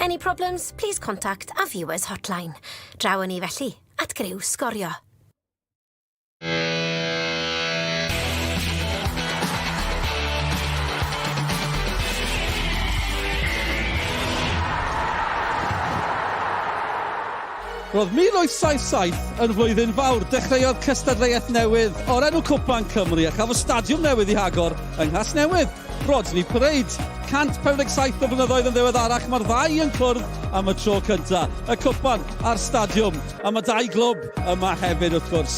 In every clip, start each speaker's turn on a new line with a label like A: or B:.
A: Any problems, please contact our viewers hotline. Draw â ni felly at griw Sgorio.
B: Roedd 1877 yn flwyddyn fawr. Dechreuodd cystadleuaeth newydd o'r enw Cwpan Cymru a chafodd stadiwm newydd ei hagor yng Nghasnewydd. Rodney Parade. 147 o flynyddoedd yn ddiweddarach, mae'r ddau yn cwrdd am y tro cyntaf. Y cwpan a'r stadiwm. A mae dau glwb yma hefyd, wrth gwrs.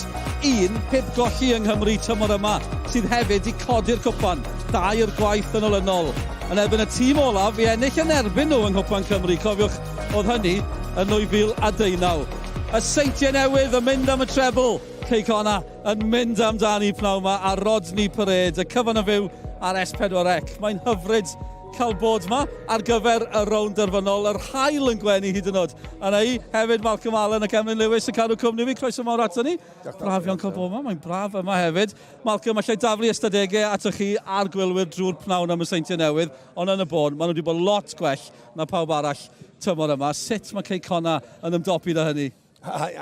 B: Un heb golli yng Nghymru tymor yma, sydd hefyd 'di codi'r cwpan dair gwaith yn olynol. Yn erbyn y tîm olaf i ennill yn erbyn nhw yng Nghwpan Cymru, cofiwch, oedd hynny yn 2019. Y Seintiau Newydd yn mynd am y trebl, Cei Connah yn mynd amdani pnawn 'ma a Rodney Parade, y cyfan yn fyw ar S4C. Mae'n hyfryd cael bod 'ma ar gyfer y rownd derfynol, yr haul yn gwenu hyd yn oed. A 'na i hefyd Malcolm Allen ac Emlyn Lewis yn cadw cwmni fi. Croeso mawr ato ni. Braf iawn cael bod 'ma, mae'n braf yma hefyd. Malcolm, allai daflu ystadegau atoch chi a'r gwylwyr drwy'r pnawn am y Seintiau Newydd, ond yn y bôn, maen nhw wedi bod lot gwell na pawb arall tymor yma. Sut mae Cei Connah yn ymdopi 'da hynny?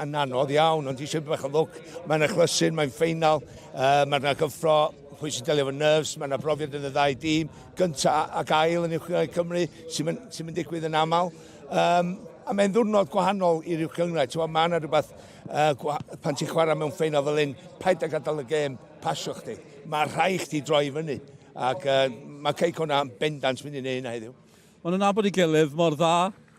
C: Yn anodd iawn, ond eisiau bach o lwc. Mae'n achlysur, mae'n ffeinal, uh, mae'n yna gyffro, pwy sy'n delio efo nerves, mae yna brofiad yn y ddau dîm, gynta ac ail yn Uwch Gynghrair Cymru, sy'n mynd, sy mynd digwydd yn aml. Um, a mae'n ddwrnod gwahanol i'r Uwch Gynghrair. Ti'n mae yna rhywbeth, uh, pan ti'n chwarae mewn ffeinal fel un, paid â gadael y gêm pasio chdi. Mae rhai chdi droi fyny. Ac uh, mae Cei Connah yn bendant mynd i wneud hynna heddiw.
B: Maen nhw'n nabod ei gilydd mor dda.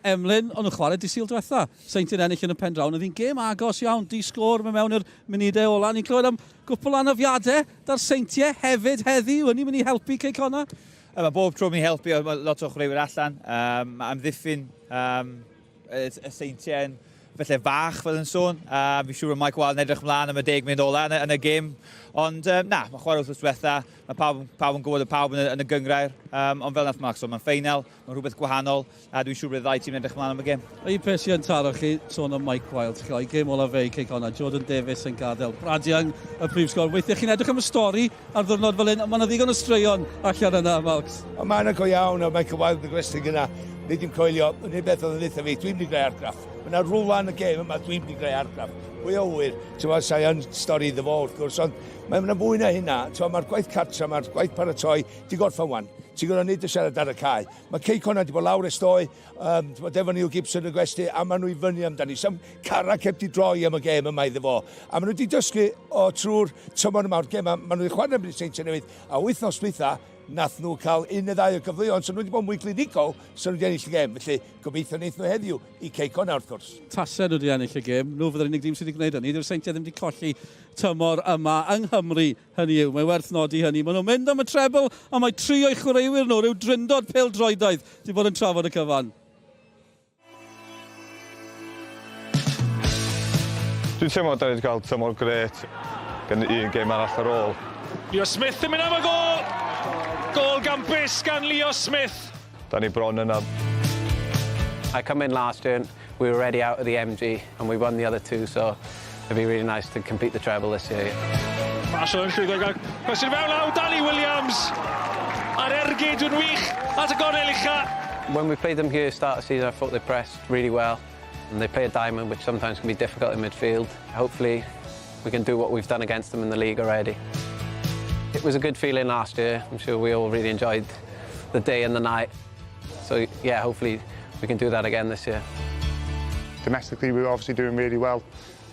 B: Emlyn, o'n nhw'n chwarae dydd Sul diwetha. Seintiau'n ennill yn y pen draw. Oedd hi'n gêm agos iawn, di sgôr mewn mewn i'r munudau ola. Ni'n clywed am gwpl o anafiadau da'r Seintiau hefyd heddi. Yw hynny'n mynd i helpu Cei Connah?
D: Mae bob tro mynd i helpu, mae lot o chwaraewyr allan. Um, mae amddiffyn um, y, y Seintiau yn felly fach fel yn sôn. A fi'n siŵr bod Mike Wild yn edrych mlaen am y deg munud ola yn y, yn y gêm. Ond um, na, mae chwarae wythnos diwetha, mae pawb, pawb yn gwybod y pawb yn y, yn y gyngrair. Um, ond fel nath Mark sôn, mae'n ffeinal, mae'n rhywbeth gwahanol, a dwi'n siŵr bod y ddau tîm yn edrych mlaen am y gêm.
B: Un peth sy'n taro chi, sôn am Mike Wild, chi'n gwybod, gêm olaf fe i Cei Connah, Jordan Davies yn gadael, Brad Young y prif sgor. Weithiau chi'n edrych am y stori ar ddwrnod fel hyn, ond mae yna ddigon o straeon allan yna, Marks.
C: Ond mae yna go iawn, a Michael Wilde yn y gwesty gyna, nid dim coelio, yr unig beth oedd yn ddeutha fi, dwi'n mynd i greu argraff. Mae yna rwla yn y gêm yma, dwi'n mynd i greu argraff. Pwy a ŵyr, ti'n gwybod, sa'i yn stori iddo fo wrth gwrs, ond mae yna fwy na hynna. Ti'n gwybod, mae'r gwaith cartra, mae'r gwaith paratoi, di gorffen wan. Ti'n gwybod, nid y siarad ar y cae. Mae Cei Connah di bod lawr ers ddoe, um, ti'n gwybod, efo Neil Gibson yn y gwesty, a maen nhw i fyny amdani. Sam carreg heb di droi am y gêm yma iddo fo. A maen nhw wedi dysgu o trwy'r tymor yma o'r gêm, maen nhw wedi chwarae yn Seintiau Newydd, a wythnos dwytha, nath nhw cael un neu ddau o gyfleoedd, so nhw wedi bod mwy clinigol, so nhw wedi ennill y gêm. Felly, gobeithio wneith nhw heddiw i Cei Connah, wrth gwrs.
B: Tasen nhw wedi ennill y gêm, nhw fydd yr unig dîm sydd wedi gwneud hynny. Dyw'r Seintiau ddim wedi colli tymor yma yng Nghymru, hynny yw. Mae werth nodi hynny. Maen nhw'n mynd am y trebl, a mae tri o'i chwaraewyr nhw, rhyw drindod pêl-droedaidd, wedi bod yn trafod y cyfan.
E: Dwi'n teimlo da ni wedi cael tymor grêt, gen i un gêm arall ar ôl.
F: Leo Smith yn mynd am y gôl! Gôl gampus gan Leo Smith.
E: Da ni bron yna.
G: I come in last year and we were already out of the MG and we won the other two so it'd be really nice to complete the treble this year.
F: Marshall yn llwyddo i gael croesi'r fewn law, Danny Williams! A'r ergyd yn wych at y gornel ucha.
G: When we played them here start of the season I thought they pressed really well and they play a diamond which sometimes can be difficult in midfield. Hopefully we can do what we've done against them in the league already. It was a good feeling last year. I'm sure we all really enjoyed the day and the night. So yeah, hopefully we can do that again this year.
H: Domestically, we were obviously doing really well,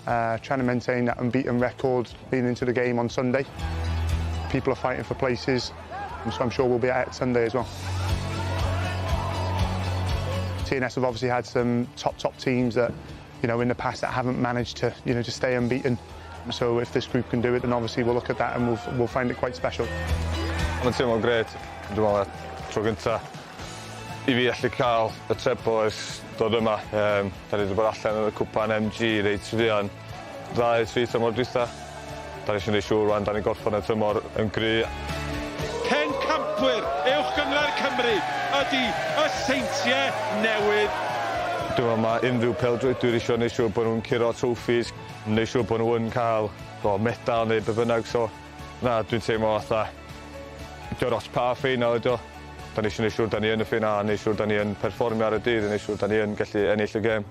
H: trying to maintain that unbeaten record leading into the game on Sunday. People are fighting for places, so I'm sure we'll be at it Sunday as well. TNS have obviously had some top, top teams that, you know, in the past that haven't managed to, you know, to stay unbeaten. So if this group can do it, then obviously we'll look at that and we'll, we'll find it quite special.
E: Mae'n teimlo'n grêt. Dwi'n meddwl tro gynta i fi allu cael y treble ers dod yma. Um, da ni wedi bod allan yn y cwpan MG reit fuan. Ddau, tri tymor dwytha. Da ni eisiau gwneud siŵr rwan, da ni'n gorffen y tymor yn gry.
F: Pencampwyr Uwch Gynghrair Cymru ydy y Seintiau Newydd.
E: Dwi'n meddwl mae unrhyw pêl-droedwyr eisiau gwneud siŵr bod nhw'n curo trophies, gwneud siŵr bod nhw yn cael well, medal neu be bynnag, so na, dwi'n teimlo fatha, dio'r os pa ffeinal ydi o. Da ni eisiau gwneud siŵr da ni yn y ffinal, a neud siŵr da ni yn perfformio ar y dydd, a neud siŵr da ni yn gallu ennill y gêm.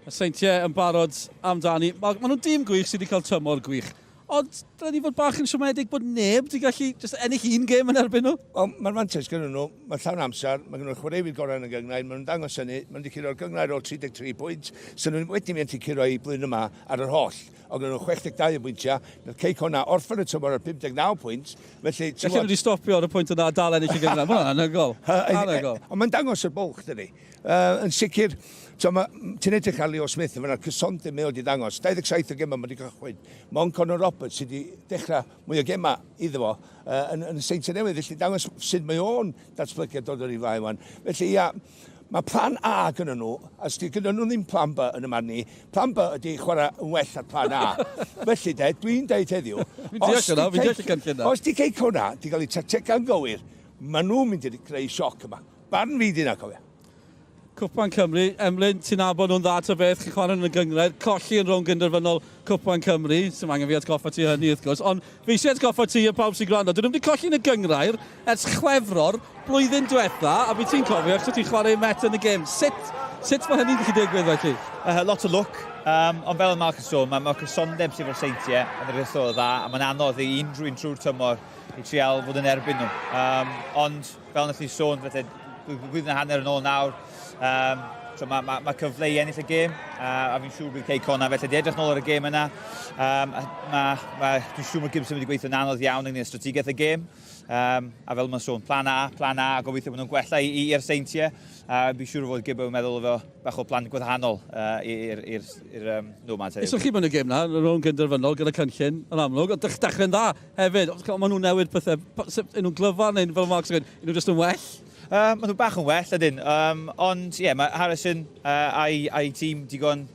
B: Y Seintiau yn barod amdani. Mae ma nhw'n dîm gwych sydd wedi cael tymor gwych. Ond dylen ni fod bach yn siomedig bod neb wedi gallu just ennill un gêm yn erbyn nhw.
C: Wel, mae'r fantais gyda nhw, mae llawn amser, mae gen nhw'r chwaraewyr gorau yn y gynghrair, maen nhw'n dangos hynny, maen nhw wedi curo'r gynghrair ôl 33 pwynt, so nhw wedi mynd i curo i blwyddyn yma ar yr holl. Oedd gen nhw 62 o bwyntiau, nath Cei Connah orffen y tymor ar 59 pwynt, felly...
B: Gallen nhw wedi stopio ar y pwynt yna a dal ennill y gynghrair. Mae hwnna'n anhygoel. Anhygoel.
C: Ond mae'n dangos y bwlch, dydy. Uh, yn sicr, ti'n edrych ar Leo Smith yn fanna, cysondeb mae o wedi dangos. 27 o gemau mae wedi cychwyn. Mae'n Conor Roberts sydd wedi dechrau mwy o gemau iddo fo uh, yn, yn y Seintiau Newydd. Felly dangos sut mae o'n datblygu a dod o'r i flaen wan. Felly ia, mae plan A gyda nhw, a sdi gyda nhw ddim plan B yn y marn i. Plan B ydy chwarae yn well ar plan A. Felly de, dwi'n deud heddiw...
B: Fi'n deall hwnna, fi'n deall y cynllun na.
C: Os di Cei Connah di gael eu tactegau'n gywir, maen nhw'n mynd i greu sioc yma. Barn fi di 'na, cofia.
B: Cwpan Cymru, Emlyn, ti'n nabod nhw'n dda ta beth, chi'n chwarae yn y gynghrair, colli yn rownd gynderfynol Cwpan Cymru, sy'n angen fi atgoffa ti hynny wrth gwrs, ond fi eisiau atgoffa ti a pawb sy'n gwrando, dyn nhw wedi colli yn y gynghrair ers Chwefror blwyddyn diwetha, a fi ti'n cofio, achos ti'n chwarae Met yn y gêm. Sut, sut mae hynny'n gallu digwydd felly?
D: Lot o lwc, um, ond fel y Mark yn sôn, mae, mae cysondeb sydd efo'r Seintiau yn yr ysgol dda, a mae'n anodd i unrhyw un trwy'r tymor i trial fod yn erbyn nhw. Um, ond fel nath ni sôn, felly blwyddyn a hanner yn ôl nawr, um, so mae ma, ma cyfle i ennill y gêm, a fi'n siŵr bydd Cei Connah felly di edrych nôl ar y gêm yna. Um, ma, ma, dwi'n siŵr mae Gibson wedi gweithio'n anodd iawn ynglyn â strategaeth y gêm. Um, a fel mae'n sôn, plan A, plan A, a gobeithio bod nhw'n gwella i'r Seintiau. A fi'n siŵr fod Gibbo yn meddwl efo bach o plan gwahanol uh, i'r um, Nomads
B: heddiw. Esoch chi mewn y gêm na, yn rownd gynderfynol gyda cynllun yn amlwg, ond dechrau'n dda hefyd. Maen nhw'n newid pethau, yn nhw'n glyfar neu'n fel Mark sy'n gweud, nhw'n just yn well?
D: Maen nhw bach yn well, ydyn. Um, ond ie, yeah, mae Harrison uh, a'i, a'i tîm digon,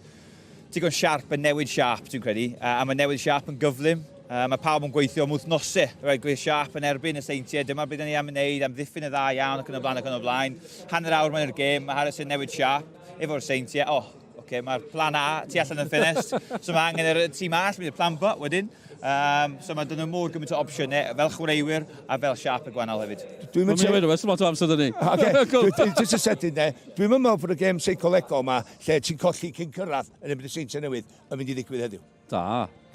D: digon siarp yn newid siarp, dwi'n credu. Uh, a mae newid siarp yn gyflym. Uh, mae pawb yn gweithio am wythnosau, right, gweithio siarp yn erbyn y Seintiau. Dyma beth ni am wneud, am ddiffyn y dda iawn ac yn y blaen ac yn y blaen. Hanner awr mewn i'r gêm, mae Harrison newid siarp efo'r Seintiau. Oh, oce, okay, mae'r plan A tu allan yn ffenest, so mae angen yr tîm arall, mynd i'r plan B wedyn. Um, so mae dyn nhw mor gymaint o opsiynau fel chwaraewyr a fel siap y gwahanol hefyd.
C: Dwi'n
B: mynd i... Mae'n lot o amser dyn ni.
C: Oce, jyst y sydyn de. Dwi'n meddwl bod y gêm seicolegol yma, lle ti'n colli cyn cyrraedd yn erbyn y Seintiau Newydd, yn mynd i ddigwydd heddiw.
B: Da,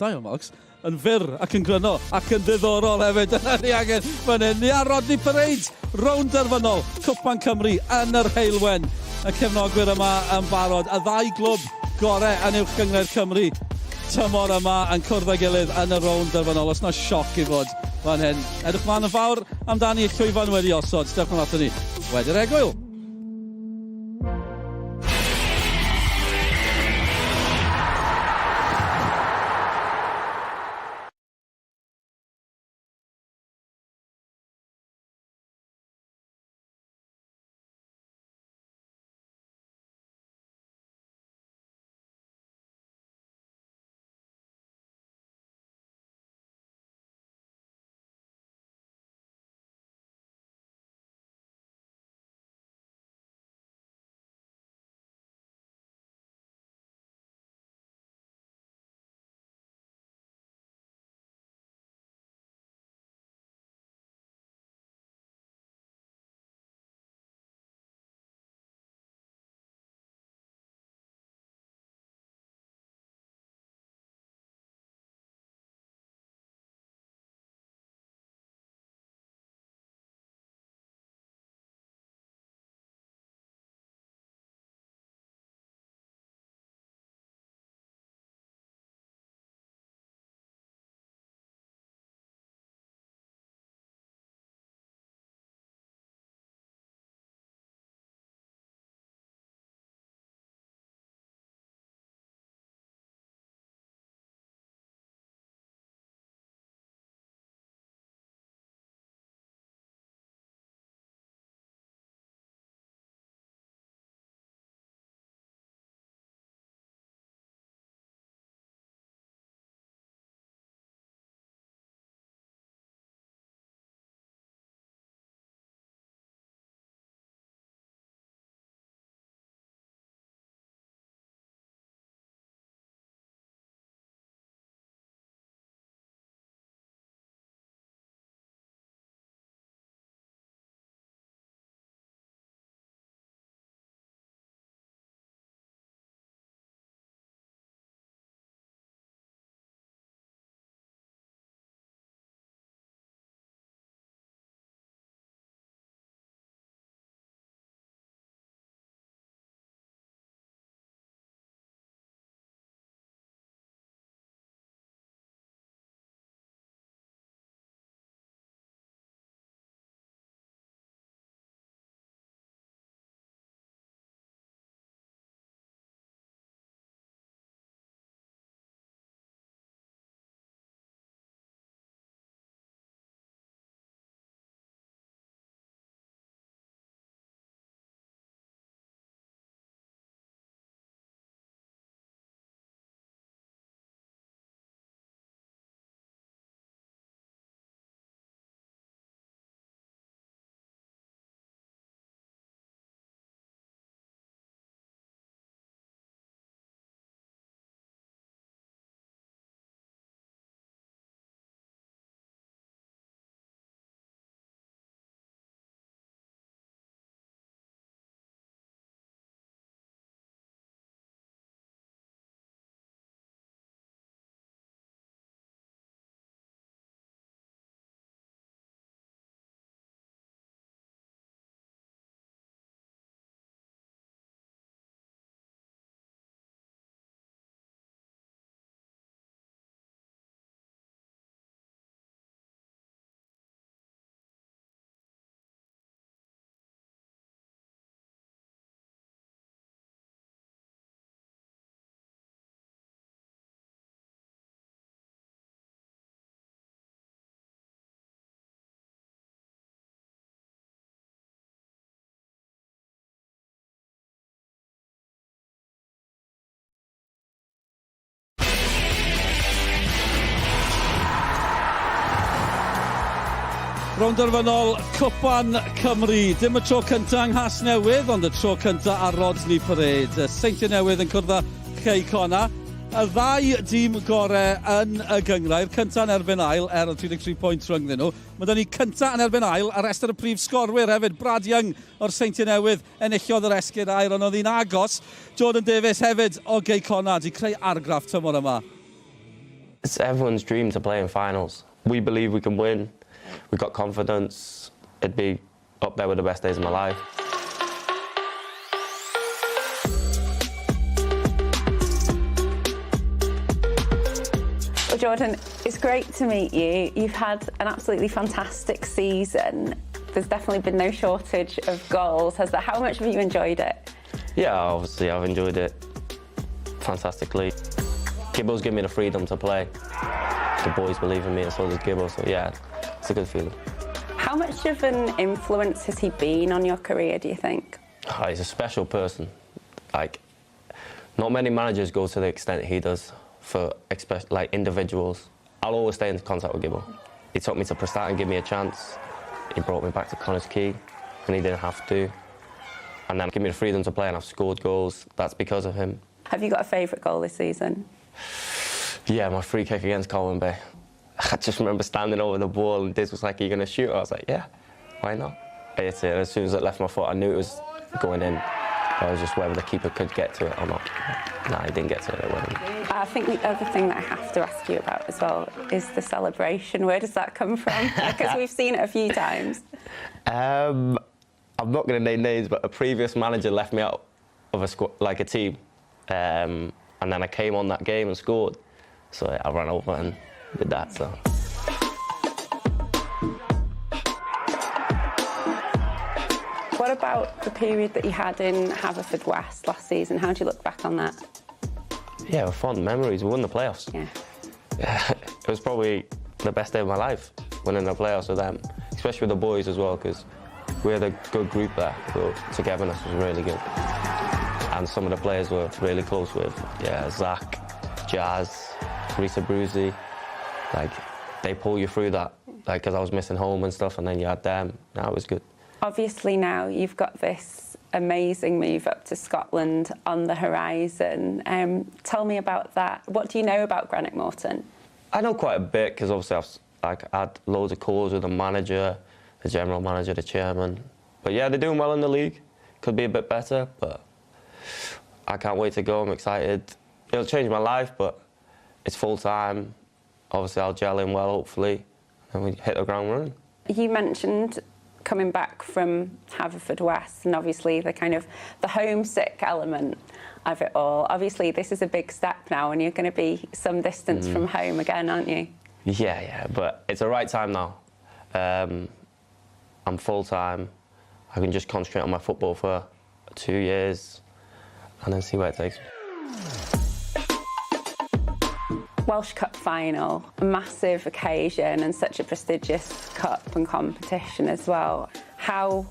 B: da iawn Marks. Yn fyr ac yn gryno ac yn ddiddorol hefyd. Dyna ni angen fan hyn. Ni ar Rodney Parade, rownd derfynol, Cwpan Cymru yn yr Heulwen. Y cefnogwyr yma yn barod. Y ddau glwb gorau yn Uwch Gynghrair Cymru tymor yma yn cwrdd â'i gilydd yn y rownd derfynol. Os na sioc i fod fan hyn. Edrych mlaen yn fawr amdani y llwyfan wedi osod. Dewch yn ato ni wedi'r egwyl. Rownd derfynol Cwpan Cymru. Dim y tro cyntaf yng Nghasnewydd, ond y tro cyntaf ar Rodney Parade. Y Seintiau Newydd yn cwrdd â Chei Connah. Y ddau dîm gore yn y gynghrair, cyntaf yn erbyn ail, er oedd 33 pwynt rhyngddyn nhw. Mae 'da ni cyntaf yn erbyn ail, a rhestr y prif sgorwyr hefyd. Brad Young o'r Seintiau Newydd enillodd yr esgid aur, ond oedd hi'n agos. Jordan Davies hefyd o Gei Connah 'di creu argraff tymor yma.
I: It's everyone's dream to play in finals. We believe we can win. We've got confidence. It'd be up there with the best days of my life.
J: Well, Jordan, it's great to meet you. You've had an absolutely fantastic season. There's definitely been no shortage of goals, has there? How much have you enjoyed it?
I: Yeah, obviously I've enjoyed it fantastically. Gibbo's given me the freedom to play. The boys believe in me and so does Gibbo, so yeah, it's a good feeling.
J: How much of an influence has he been on your career, do you think?
I: Oh, he's a special person. Like, not many managers go to the extent he does for like individuals. I'll always stay in contact with Gibbo. He took me to Prestatyn and gave me a chance. He brought me back to Connah's Quay, and he didn't have to. And then give me the freedom to play, and I've scored goals. That's because of him.
J: Have you got a favourite goal this season?
I: Yeah, my free kick against Colwyn Bay. I just remember standing over the ball and Diz was like, are you going to shoot? I was like, yeah, why not? I hit it, and as soon as it left my foot, I knew it was going in. I was just whether the keeper could get to it or not. No, he didn't get to it, it went in.
J: I think the other thing that I have to ask you about as well is the celebration. Where does that come from? Because we've seen it a few times.
I: I'm not going to name names, but a previous manager left me out of a squad, like a team. And then I came on that game and scored. So I ran over and did that. So.
J: What about the period that you had in Haverfordwest last season? How do you look back on that?
I: Yeah, fond memories. We won the playoffs. It was probably the best day of my life, winning the playoffs with them, especially with the boys as well, because we had a good group there. So togetherness was really good. And some of the players were really close with. Yeah, Zach, Jazz, Rhys Abruzzi. They pull you through that, because I was missing home and then you had them. No, it was good.
J: Obviously now you've got this amazing move up to Scotland on the horizon. Tell me about that. What do you know about Greenock Morton?
I: I know quite a bit, because obviously I've had loads of calls with the manager, the general manager, the chairman. But they're doing well in the league. Could be a bit better, but I can't wait to go. I'm excited. It'll change my life, but it's full time. Obviously, I'll gel in well, hopefully, and we hit the ground running.
J: You mentioned coming back from Haverfordwest and obviously the kind of the homesick element of it all. Obviously, this is a big step now and you're going to be some distance from home again, aren't you?
I: Yeah, yeah, but it's the right time now. I'm full-time. I can just concentrate on my football for 2 years and then see where it takes me.
J: Welsh Cup final, a massive occasion and such a prestigious cup and competition as well. How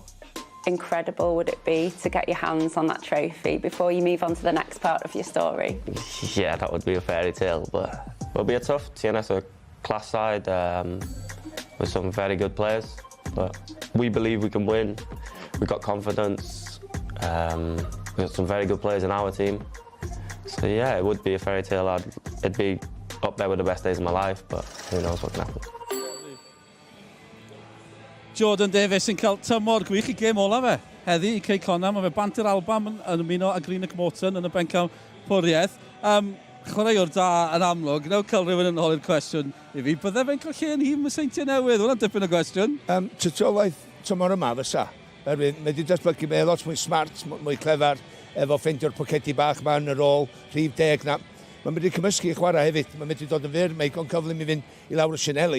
J: incredible would it be to get your hands on that trophy before you move on to the next part of your story?
I: Yeah, that would be a fairy tale, but it'll be a tough. TNS are a class side with some very good players, but we believe we can win. We've got confidence. We've got some very good players in our team. It would be a fairy tale. It'd be up there with the best days of my life, but who knows what can happen.
B: Jordan Davies yn cael tymor gwych i gêm ola fe. Heddi i Cei Connah, mae fe bant i'r Alban yn ymuno â Greenock Morton yn y bencampwriaeth. Chwaraewr da yn amlwg, newch cael rhywun yn holi'r cwestiwn i fi. Bydde fe'n cael lle yn nhîm y Seintiau Newydd? Hwna'n dipyn o gwestiwn.
C: Tystiolaeth tymor yma fysa. Oherwydd mae wedi datblygu, mae lot mwy smart, mwy clefar, efo ffeindio'r pocedi bach ma yn yr ôl, rhif 10 na. Mae'n mynd i cymysgu i chwarae hefyd, mae'n mynd i dod yn fyr, mae'n digon cyflym i fynd i lawr y sianeli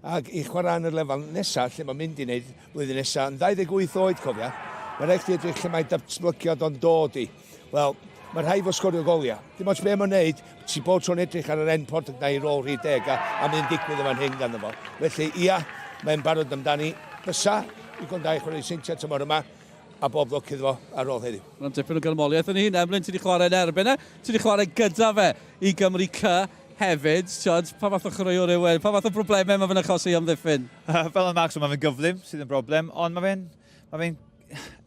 C: ac i chwarae yn y lefel nesaf, lle mae'n mynd i wneud blwyddyn nesaf, yn 28 oed, cofia. Mae'n rhaid chdi edrych lle mae datblygiad o'n dod i. Wel, mae rhaid fo sgorio goliau. Dim ots be mae'n wneud, ti bob tro'n edrych ar yr end product na i rôl rhif 10 a mynd digwydd yn fan hyn ganddo fo. Felly, ia, mae'n barod amdani. Fysa, i gondau chwarae Seintiau tymor yma, a bob lwc iddo fo ar ôl heddiw.
B: Mae'n dipyn o ganmoliaeth yn hun. Emlyn, ti wedi chwarae yn erbyn e, ti wedi chwarae gyda fe i Gymru C hefyd. Tiod, pa fath o chwaraewr yw e? Pa fath o broblemau mae fe'n achosi amddiffyn?
D: Fel oedd Mark, so mae fe'n gyflym sydd yn broblem, ond mae fe'n mae fe'n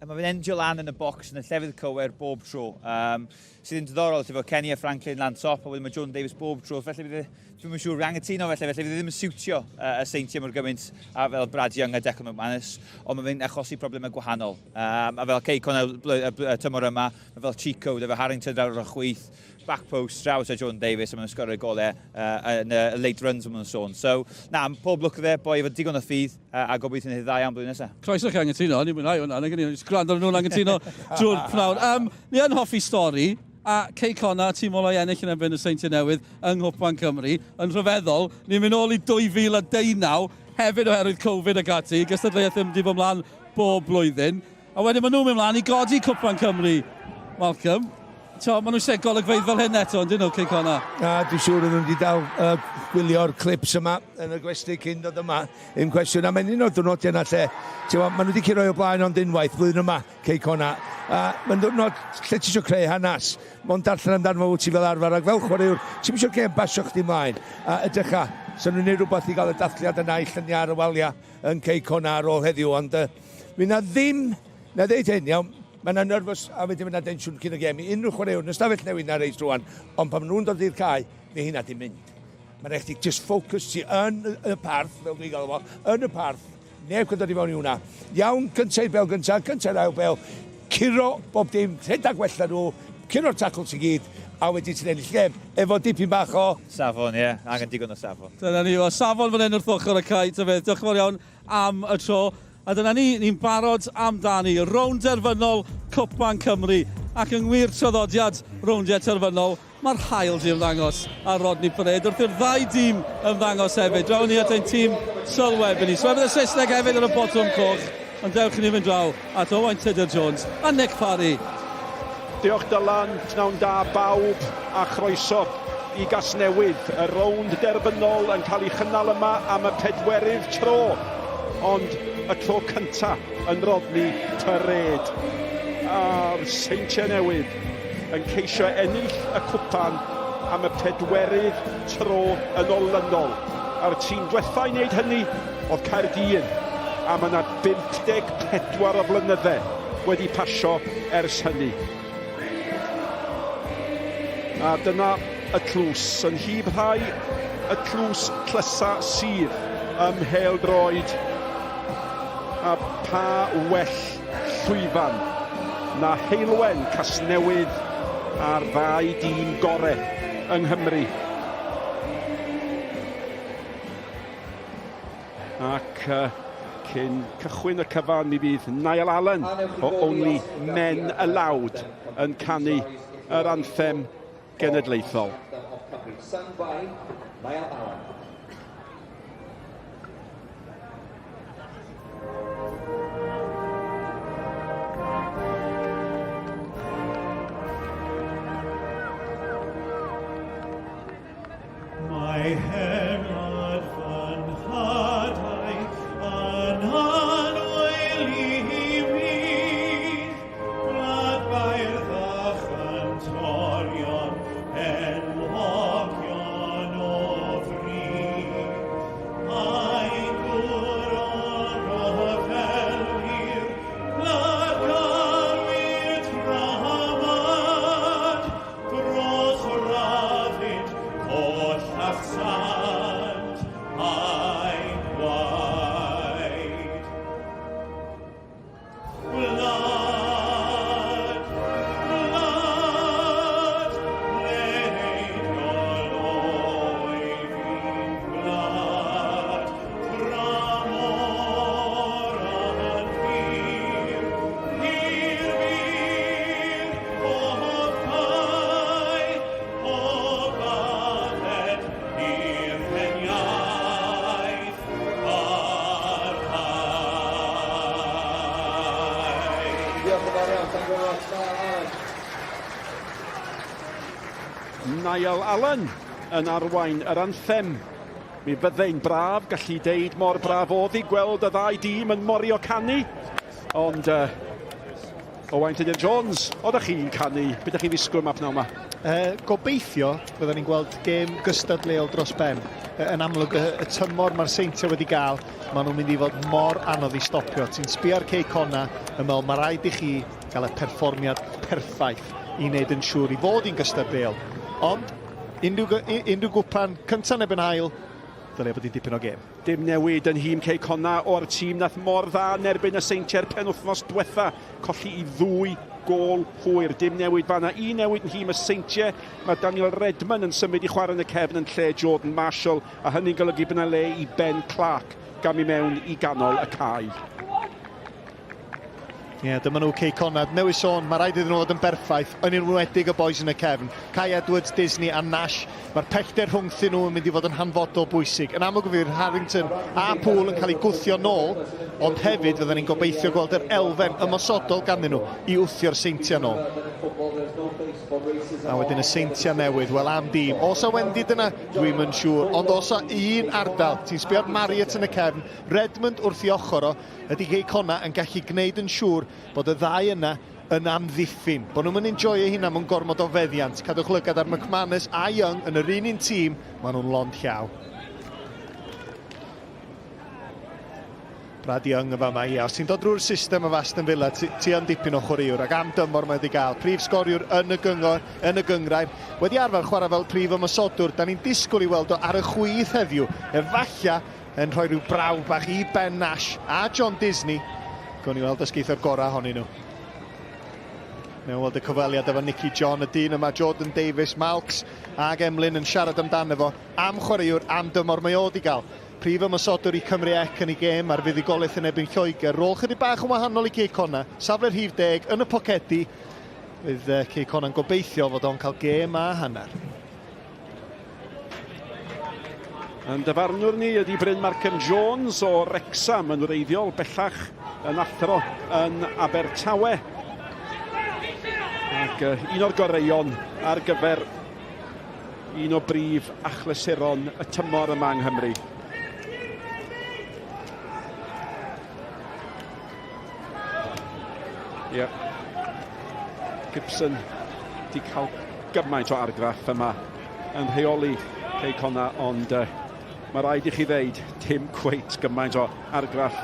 D: mae fe'n endio lan yn y bocs yn y llefydd cywir bob tro. Um, sydd yn diddorol, ti'n fod Kenny a Franklin lan top, a wedyn mae Jordan Davies bob tro. Felly bydd, e, dwi'n siŵr, rhan angytuno felly, felly fydd e ddim yn siwtio uh, y Seintiau mor gymaint a fel Brad Young a Declan McManus, ond mae fe'n achosi problemau gwahanol. Um, a fel Cei Connah y, y, y tymor yma, mae fel Chico, efo Harrington draw ar y chwith, back post draws a Jordan Davies a maen nhw'n sgorio golau uh, yn y late runs maen nhw'n sôn. So, na, pob lwc iddo, boi efo digon o ffydd uh, a gobeithio wneud dda iawn blwyddyn nesaf.
B: Croeso chi angytuno, ni'n mwynhau hwnna, nag ni'n gwrando ar nhw'n angytuno drwy'r pnawn. Um, ni yn hoffi stori, a Cei Connah, tîm ola i ennill yn erbyn y Seintiau Newydd yng Nghwpan Cymru, yn rhyfeddol, ni'n mynd ôl i 2019, hefyd oherwydd Covid ac ati, gystadleuaeth ddim wedi bod mlaen bob blwyddyn. A wedyn maen nhw'n mynd mlaen i godi Cwpan Cymru, Malcolm. T'o, maen nhw eisiau golygfeydd fel hyn eto, yn dyn nhw, Cei Connah?
C: Na, dwi'n siŵr nhw wedi dal uh, gwylio'r clips yma yn y gwesty cyn dod yma. Un cwestiwn, a mae'n un o'r diwrnodiau yna lle, ti'n maen nhw wedi curo o blaen ond unwaith flwyddyn yma, Cei Connah. A mae'n diwrnod lle ti eisiau creu hanes. Mae'n darllen amdano fo wyt ti fel arfer, ac fel chwaraewr, ti'n eisiau gêm basio chdi mlaen. A edrycha, so nhw'n gwneud rhywbeth i gael y dathliad yna i lluniau ar y waliau yn Cei Connah ar ôl heddiw, ond uh, mi na ddim, na ddeud hyn, iawn, mae yna nervous a wedyn mae yna densiwn cyn y gêm i unrhyw chwaraewr yn ystafell newid na reis rwan, ond pan maen nhw'n dod i'r cae, mae hynna di mynd. Mae'n rhaid chdi just focus ti yn y parth, fel dwi'n gael fo, yn y parth, neb yn dod i fewn i hwnna. Iawn, cyntaf i'r bel gyntaf, cyntaf i'r ail bel, curo bob dim, rhedeg gwella nhw, curo'r tacl i gyd, a wedyn ti'n ennill gêm, efo dipyn bach o...
D: Safon, ie, yeah. Angen digon o safon.
B: Dyna ni, o safon fan hyn wrth ochr y cae, ta beth. Diolch yn fawr iawn am y tro. A dyna ni, ni'n barod amdani. Rownd derfynol Cwpan Cymru. Ac yng ngwir traddodiad rowndiau terfynol, mae'r haul di ymddangos ar Rodney Parade wrth i'r ddau dîm ymddangos hefyd. Draw ni at ein tîm sylweb ni. Sylweb y Saesneg hefyd ar y botwm coch. Ond dewch i ni fynd draw at Owain Tudur Jones a Nick Parry.
F: Diolch Dylan, pnawn da bawb a chroeso i Gasnewydd. Y rownd derfynol yn cael ei chynnal yma am y pedwerydd tro, ond y tro cynta yn Rodney Parade. A'r Seintiau Newydd yn ceisio ennill y cwpan am y pedwerydd tro yn olynol. A'r tîm diwetha i wneud hynny oedd Caerdydd, a mae yna 54 o flynydde wedi pasio ers hynny. A dyna y tlws, yn hyb rhai y tlws tlysa sydd ym mhêl-droed. A pa well llwyfan na heulwen Casnewydd a'r ddau dîm gore yng Nghymru. Ac uh, cyn cychwyn y cyfan mi fydd Niall Allen o Only Men Aloud yn canu yr anthem genedlaethol.
K: Mae henad fy nhadau yn annwyl i mi, Gwlad bairdd a chantorion enwogion o fri. A'i gŵr o ryfelwyr, gwlad garwyr tramad, Dros raddyd coll a sant ein gwaed. Gwlad, gwlad, bleiddiol oedd i'n gwlad, dramor a'n hir, hir fir, Pob cae, pob galed i'r hen iaith barhau.
L: Diolch yn fawr iawn, thank you very much. Niall Allen.
F: Niall Allen yn arwain yr anthem. Mi fyddai'n braf gallu deud mor braf oedd hi gweld y ddau dîm yn morio canu, ond uh, Owain Tudur Jones, oeddech chi'n canu, beth ydych chi'n ddisgwyl yma pnawn yma?
M: Uh, gobeithio byddwn ni'n gweld gêm gystadleuol dros ben. Uh, yn amlwg y, y tymor mae'r Seintiau wedi gael, maen nhw'n mynd i fod mor anodd i stopio. Ti'n sbio ar Cei Conna, yn meddwl mae rhaid i chi gael y perfformiad perffaith i wneud yn siŵr i fod i'n gystadleuol. Ond unrhyw, unrhyw gwpan cyntaf neu ben ail, dylia bod hi'n dipyn o gêm.
F: Dim newid yn nhîm Cei Connah o'r tîm nath mor dda yn erbyn y Seintiau'r penwythnos dwetha, colli i ddwy gôl hwyr. Dim newid fanna. Un newid yn nhîm y Seintiau, mae Daniel Redman yn symud i chwarae yn y cefn yn lle Jordan Marshall, a hynny'n golygu bod yna le i Ben Clark gamu mewn i ganol y cae.
M: Ie, yeah, dyma nhw Cei Connah. Newydd sôn, mae rhaid iddyn nhw fod yn berffaith, yn enwedig y boys yn y cefn. Kai Edwards, Disney a Nash. Mae'r pellter rhwngthyn nhw yn mynd i fod yn hanfodol bwysig. Yn amlwg fydd Harrington a Poole yn cael eu gwthio nôl, ond hefyd fydden ni'n gobeithio gweld yr elfen ymosodol ganddyn nhw i wthio'r Seintiau nôl. A wedyn y Seintiau newydd, wel am dîm. Os a wendid yna, dwi'm yn siŵr, ond os a un ardal, ti'n sbio ar Marriott yn y cefn, Redmond wrth i ochr o, Ydy Cei Connah yn gallu gwneud yn siŵr bod y ddau yna yn amddiffyn, bod nhw'm yn enjoio hynna mewn gormod o feddiant. Cadwch lygad ar McManus a Young yn yr un un tîm, maen nhw'n lond llaw. Brad Young yn fama, ia, os ti'n dod drwy'r system of Aston Villa, ti, ti yn dipyn o chwaraewr, ac am dymor mae wedi gael. Prif sgoriwr yn y gyngor, yn y gyngrair, wedi arfer chwarae fel prif ymosodwr, da ni'n disgwyl i weld o ar y chwith heddiw. Efalla yn rhoi rhyw brawf bach i Ben Nash a John Disney. Gawn ni weld os geith o'r gorau ohonyn nhw. Mewn weld y cyfweliad efo Nicky John, y dyn yma, Jordan Davies, Malks ag Emlyn yn siarad amdano fo, am chwaraewr, am dymor mae o wedi gael. Prif ymosodwr i Cymru Ec yn ei gêm a'r fuddugoliaeth yn erbyn Lloegr. Rôl chydig bach yn wahanol i Cei Connah. Safle rhif deg yn y pocedi. Fydd Cei Connah'n gobeithio fod o'n cael gêm a hanner.
F: Yn dyfarnwr ni ydy Bryn Markham Jones o Wrecsam yn wreiddiol, bellach yn athro yn Abertawe. Ac un o'r goreuon ar gyfer un o brif achlysuron y tymor yma yng Nghymru. Ie. Yeah. Gibson di cael gymaint o argraff yma yn rheoli Cei Connah, ond uh, mae rhaid i chi ddeud dim cweit gymaint o argraff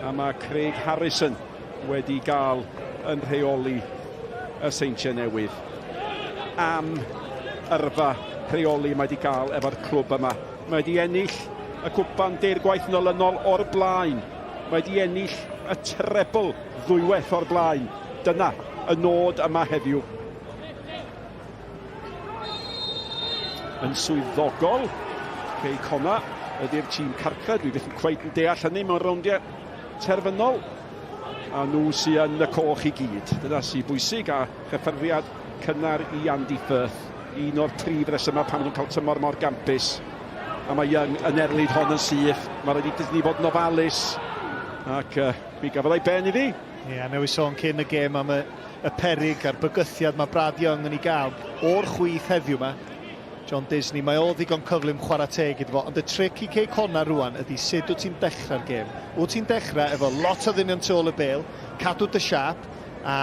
F: a mae Craig Harrison wedi gael yn rheoli y Seintiau Newydd. Am yrfa rheoli mae wedi gael efo'r clwb yma. Mae wedi ennill y cwpan deirgwaith yn olynol o'r blaen. Mae wedi ennill y trebl ddwywaith o'r blaen. Dyna y nod yma heddiw. Yn swyddogol, Cei Connah ydy'r tîm cartre. Dwi byth yn cweit yn deall hynny mewn rowndiau terfynol. A nhw sy'n yn y coch i gyd. Dyna sy'n bwysig a chyffyrddiad cynnar i Andy Firth. Un o'r prif resymau pam nhw'n cael tymor mor gampus. A mae Young yn erlid hon yn syth. Mae rhaid i Disney fod yn ofalus. Ac uh, mi gafodd ei ben iddi.
M: Ie, yeah, newydd sôn cyn y gêm am y, y perig a'r bygythiad mae Brad Young yn ei gael o'r chwith heddiw yma. John Disney, mae o ddigon cyflym chwarae teg iddo fo, ond y tric i Cei Connah rwan ydy sut wyt ti'n dechrau'r gêm. Wyt ti'n dechrau efo lot o ddynion tu ôl y bêl, cadw dy siâp, a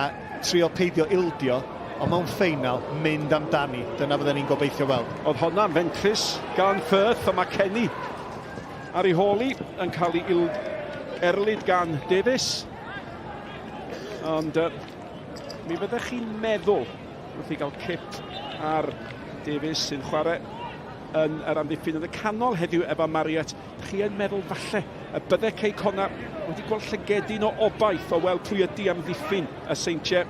M: trio peidio ildio, ond mewn ffeinal, mynd amdani. Dyna fydden ni'n gobeithio weld.
F: Oedd honna'n fentrus gan Firth, a mae Kenny ar ei hôl hi yn cael ei erlid gan Davies. Ond uh, mi fyddech chi'n meddwl wrth i gael cip ar Davies sy'n chwarae yn yr amddiffyn yn y canol heddiw efo Marriott. Chi yn meddwl falle y bydde Cei Connah wedi gweld llygedyn o obaith o weld pwy ydy amddiffyn y Seintiau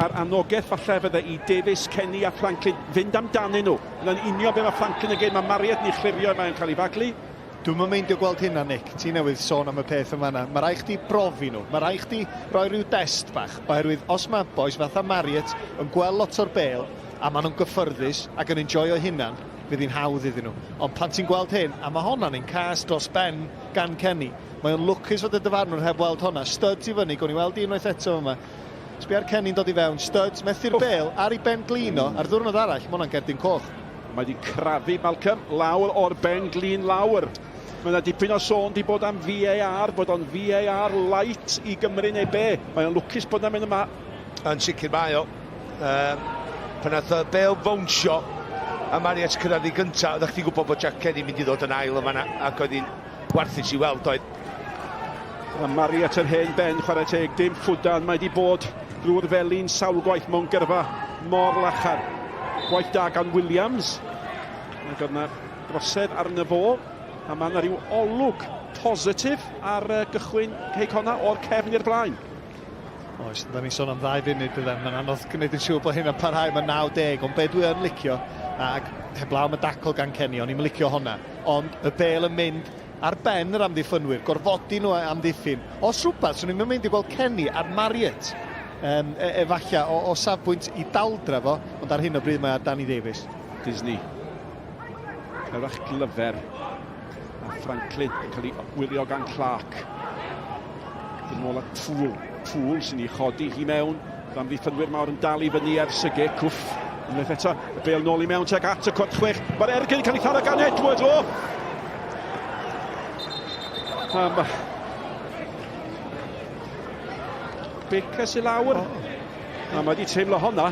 F: a'r anogaeth falle fydde i Davies, Kenny a Franklin fynd amdanyn nhw. Yna'n union be mae Franklin yn gwneud, mae Marriott yn ei chlirio, mae'n cael ei faglu.
M: Dwi'm yn meindio gweld hynna, Nick. Ti newydd sôn am y peth yn fanna. Mae rhaid chdi brofi nhw. Mae rhaid chdi roi rhyw dest bach. Oherwydd os mae boys fatha Marriott yn gweld lot o'r bêl a maen nhw'n gyffyrddus ac yn enjoio hunan, fydd hi'n hawdd iddyn nhw. Ond pan ti'n gweld hyn, a mae honna'n un cas dros ben gan Kenny, mae o'n lwcus fod y dyfarnwr heb weld honna. Studs i fyny, gawn ni weld unwaith eto yma. Sbia ar Kenny'n dod i fewn, Studs, methu'r bêl, ar ei ben glin o, ar ddiwrnod arall, mae hwnna'n gerdyn coch.
F: Mae wedi crafu Malcolm lawr o'r ben glin lawr. Mae yna dipyn o sôn di bod am VAR, bod o'n VAR light i Gymru neu be. Mae o'n lwcus bod yna'n mynd yma.
C: Yn sicr mae o. Um, Pan nath y bel fownsio a Marriott cyrraedd i gynta, oeddech chdi'n gwybod bod Jack Kenny mynd i ddod yn ail yn fanna, ac oedd hi'n warthus i weld oedd.
F: A Marriott yr hen ben, chwarae teg, dim ffwdan, mae wedi bod drwy'r felin sawl gwaith mewn gyrfa mor lachar. Gwaith da gan Williams. Mae oedd yna drosedd arno fo, a mae yna rhyw olwg positif ar gychwyn Cei Connah o'r cefn i'r blaen.
M: Oes, da ni'n sôn am ddau funud dydan, mae'n anodd gwneud yn siŵr bod hynna'n parhau, mae'n 90, ond be dwi yn licio, ac heblaw am y dacl gan Kenny, o'n i'n licio honna, ond y bel yn mynd ar ben yr amddiffynwyr, gorfodi nhw amddiffyn. Os rhywbeth, swn i'n mynd i gweld Kenny ar Marriott, um, e efallai, o, o safbwynt i daldra fo, ond ar hyn o bryd mae ar Danny Davies.
F: Disney. Clywch glyfer. A Franklin yn cael ei wirio gan Clark. Yn ôl at Poole. Poole sy'n ei chodi hi mewn. Yr amddiffynwyr mawr yn dal i fyny ers y gic. Wff. Unwaith eto, y bel nôl i mewn tuag at y cwrt chwech. Mae'r ergyd yn cael ei tharo gan Edwards. O! Um, Baker sy'n lawr. Oh. A mae wedi teimlo honna.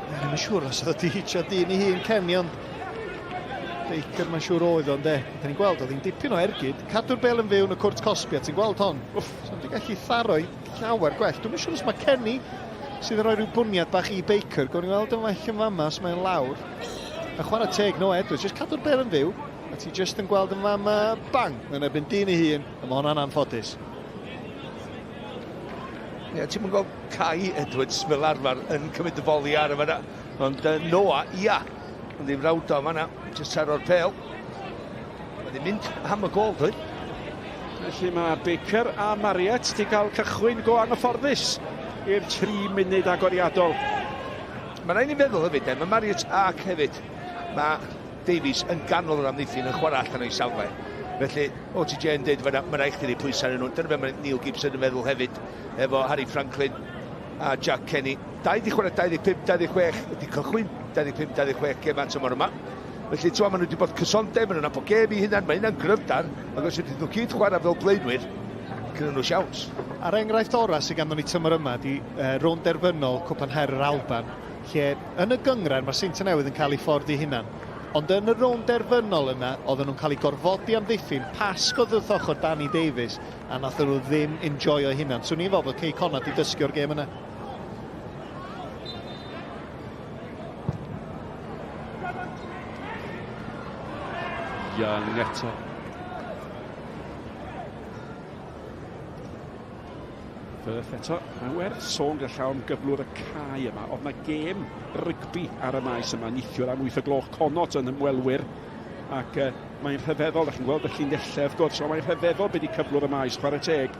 M: Ddim yn siŵr os oedd wedi hitio dyn i hun Kenny, ond Baker mae'n siŵr oedd o'n de. Da ni'n gweld, oedd hi'n dipyn o ergyd. Cadw'r bel yn fyw yn y cwrt cosbi, a ti'n gweld hon. Wff, so wedi gallu tharo i llawer gwell. Dwi'n siŵr os mae Kenny sydd yn rhoi rhyw bwniad bach i Baker. Gwni weld yn well yn fama os mae'n lawr. A chwarae teg no Edwards, just cadw'r bel yn fyw. A ti just yn gweld yn fama, bang, yn erbyn dyn ei hun, a mae hwnna'n anffodus.
C: Ie, yeah, ti'n mynd gweld Kai Edwards fel arfer yn cymryd y foli ar y fanna. Ond uh, Noah, ia, ond ei frawd o fanna, jyst taro'r pel. Mae wedi mynd am y gol, dwi.
F: Felly mae Baker a Marriott wedi cael cychwyn go anghyfforddus i'r 3 munud agoriadol.
C: Mae rhaid ni feddwl hefyd, mae Marriott ac hefyd mae Davies yn ganol yr amddiffyn yn chwarae allan o'i safle. Felly, OTJ yn dweud fanna, mae rhaid chdi roi pwysau arnyn nhw. Dyna beth mae Neil Gibson yn feddwl hefyd, efo Harry Franklin a Jack Kenny. Dau di chwarae 25, 26, wedi cychwyn 25, 26 gemau tymor yma. Felly, ti'n maen nhw wedi bod cysondeb, maen nhw'n nabod gêm i hunan, mae hynna'n gryfdar, ac os ydyn nhw gyd chwarae fel blaenwyr, gyda nhw siawns.
M: A'r enghraifft orau sydd ganddo ni tymor yma di rownd derfynol Cwpan Her yr Alban, lle yn y gynghrair mae'r Seintiau Newydd yn cael eu ffordd eu hunan. Ond yn y rownd derfynol yna, oedden nhw'n cael eu gorfodi amddiffyn, pasg oedd wrth ochr Danny Davies, a nath nhw ddim enjoyo eu hunan. Swn i'n fel bod Cei Connah di dysgu o'r gêm yna.
F: Young eto. Firth eto, mae'n werth sôn gyda llaw am gyflwr y cae yma. Oedd yna gêm rygbi ar y maes yma neithiwr am 8 o gloch Connaught yn ymwelwyr. Ac uh, mae'n rhyfeddol, ydych chi'n gweld y llinellau wrth gwrs, ond mae'n rhyfeddol beth i cyflwr y maes, chwarae teg.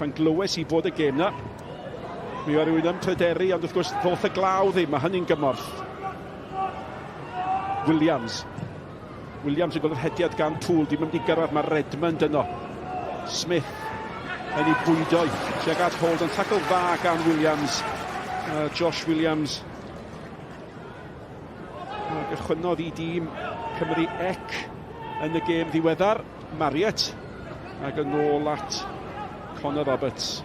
F: Pan glywes i bod y gêm na, mi oedd rhywun yn pryderu, ond wrth gwrs ddoth y glaw ddim, mae hynny'n gymorth. Williams Williams yn gweld yr hediad gan Poole, dim yn mynd i gyrraedd, mae Redmond yno. Smith yn ei bwydo tuag at Holt, ond tackle dda gan Williams. Josh Williams. Gychwynnodd i dîm Cymru ec yn y gêm ddiweddar. Marriott ac yn ôl at Connor Roberts.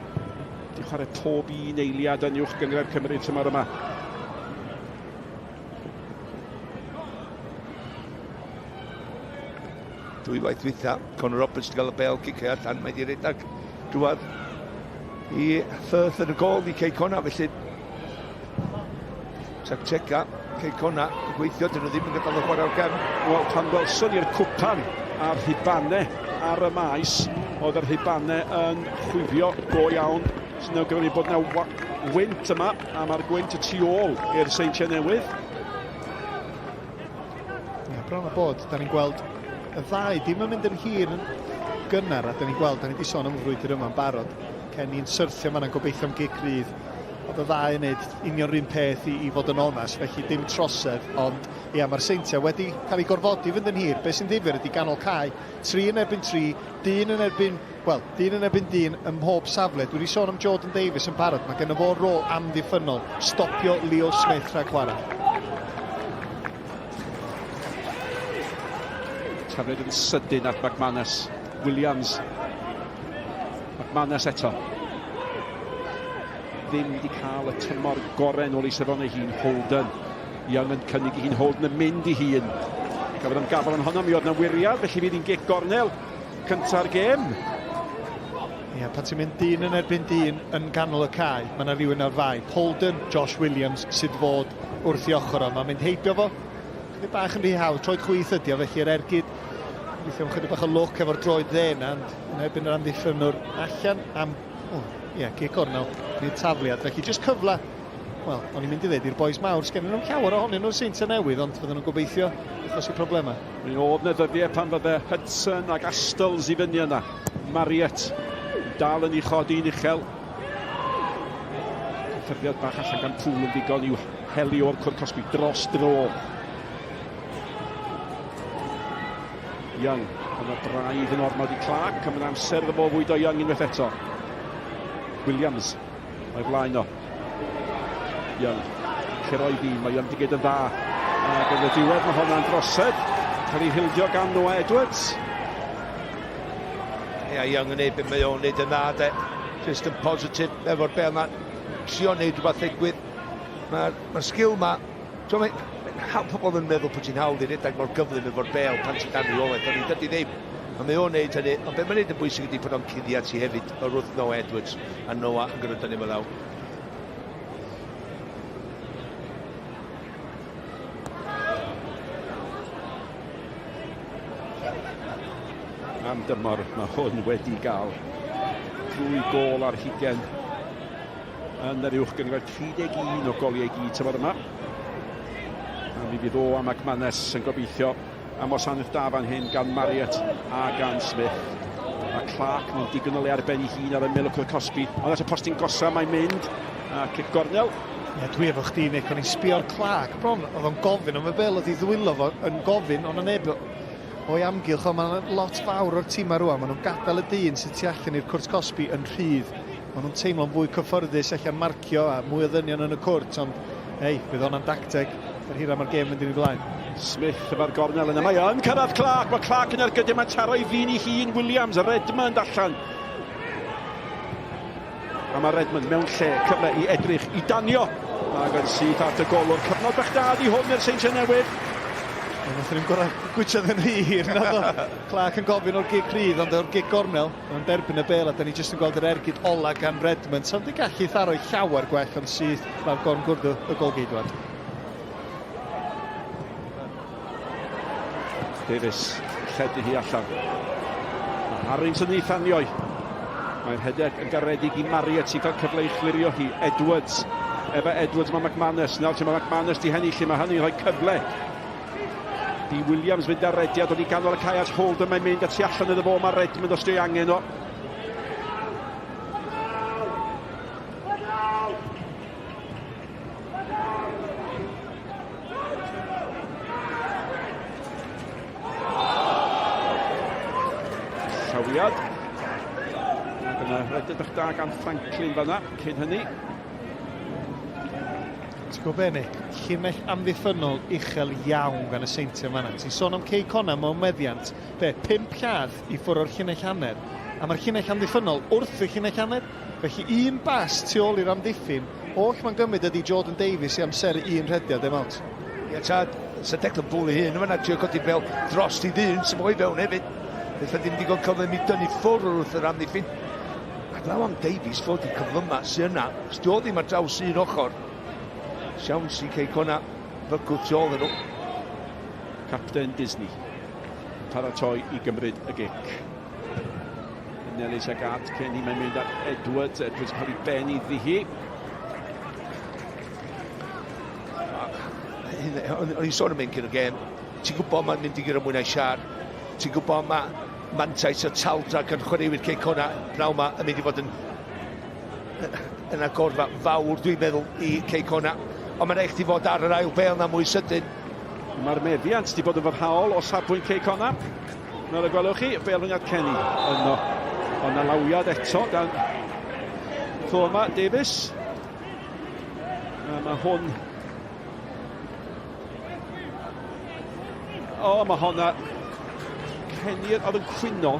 F: Di chwarae pob un eiliad yn uwch gynghrair Cymru tymor yma.
C: Dwy waith dwytha, Conor Roberts wedi cael y bel cicio allan, mae wedi rhedeg drwad i Firth yn y gol i Cei Connah, felly tactega Cei Connah yn gweithio, dyn nhw ddim yn gadael y chwarae o'r gefn.
F: Wel, pan welson ni'r cwpan a'r rhubanau ar y maes, oedd y rhubanau yn chwifio go iawn Sy'n awgrymu bod yna wynt yma, a mae'r gwynt y tu ôl i'r Seintiau Newydd.
M: Ie, bron a bod, da ni'n gweld y ddau ddim yn mynd yn hir yn gynnar, a da ni'n gweld, da ni wedi sôn am y frwydr yma'n barod. Kenny'n syrthio fanna'n gobeithio am gic rydd. Oedd y ddau yn neud union rhywun peth i, i fod yn onest, felly dim trosedd, ond ia, mae'r Seintiau wedi cael eu gorfodi fynd yn hir. Be sy'n ddifyr ydy ganol cae, tri yn erbyn tri, dyn yn erbyn Wel, dyn yn erbyn dyn ym mhob safle. Dwi wedi sôn am Jordan Davies yn barod. Mae genno fo rôl amddiffynnol. Stopio Leo Smith rhag chwarae.
F: Tafliad yn sydyn at McManus. Williams. McManus eto. ddim wedi cael y tymor gorau yn ôl ei safon ei hun, Holden. Young yn cynnig i hun, Holden yn mynd i hun. Cafodd am gafel yn honno, mi oedd na wiriad, felly fydd hi'n gic gornel cynta'r gêm.
M: Ie, pan ti'n mynd dyn yn erbyn dyn yn ganol y cae, mae yna rhywun ar fai. Holden, Josh Williams, sydd fod wrth i ochr o. Mae'n mynd heibio fo, chydig bach yn rhy hawdd, troed chwith ydi o, felly yr ergyd, gobeithio am chydig bach o lwc efo'r droed dde yna, ond yn erbyn yr amddiffynwr allan am, o, ie, gic gornel, nid tafliad, felly jyst cyfle, wel, o'n i'n mynd i ddweud i'r bois mawr, sgennyn nhw'n llawer ohonyn nhw'r Seintiau Newydd, ond fydden nhw'n gobeithio achosi problemau.
F: Mi oedd 'na ddyddiau pan fydde Hudson ac Astles i fyny yna. Marriott dal yn ei chodi'n uchel. Cyffyrddiad bach allan gan Poole yn ddigon i'w heli o'r cwrt cosbi dros dro. Young, ond y braidd yn ormod i Clark, a mae'n amser iddo fo fwydo Young unwaith eto. Williams, o'i flaen o. Young, curo i ddyn, mae Young wedi gwneud yn dda. Ac yn y diwedd mae honna'n drosedd, cael ei hildio gan Noah Edwards.
C: Ia, Young yn neud beth mae o'n neud yn dda, de. Just yn positif efo'r bel na. Trio neud rhywbeth ddigwydd. Mae'r ma sgil ma, ti'n mae, mae pobl yn meddwl bod ti'n hawdd i redeg mor gyflym efo'r bel pan ti'n dan reolaeth, ond dydy ddim. Ond mae o'n neud hynny, ond be mae'n neud yn bwysig ydy bod o'n cuddiad ti hefyd, o wrth Noah Edwards, a Noah yn gwrando dynnu fo lawr.
F: Am dymor mae hwn wedi gael drwy gol ar hugen yn yr uwch gynghrair 31 o goliau i gyd tymor yma. A mi fydd o a McManus yn gobeithio am wasanaeth da fan hyn gan Marriott a gan Smith. Mae Clark mewn digon o le ar ben ei hun ar ymyl y cwrt cosbi. Ond at y postyn gosa mae'n mynd. A cic gornel.
M: Ie, dwi efo chdi, Nick. O'n i'n sbio ar Clark bron. Oedd o'n gofyn am y bel, oedd ei ddwylo fo yn gofyn, ond neb o'i amgylch. Ond mae'n lot fawr o'r tîmau rwan. Maen nhw'n gadael y dyn sydd tu allan i'r cwrt cosbi yn rhydd. Maen nhw'n teimlo'n fwy cyffyrddus allan marcio a mwy o ddynion yn y cwrt, ond hei, fydd hwnna'n dacteg yr hira mae'r gêm mynd yn ei flaen.
F: Smith efo'r gornel yna, mae yn cyrraedd Clark, mae Clark yn ergydio, mae'n taro i ddyn i hun, Williams, Redmond allan. A mae Redmond mewn lle, cyfle i edrych, i danio. Ac yn syth at y golwr, cyfnod bach da di hwn i'r Seintiau Newydd.
M: Nath ni'n gorau gwytiodd yn rhy hir, naddo. Clark yn gofyn o'r gic rhydd, ond o'r gic gornel. Mae'n derbyn y bêl a da ni jyst yn gweld yr ergyd ola gan Redmond. Sa'n di gallu tharo llawer gwell ond syth lawr gorn gwrdd y golgeidwad.
F: Davies, lledu hi allan. Mae Harrington yn ei thanioi. Mae'n rhedeg yn garedig i Marriott sy'n cael cyfle i chlirio hi. Edwards. Efo Edwards mae McManus. Nawr lle mae McManus di hennill, lle mae hynny'n rhoi cyfle Di Williams fynd ar rediad o'n i ganol y cae at Holden, mae'n mynd a tu allan iddo fo, mae Redmond os di angen o. Llawiad. Ac yna rediad bach da gan Franklin fanna cyn hynny.
M: Ti'n gwybod be, Nick? Llinell amddiffynnol uchel iawn gan y Seintiau fan'na. Ti'n sôn am Cei Connah mewn meddiant, be, 5 lladd i ffwrdd o'r llinell hanner, a mae'r llinell amddiffynnol wrth y llinell hanner, felly un bas tu ôl i'r amddiffyn, oll mae'n gymryd ydy Jordan Davies i amseru un rhediad, dim ots.
C: Ie, tad, sa Declan Poole ei hun yn fan'na, trio codi bel dros i ddyn sy'n o'i fewn hefyd. Felly ddim digon cyflym i dynnu ffwrdd wrth yr amddiffyn. Heblaw am Davies fod y cyflyma sy yna, os di o ddim ar draws un ochr, siawns i Cei Connah fygwth tu ôl nhw.
F: Capten Disney yn paratoi i gymryd y gic. Nellis ag at Kenny, mae'n mynd at Edwards, Edwards cael ei ben iddi hi.
C: O'n i'n sôn am hyn cyn y gêm, ti'n gwybod mae'n mynd i gyrra mwy na siar, ti'n gwybod mae mantais y taldra gan chwaraewyr Cei Connah pnawn 'ma yn mynd i fod yn yn agorfa fawr dwi'n meddwl i Cei Connah. Ond mae'n rhaid chdi fod ar yr ail bêl na mwy sydyn.
F: Mae'r meddiant wedi bod yn foddhaol o safbwynt Cei Connah. Fel y gwelwch chi, bêl rhwng at Kenny yno. Ond na lawiad eto gan Thoma Davies. A mae hwn O, mae honna... Kenny oedd yn cwyno.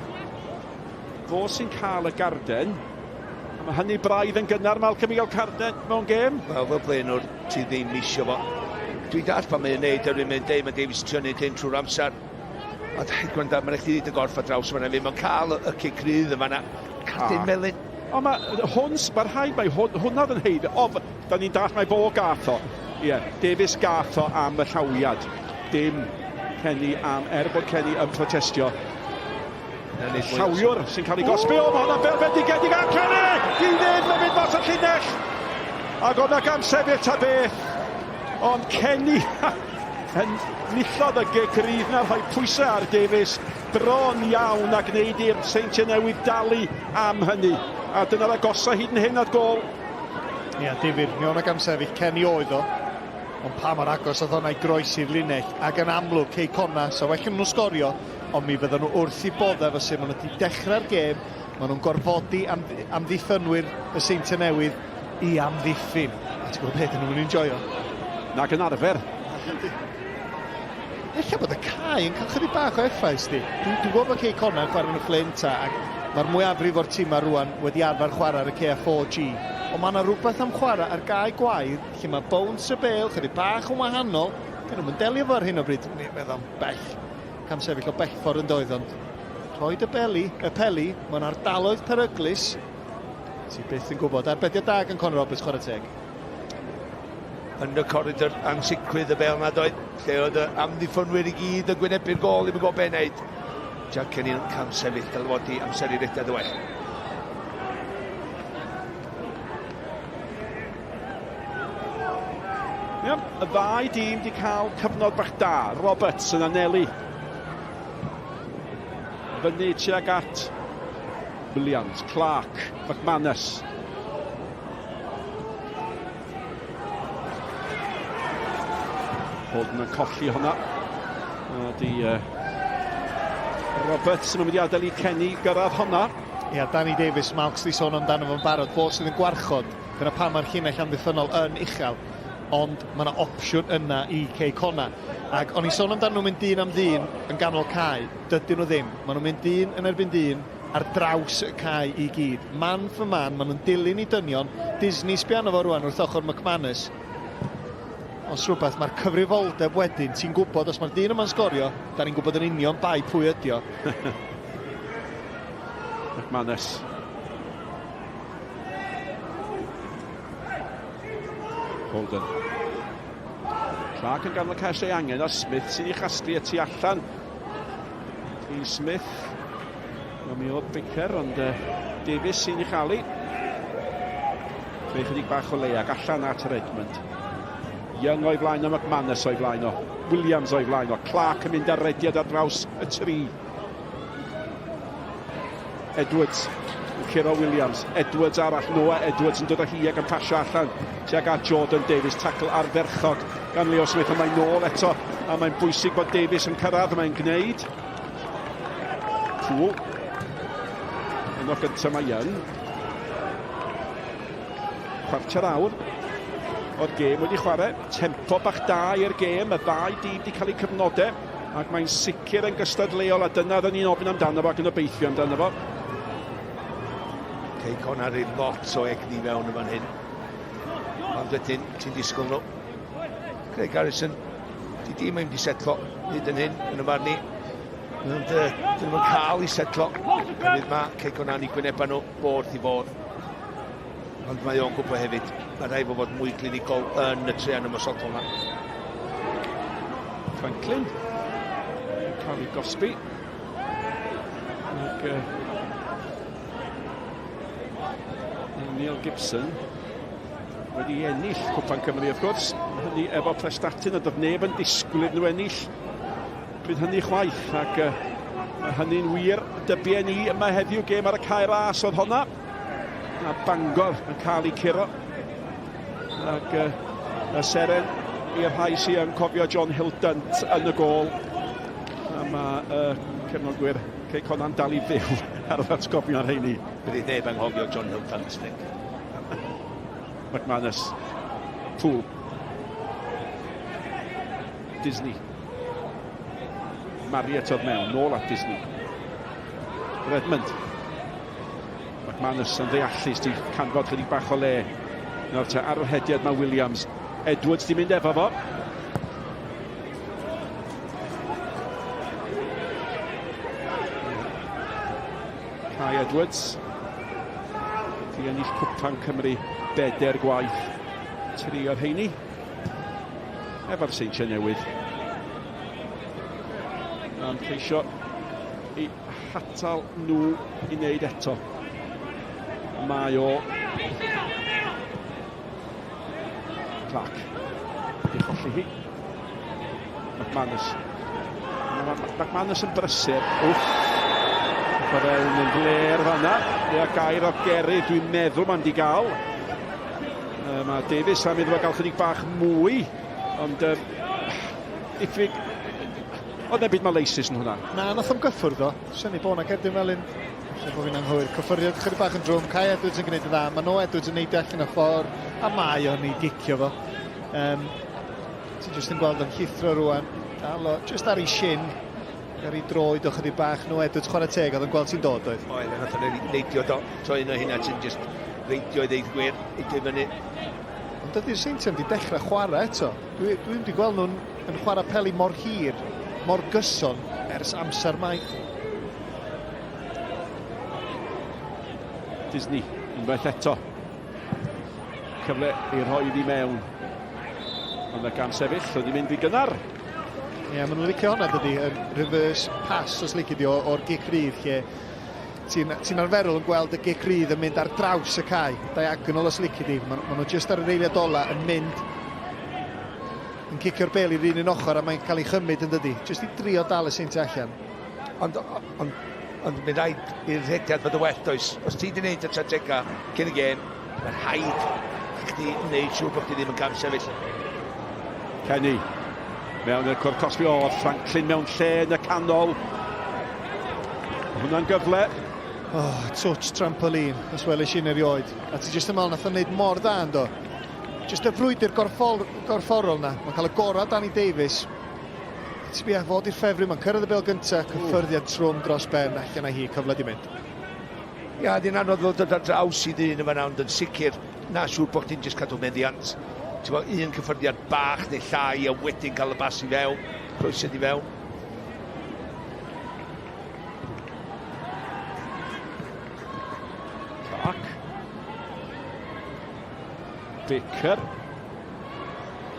F: Fo sy'n cael y garden. A mae hynny braidd yn gynnar, Malcolm, i gael carden mewn gêm.
C: Wel, fel blaenwr, ti ddim isio fo. Dwi'n dall pan mae'n neud, yr un mae'n deud, mae Davies yn trio neud hyn trwy'r amser. Ond hei, gwranda, mae'n rhaid i ddweud y gorff ar draws fan'na hefyd. Mae'n cael y cic rydd yn fan'na. Cardyn melyn.
F: Ond mae hwn, mae rhaid mai hwn, hwnna oedd yn haeddu. O, da ni'n dall mai fo gath o. Ie, yeah, Davies gath o am y llawiad. Dim Kenny am, er bod Kenny yn protestio. Llawiwr sy'n cael ei gosbi. O, mae hwnna'n berfendigedig a Kenny! Di ddim yn mynd mas o'r llinell! Ac o'na gam sefyll ta beth. Ond Kenny yn nillodd y gic rydd na rhoi pwysau ar Davies bron iawn a gwneud i'r Seintiau Newydd dalu am hynny. A dyna'r agosa hyd yn hyn at gol.
M: Ia, difyr. Mi o'na gam sefyll. Kenny oedd o. Ond pa mor agos oedd hwnna i groesi'r linell. Ac yn amlwg, Cei Connah, sa well nhw sgorio, ond mi fydden nhw wrth i bodde efo sut maen nhw wedi dechrau'r gêm. Maen nhw'n gorfodi am, amddiffynwyr y Seintiau Newydd i amddiffyn. A ti'n gwybod beth, dyn nhw'n mynd i'n joio.
F: Nag yn arfer.
M: Ella bod y cae yn cael chydig bach o effaith, sti. Dwi'n dwi gwybod bod Cei Connah yn chwarae yn y Fflint a, ac mae'r mwyafrif o'r tîmau rwan wedi arfer chwarae ar y cae 4G. Ond mae yna rhywbeth am chwarae ar gae gwair lle mae bounce y bêl chydig bach yn wahanol. Dyn nhw'n delio fo ar hyn o bryd. Mi'n meddwl am bell, camsefyll o bell ffordd yn doedd, ond rhoi y beli, y peli mewn ardaloedd peryglus, ti byth yn gwybod. Arbediad da gan Conor Roberts, chwarae teg.
C: Yn y coridor ansicrwydd y bel nad oedd, lle oedd y amddiffynwyr i gyd yn gwynebu'r gol, ddim yn gwybod beth wneud. Jack Kenny yn camsefyll, dylfodi amser i redeg y well.
F: Ia, y ddau dîm wedi cael cyfnod bach da. Roberts yn anelu. Fyny tuag at Williams, Clark, McManus. Holden yn colli hwnna. A di uh, Roberts yn mynd i adael i Kenny gyrraedd hwnna.
M: Ia, Danny Davies, Malks di sôn amdano fo'n barod, fo sydd yn gwarchod. Dyna pam mae'r llinell amddiffynnol yn uchel. Ond mae yna opsiwn yna i Cei Connah. Ac o'n i'n sôn amdano nhw'n mynd dyn am ddyn yn ganol cae. Dydyn nhw ddim. Maen nhw'n mynd dyn yn erbyn dyn ar draws y cae i gyd. Man for man, maen nhw'n dilyn i dynion. Disney sbia arno fo rwan wrth ochr McManus. Os rhywbeth, mae'r cyfrifoldeb wedyn, ti'n gwybod, os mae'r dyn yma'n sgorio, da ni'n gwybod yn union bai pwy ydi o.
F: McManus. Holden. Clark yn ganol cael ei angen, a Smith sy'n ei chasglu y tu allan. I Smith. Wel, mi oedd Baker, ond uh, Davies sy'n ei chael ei. Creu chydig bach o le ac allan at Redmond. Young o'i flaen o, McManus o'i flaen o, Williams o'i flaen o, Clark yn mynd ar rediad ar draws y tri. Edwards yn curo Williams. Edwards arall, Noah Edwards yn dod â hi ac yn pasio allan tuag at Jordan Davies. Tackle ardderchog gan Leo Smith, ond mae'n nôl eto a mae'n bwysig bod Davies yn cyrraedd, mae'n gwneud. Poole. Yno gyntaf mae Young. Chwarter awr o'r gêm wedi chwarae. Tempo bach da i'r gêm, y ddau dîm wedi cael eu cyfnodau. Ac mae'n sicr yn gystadleuol a dyna oedden ni'n ofyn amdano fo ac yn obeithio amdano fo.
C: Cei Connah rhydd lot o egni fewn yn fan hyn. Ond wedyn, ti'n disgwyl nhw. Craig Harrison, di dim yn mynd i setlo hyd yn hyn yn y marn i. Ond uh, dyn nhw'n cael i setlo. Hefyd mae Cei Connah yn gwyneba nhw bodd i fodd. Ond mae o'n gwybod hefyd, mae rhaid fo fod mwy clinigol yn y trean ymosodol yma.
F: Franklin yn cael ei gosbi. Ac, uh, Neil Gibson wedi ennill Cwpan Cymru wrth gwrs. Hynny efo Prestatyn, a doedd neb yn disgwyl iddyn nhw ennill pryd hynny chwaith. Ac uh, mae hynny'n wir dybien i yma heddiw, gêm ar y cae ras oedd honna. A Bangor yn cael ei curo. Ac uh, y seren i'r rhai sy'n yn cofio John Hildant yn y gôl. A mae uh, cefnogwyr Cei Connah'n dal i fyw ar yr atgofion rheini.
C: Bydd neb anghofio John Hildant, Nick.
F: McManus. Poole. Disney. Marriott oedd mewn, nôl at Disney. Redmond. McManus yn ddeallus di canfod chydig bach o le. Nawr te ar yr hediad mae Williams. Edwards di mynd efo fo. Kai Edwards. Di ennill Cwpan Cymru beder gwaith. Tri o'r heini. Efo'r Seintiau Newydd. Mae'n ceisio i hatal nhw i wneud eto. Mae o Clark. Wedi cholli hi. McManus. Mae McManus yn brysur. Wff. Mae fewn yn fler fanna. Ia, gair o Geri, dwi'n meddwl mae'n di gael. Mae Davies am iddo fo gael chydig bach mwy, ond diffyg... Oedd e'n byd maleisus yn hwnna.
M: Na, nath o'm gyffwrdd o. Synnu bod 'na gerdyn felyn. Falle bod fi'n anghywir. Cyffyrddiad chydig bach yn drwm. Kai Edwards yn gwneud yn dda. Mae Noah Edwards yn neidio allan o ffordd, a mae o'n ei gicio fo. Um, Ti'n jyst yn gweld o'n llithro rwan. Dal o, jyst ar ei shin. Ar ei droed o chydig bach. Noah Edwards, chwarae teg, oedd yn gweld ti'n dod oedd.
C: Oedd, nath o'n neidio do. So un o hynna ti'n jyst reidio i ddeud gwir, eidio i fyny.
M: Ond dydy'r Seintiau wedi dechrau chwarae eto. Dwi, dwi wedi gweld nhw'n yn chwarae peli mor hir, mor gyson ers amser maith.
F: Disney, unwaith eto. Cyfle i rhoi iddi mewn. Ond y gam sefyll, oedd hi'n mynd i gynnar.
M: Ie, yeah, maen nhw'n licio hwnna, dydy, y reverse pass, os licio di, o'r gic rydd, lle ti'n ti arferol yn gweld y gic rydd yn mynd ar draws y cae, diagonal os licio di. Maen ma nhw jyst ar yr eiliad ola yn mynd yn cicio'r bel i'r un un ochr a mae'n cael ei chymryd yn dydy. Jyst i drio dal y Seintiau allan.
C: Ond, ond, ond mae'n rhaid i'r rhediad fod yn well, does? Os ti wedi gwneud y tratega cyn y gêm, mae'n rhaid i chdi wneud siŵr bod chdi ddim yn cam sefyll.
F: Kenny, mewn i'r cwrt cosbi, o, Franklin mewn lle yn y canol. Hwnna'n gyfle.
M: Oh, touch trampoline, os weles i'n erioed. A ti jyst yn meddwl nath o'n neud mor dda ynddo. Jyst y frwydr gorffol, gorfforol na. Mae'n cael y gorau Danny Davies. Sbia, fod i'r ffefryn, mae'n cyrraedd y bel gyntaf, cyffyrddiad trwm dros ben, allan â hi, cyfle di mynd.
C: Ia, di'n anodd ddod ar draws i ddyn yma ond yn sicr, na siŵr bod chdi'n jyst cadw meddiant. Ti'n gwybod, un cyffyrddiad bach neu llai a wedyn cael y bas i fewn, croesiad i fewn.
F: Clark. Baker.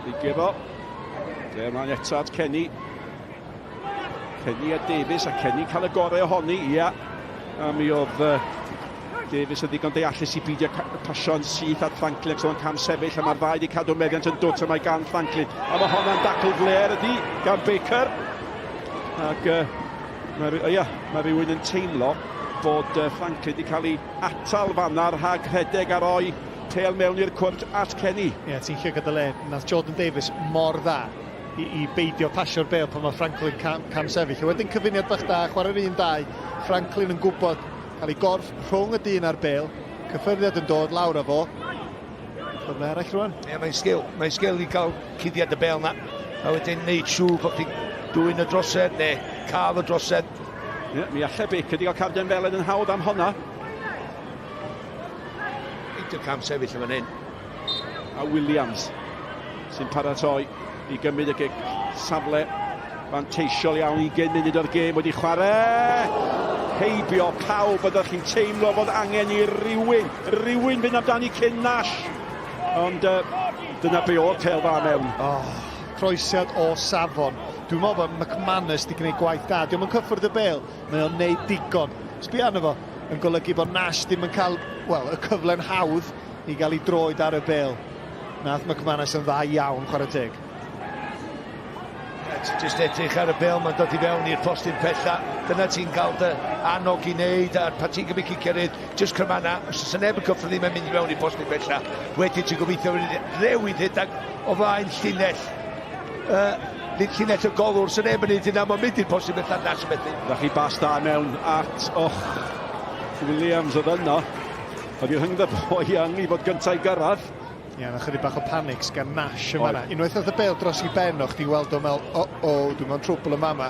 F: I guro. Dre ymlaen eto at Kenny. Kenny a Davies, a Kenny cael y gorau ohoni, ia. A mi oedd uh, Davies yn ddigon deallus i beidio pasio'n syth at Franklin, ac o'n cam sefyll, a mae'r ddau wedi cadw meddiant yn dwt, a mae gan Franklin. A mae honna'n dacl fler ydi, gan Baker. Ac uh, mae, ia, mae rhywun yn teimlo bod uh, Franklin wedi cael ei atal fanna rhag rhedeg a roi Pêl mewn i'r cwrt at Kenny.
M: Ie, ti'n llygad y le. Nath Jordan Davies mor dda i, i beidio pasio'r bêl pan mae Franklin cam, cam sefyll. A wedyn cyfuniad bach da, chwarae'r un dau. Franklin yn gwybod cael ei gorff rhwng y dyn a'r bêl. Cyffyrddiad yn dod lawr â fo. Cyfle arall rwan.
C: Ie, mae'n sgil. Mae'n sgil i gael cuddiad y bêl na. A wedyn neud siŵr bod chdi'n dwyn y drosedd neu cael y drosedd.
F: Ie, mi allai Baker di gael carden felen yn hawdd am honna.
C: Peidio cam sefyll yn fan hyn.
F: A Williams sy'n paratoi i gymryd y gic safle fanteisiol iawn 20 munud o'r gêm wedi chwarae heibio pawb ydych chi'n teimlo fod angen i rywun rywun fynd amdani cyn Nash ond uh, dyna be o'r pêl dda mewn
M: oh, croesiad o safon dwi'n meddwl bod McManus wedi gwneud gwaith da diolch yn cyffwrdd y bêl Mae o'n neud digon. Sbia arno fo, yn golygu bod Nash ddim yn cael, wel, y cyfle'n hawdd i gael ei droed ar y bêl. Nath McManus yn dda iawn, chwarae teg.
C: Ti jyst edrych ar y bêl, mae'n dod i fewn i'r postyn pella. Dyna ti'n cael dy annog i wneud, a pan ti'n gymryd cicio rydd, jyst crymanna. Os oes neb yn cyffwrdd mae'n mynd i fewn i'r postyn pella. Wedyn ti'n gobeithio rewyd rhedeg o flaen llinell. Uh, nid llinell y golwr, sy'n neb yn neud hynna, mae'n mynd i'r posib beth Nash yn methu.
F: Da chi bas da mewn at, och, Williams oedd yno. Oedd hi rhyngddo fo Young i fod gyntaf i gyrraedd.
M: Ie, yeah, yna chydig bach o panics gan Nash yn fanna. Unwaith oedd y bel dros i ben, o'ch ti'n weld o'n meddwl, o, o, dwi'n mewn trwbl yma yma.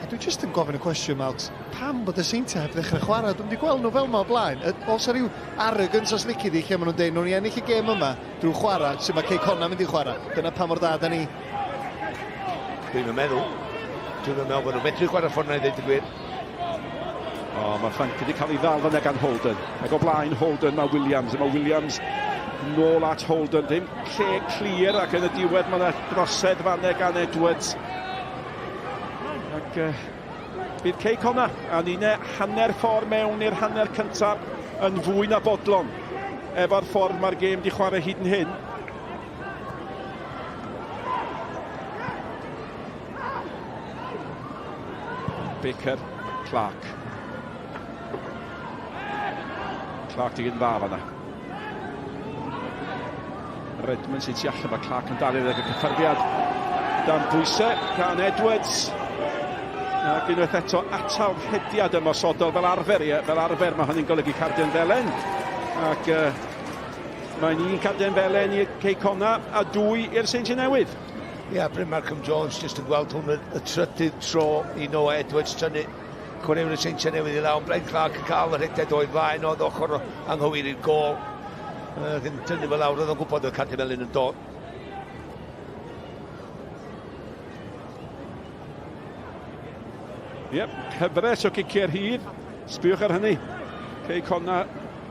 M: A dwi jyst yn gofyn y cwestiwn, Malks, pam bod y Seintiau heb ddechrau chwarae? Dwi'm 'di gweld nhw fel 'ma o blaen. Oes 'na ryw arrogance os lici di lle maen nhw'n deud, "Wnawn ni ennill y gêm yma drwy chwarae sut mae Cei Connah mynd i chwarae. Dyna pa mor dda da ni.
C: Dwi'm yn meddwl. Dwi'm yn meddwl bod nhw'n medru chwarae ffordd 'na i ddeud y gwir.
F: O, mae Frank wedi cael ei ddal fanna gan Holden. Ac o blaen Holden mae Williams. Mae Williams nôl at Holden. Ddim lle clir ac yn y diwedd mae yna drosedd fanna gan Edwards. Ac uh, bydd Cei Connah a nine hanner ffordd mewn i'r hanner cyntaf yn fwy na bodlon efo'r ffordd mae'r gêm di chwarae hyd yn hyn. Baker, Clark. Clark di gyn dda fanna. Redmond sy'n tu allan, mae Clark yn dal i ddeg y cyffyrddiad. Dan bwysau gan Edwards. Ac unwaith eto atal rhediad ymosodol fel arfer, ie, fel arfer mae hynny'n golygu cardian felen. Ac uh, mae'n un cardian felen i Cei Connah a dwy i'r Seintiau Newydd.
C: Ia, yeah, Bryn Malcolm Jones jyst yn gweld hwn y trydydd tro i Noah Edwards tynnu chwaraewyr y Seintiau Newydd i lawr. Brent Clark yn cael y rhediad o'i flaen oedd ochr anghywir i'r gôl. Uh, yn tynnu fe lawr, oedd o'n gwybod oedd Cadw Melyn yn dod.
F: Yep, cyfres o giciau'r hir. Sbiwch ar hynny. Cei Connah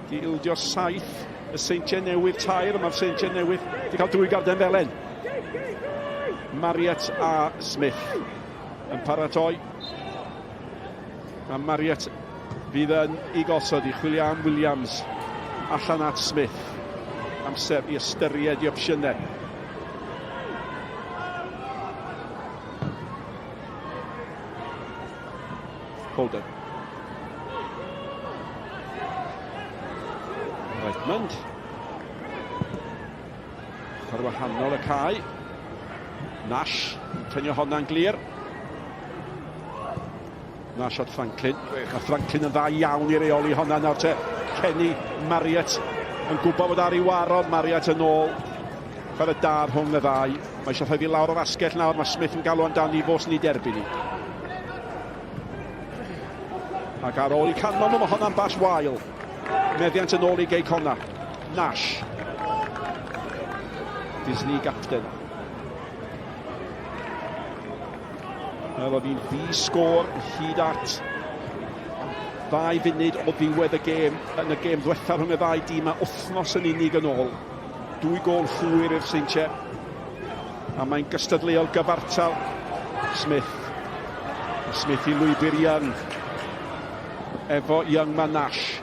F: di ildio saith, y Seintiau Newydd tair, mae'r Seintiau Newydd di cael dwy garden felen. Marriott a Smith yn paratoi. A Marriott fydd yn ei gosod i chwilio am Williams allan at Smith. Amser i ystyried i opsiynau. Holden. Redmond. Ochr wahanol y cae. Nash yn tynio honna'n glir. Nash at Franklin. Mae Franklin yn dda iawn i reoli honna nawr te. Kenny Marriott yn gwybod bod ar ei waron. Marriott yn ôl. Fel y dar rhwng y ddau. Mae eisiau rhoi fi lawr o'r asgell nawr. Mae Smith yn galw amdani fo sy'n ei derbyn i. Ac ar ôl i canmol nhw, mae honna'n bas wael. Meddiant yn ôl i Gei Connah. Nash. Disney gapten. Wel, oedd hi'n ddi-sgôr hyd at ddau funud o ddiwedd y gêm yn y gêm ddwetha rhwng y ddau dîm a wythnos yn unig yn ôl. Dwy gôl hwyr i'r Seintiau. A mae'n gystadleuol gyfartal. Smith. Smith i lwybr Young. Efo Young mae Nash.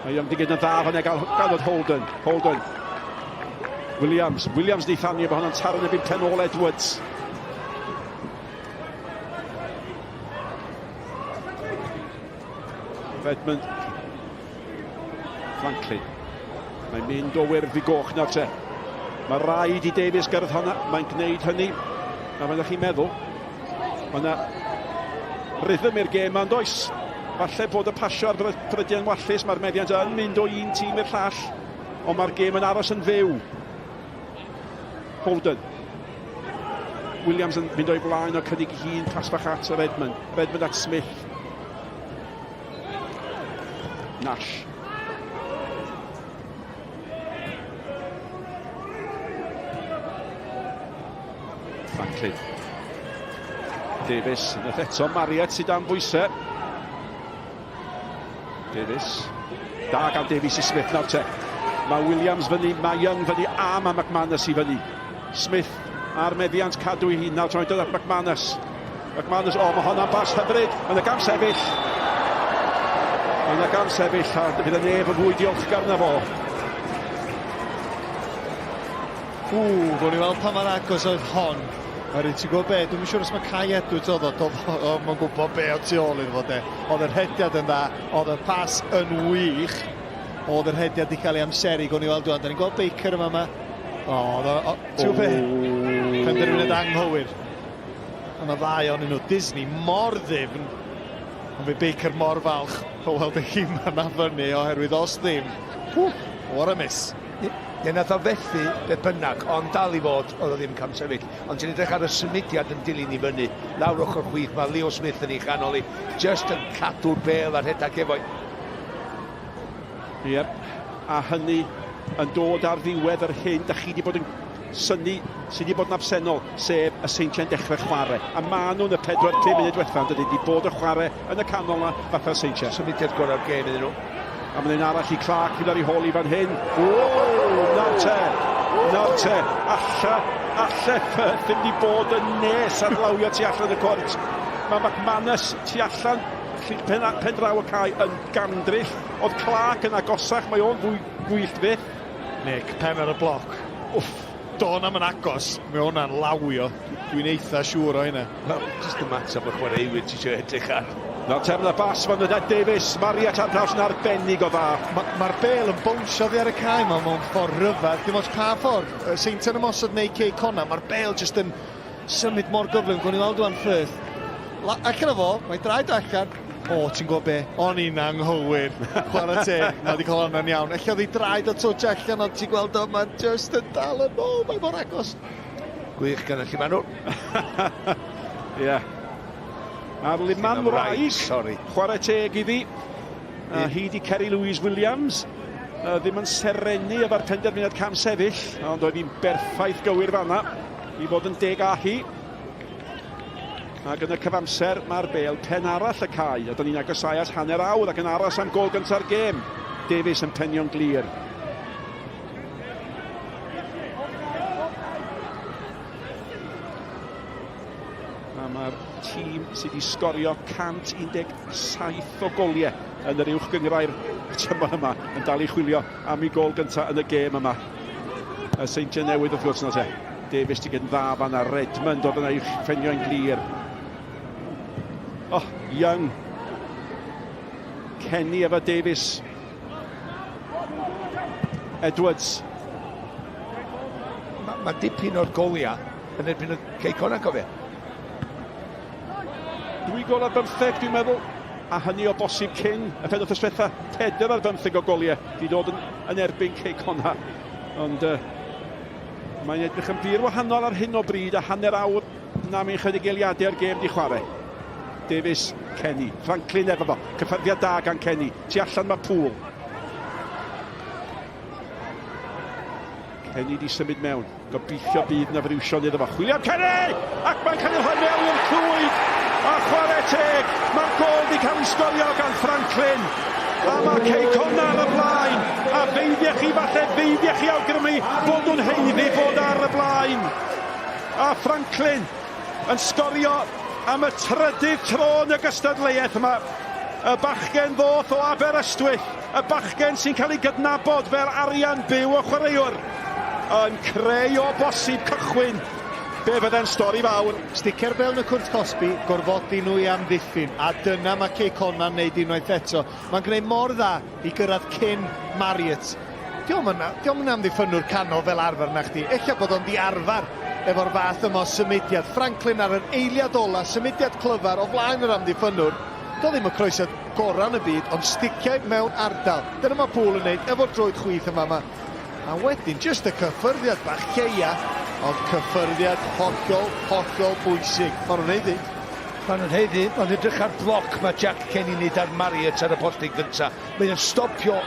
F: Mae Young di gyd yn dda fan e gael ganod Holden. Holden. Williams. Williams di thanu efo hwnna'n taro yn ebyn pen ôl Edwards. Redmond. Franklin. Mae'n mynd o wyrdd i goch nawr te. Mae rhaid i Davies gyrraedd honna. Mae'n gwneud hynny. A fel chi'n meddwl, mae yna rhythm i'r gêm ma'n does. Falle bod y pasio ar brydiau'n wallus, mae'r meddiant yn mynd o un tîm i'r llall, ond mae'r gêm yn aros yn fyw. Holden. Williams yn mynd o'i flaen o cynnig i hun, pas bach at Redmond. Redmond at Smith. Nash. Franklin. Davies, unwaith eto Marriott sydd dan bwysau. Davies. Da gan Davies i Smith nawr te. Mae Williams fyny, mae Young fyny a mae McManus i fyny. Smith a'r meddiant cadw i hun nawr tra'n dod at McManus. McManus, o, mae honna'n bas hyfryd yn y gam sefyll. Yn y gam sefyll, a fydd y neb yn fwy diolchgar na fo.
M: Ww, gawn ni weld pa mor agos oedd hon. Oherwydd ti'n gwybod be, dwi'm yn siŵr os mae Kai Edwards oedd o, doedd o ddim yn gwybod be oedd tu ôl iddo fo de. Oedd y rhediad yn dda, oedd y pas yn wych, oedd y rhediad wedi cael ei amseru, gawn ni weld rwan. Da ni'n gweld Baker yma yma. O, oedd o, o, ti'n gwybod be? Penderfyniad anghywir. Ond y ddau ohonyn nhw, Disney mor ddyfn, ond fe Baker mor falch o weld ei hun yna fyny, oherwydd os ddim, whew, what a miss.
C: Ie, nath o fethu beth bynnag, ond dal i fod, oedd o ddim yn camsefyll. Ond ti'n edrych ar y symudiad yn dilyn i fyny, lawr ochr chwith, mae Leo Smith yn ei chanol i, just yn cadw'r bel a rhedeg efo.
F: Ie, a hynny yn dod ar ddiwedd yr hyn da chi wedi bod yn synnu sydd wedi bod yn absennol, sef y Seintiau'n dechrau chwarae. A maen nhw'n y 4-5 munud diwethaf, yn dydy, wedi bod yn chwarae yn y canol yna, fatha'r Seintiau.
C: Symudiad gorau'r gêm iddyn nhw.
F: A mae'n un arall i Clark, fydd ar ei hôl i fan hyn. O, nawr te, nawr te, alla, alle Firth ddim wedi bod yn nes ar lawio tu allan y cwrt. Mae McManus tu allan, pen, pen draw y cae yn gandryll. Oedd Clark yn agosach, mae o'n fwy gwyllt fyth.
M: Nick, pen ar y bloc. Wff, do na'm yn agos, mae hwnna'n lawio. Dwi'n eitha siŵr o hynna.
C: Wel, jyst ymateb y chwaraewyr ti eisiau edrych ar.
F: Nawr te, mae bas fan yna Davies, Marriott ar draws yn arbennig o dda.
M: Mae'r ma bel yn bownsio oddi ar y cae yma mewn ffordd rhyfedd. Dim ots pa ffordd, Seintiau'n ymosod neu Cei Connah, mae'r bel jyst yn symud mor gyflym. Gwn i weld wan Firth. Allan o fo, mae draed o allan. O, ti'n gwybod be? O'n i'n anghywir. Chwarae teg, mae wedi cael hwnna'n iawn. Ella oedd ei draed o twtsh allan, ond ti'n gweld o, mae just yn dal yn ôl, mae mor agos.
C: Gwych gan y llimanwr.
F: Ie. Yeah. A'r liman wraig,
C: sorry.
F: Chwarae teg iddi. A hi di Kerry Louise Williams. Ddim yn serennu efo'r penderfyniad cam sefyll, ond oedd hi'n berffaith gywir fanna i fod yn deg â hi. Ac yn y cyfamser, mae'r bel pen arall y cae, a dyn ni'n agosau at hanner awr ac yn aros am gol gynta'r gêm. Davies yn penio'n glir. A mae'r tîm sydd wedi sgorio 117 o goliau yn yr uwch gynghrair y tymor yma yn dal i chwilio am ei gol gyntaf yn y gêm yma. Y Seintiau Newydd wrth gwrs yna te. Davies di yn dda fanna, Redmond oedd yna i'w ffenio'n glir. Oh, Young. Kenny efo Davies. Edwards.
C: Mae ma dipyn o'r goliau yn erbyn y Cei Connah, cofio.
F: Dwy gol ar bymtheg, dwi'n meddwl, a hynny o bosib cyn y penwythnos diwetha. 4 ar 15 o goliau di dod yn, yn erbyn Cei Connah. Ond mae'n edrych yn bur wahanol ar hyn o bryd a hanner awr na mi'n chydig eiliadau o'r gêm di chwarae. Davies, Kenny, Franklin efo fo. Cyffyrddiad da gan Kenny. Tu allan mae Poole. Kenny di symud mewn. Gobeithio bydd na friwsion iddo fo. Chwilio am Kenny! Ac mae'n cael ei rhoi mewn i'r clwyd! A chwarae teg! Mae'r gol di cael ei sgorio gan Franklin! A mae Cei Connah ar y blaen! A feiddiech chi falle, feiddiech chi awgrymu bod nhw'n haeddu bod ar y blaen! A Franklin yn sgorio am y trydydd tro yn y gystadleuaeth yma. Y bachgen ddoth o Aberystwyth, y bachgen sy'n cael ei gydnabod fel arian byw o chwaraewr, yn creu o bosib cychwyn be fydde'n stori fawr.
M: Sticio'r bel yn y cwrt cosbi, gorfodi nhw i amddiffyn, a dyna mae Cei Connah'n neud unwaith eto. Mae'n gwneud mor dda i gyrraedd cyn Marriott. Dio'm yn, dio'm yn amddiffynwr canol fel arfer na chdi. Ella bod o'n di arfer efo'r fath yma o symudiad. Franklin ar yr eiliad ola, symudiad clyfar o flaen yr amddiffynwr. Do ddim y croesiad gorau yn y byd, ond sticiau mewn ardal. Dyna mae Poole yn neud efo'r droed chwith yma yma. A wedyn, jyst y cyffyrddiad bach lleia, ond cyffyrddiad hollol, hollol bwysig. Maen nhw'n haeddu.
C: Maen nhw'n haeddu, ond edrych ar bloc mae Jack Kenny wneud ar Marriott ar y postyn gynta. Mae'n stopio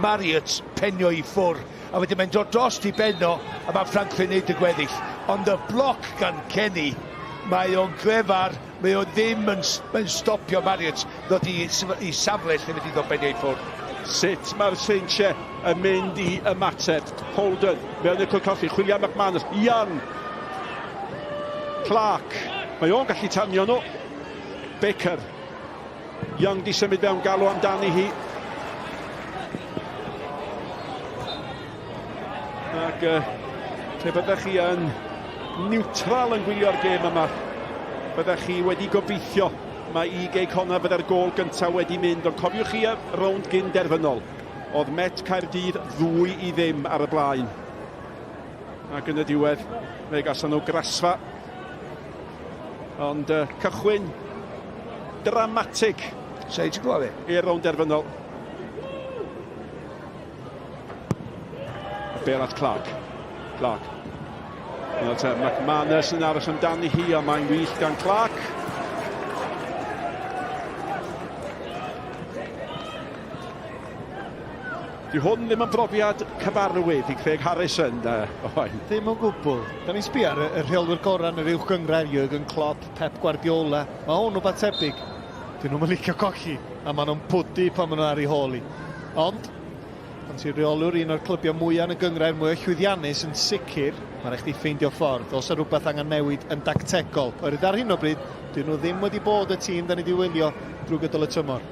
C: Marriott penio i ffwr, a wedyn mae'n dod dros i benno, a mae Franklin neud y gweddill. Ond y bloc gan Kenny, mae o'n glefar, mae o ddim yn, mae'n stopio Marriott ddod i, i safle lle wedi ddod benio i ffwr.
F: Sut mae'r Seintiau yn mynd i ymateb? Holden mewn i'r cwrt cosbi, chwilio am McManus, Young, Clark, mae o'n gallu tanio nhw. Baker, Young di symud fewn, galw amdani hi. Ac pe byddech chi yn niwtral yn gwylio'r gêm yma, byddech chi wedi gobeithio mae i Gei Connah fydde'r gôl gyntaf wedi mynd, ond cofiwch chi y rownd gyn derfynol. Oedd Met Caerdydd 2-0 ar y blaen. Ac yn y diwedd, fe gason nhw grasfa. Ond cychwyn dramatig.
C: Sei ti'n glywed fi?
F: I'r rownd derfynol. Mae'r bel at Clark. Clark. Nawr te, McManus yn aros amdani hi, a mae'n wych gan Clark. Di hwn ddim yn brofiad cyfarwydd i Craig Harrison, Owain.
M: Ddim o gwbl. Da ni'n sbio ar y rheolwyr gorau yn yr uwch gynghrair, Jurgen Klopp, Pep Guardiola. Mae hwn rhywbeth tebyg. Dyn nhw'n licio colli, a maen nhw'n pwdu pan maen nhw ar ei hôl hi. Ond, pan ti'n rheolwr un o'r clybiau mwyaf yn y gynghrair, mwyaf llwyddiannus yn sicr, mae'n rhaid chdi ffeindio ffordd. Os yna rhywbeth angen newid yn dactegol. Oherwydd ar hyn o bryd, dyn nhw ddim wedi bod y tîm da ni wedi wylio drwy gydol y tymor.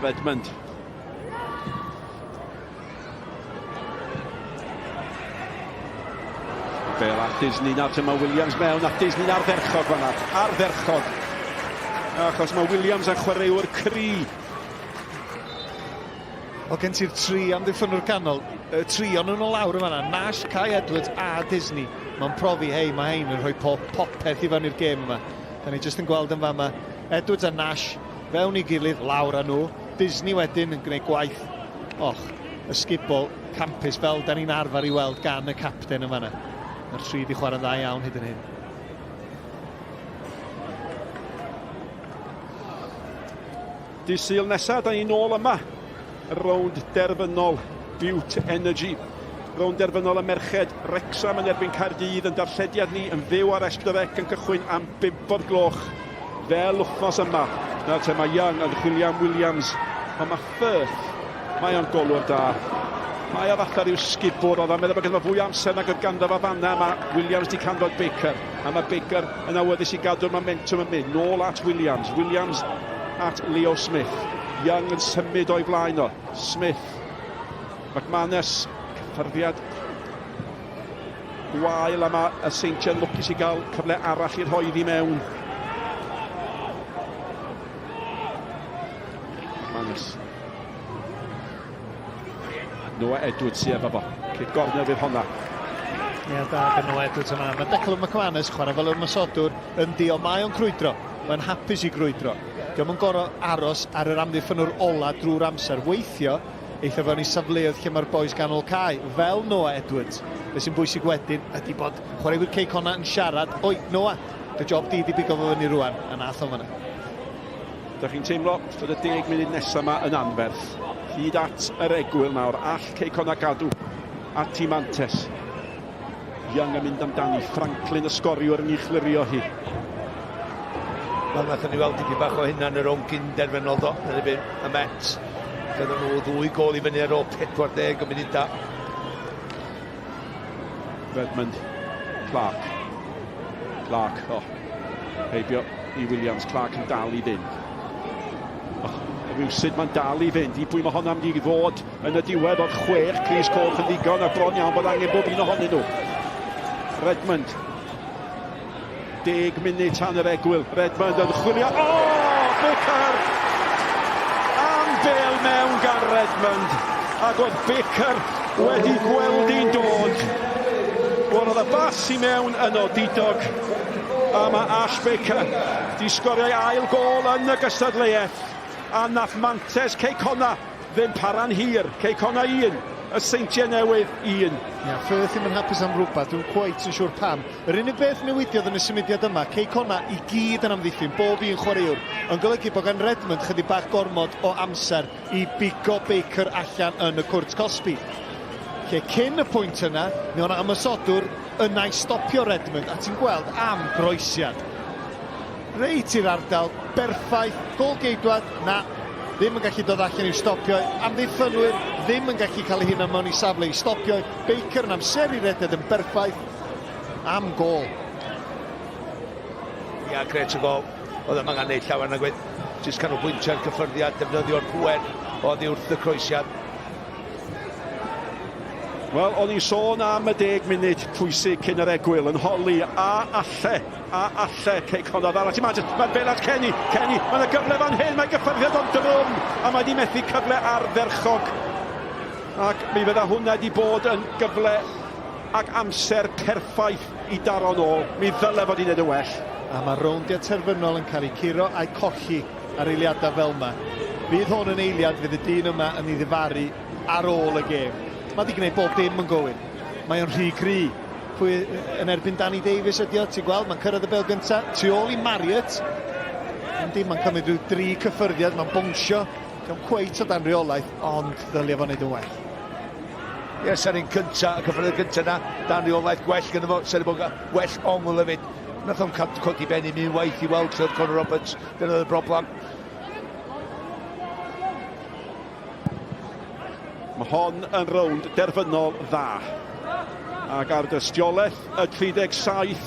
F: Redmond. Bale at Disney nawr, mae Williams mewn at Disney ardderchog fanna, ardderchog. Achos mae Williams yn chwaraewr cry.
M: O gen ti'r tri amddiffynwr canol, y tri o'n nhw'n o lawr yn fanna, Nash, Kai Edwards a Disney. Mae'n profi, hei, mae hein yn rhoi popeth i fewn i'r gêm yma. Da ni jyst yn gweld yn fama, Edwards a Nash fewn i gilydd, lawr â nhw. Disney wedyn yn gwneud gwaith, och, ysgubol, campus, fel da ni'n arfer i weld gan y capten yn fanna. Mae'r tri wedi chwarae'n dda iawn hyd yn hyn.
F: Dydd Sul nesaf, da ni nôl yma. Rownd derfynol Bute Energy. Rownd derfynol y merched, Wrecsam yn erbyn Caerdydd yn darllediad ni yn fyw ar S4C yn cychwyn am 5 o'r gloch fel wythnos yma. Nawr te mae Young yn chwilio am Williams, ond mae Firth, mae o'n golwr da. Mae o fatha rhyw sgubwr, oedd o'n meddwl bod ganddo fwy o amser nag oedd ganddo fo fanna. Mae Williams di canfod Baker, a mae Baker yn awyddus i gadw'r momentum yn mynd. Nôl at Williams, Williams at Leo Smith. Young yn symud o'i flaen o. Smith. McManus, cyffyrddiad gwael a mae y Seintiau'n lwcus i gael cyfle arall i'r rhoi iddi mewn. McManus. Noah Edwards sydd efo fo. Cic gornel fydd honna.
M: Ie, da gan Noah Edwards yna. Mae Declan McManus chwarae fel ymosodwr yn dio. Mae o'n crwydro. Mae'n hapus i grwydro. Dio'm yn gorfod aros ar yr amddiffynnwr ola drwy'r amser. Weithio, eitha fewn i safleoedd lle mae'r bois ganol cae, fel Noah Edwards. Be sy'n bwysig wedyn ydy bod chwaraewyr Cei Connah yn siarad, Oi, Noah, dy job di di bigo fo fyny rwan, a nath o fanna.
F: Dych chi'n teimlo fod y deg munud nesaf yma yn anferth. Hyd at yr egwyl nawr, all Cei Connah gadw at i mantes. Young yn mynd amdani, Franklin y sgoriwr yn ei chlirio hi.
C: Wel, nathon ni weld dipyn bach o hynna yn y rownd cyn derfynol do, yn erbyn y Mets. Gyda nhw ddwy gol i fyny ar ôl 40 o munudau.
F: Redmond, Clark. Clark, oh, heibio i Williams, Clark yn dal i fynd. Oh, rhywsut mae'n dal i fynd. I bwy mae honna'n mynd i ddod yn y diwedd oedd chwech Cris Coch yn ddigon a bron iawn bod angen bob un ohonyn nhw. Redmond. Deg munud tan yr egwyl. Redmond yn chwilio. O! Oh, Baker! Am bel mewn gan Redmond. Ac oedd Baker wedi gweld hi'n dod. Wel, oedd y bas i mewn yn odidog. A mae Ash Baker di sgorio'i ail gol yn y gystadleuaeth. A nath mantes Cei Connah ddim para'n hir. Cei Connah 1, y Seintiau Newydd 1.
M: Ia, Firth ddim yn hapus am rhywbeth, dwi'n cweit yn siŵr pam. Yr unig beth newidiodd yn y symudiad yma, Cei Connah i gyd yn amddiffyn, bob un chwaraewr, yn golygu bod gan Redmond chydig bach gormod o amser i bigo Baker allan yn y cwrt cosbi. Lle cyn y pwynt yna, mi o'na ymosodwr yna i stopio Redmond, a ti'n gweld am groesiad. Reit i'r ardal, berffaith, gôl-geidwad, na, ddim yn gallu dod allan i'w stopio, amddiffynwyr ddim yn gallu cael eu hunan mewn i safle i stopio, Baker yn amseru rhediad yn berffaith, am gôl.
C: Ia, grêt o gôl. Oedd o'm angen neud llawer nag oedd, jyst canolbwyntio ar cyffyrddiad, defnyddio'r pŵer oddi wrth y croesiad.
F: Wel, o'n i'n sôn am y deg munud pwysig cyn yr egwyl yn holi a alle, a alle Cei Connah ddal at i Manchester. Mae'n bel at Kenny, Kenny, mae yna gyfle fan hyn, mae'n gyffyrddiad ond drwm, a mae wedi methu cyfle ardderchog. Ac mi fydda hwnna wedi bod yn gyfle ac amser perffaith i daro nôl. Mi ddyle fod i wneud yn well.
M: A mae rowndiau terfynol yn cael eu curo a'u colli ar eiliadau fel yma. Fydd hwn yn eiliad fydd y dyn yma yn ei ddifaru ar ôl y gêm. Mae wedi gwneud bob dim yn gywir. Mae o'n rhy gry. Pwy yn erbyn Danny Davies ydi o, ti'n gweld, mae'n cyrraedd y bel gynta, tu ôl i Marriott. Yndi, mae'n cymryd rhyw dri cyffyrddiad, mae'n bownsio. Diolch cweit o dan reolaeth, ond ddylia fo wneud yn well.
C: Ie, yeah, sa'n un cynta, y cyffyrddiad cynta na, dan reolaeth gwell gyda fo, sa'n bod well ongl hefyd. Nath o'n codi ben i mi waith i weld lle oedd Conor Roberts, dyna oedd y broblem.
F: Mae hon yn rownd derfynol dda. Ac ar dystiolaeth y 37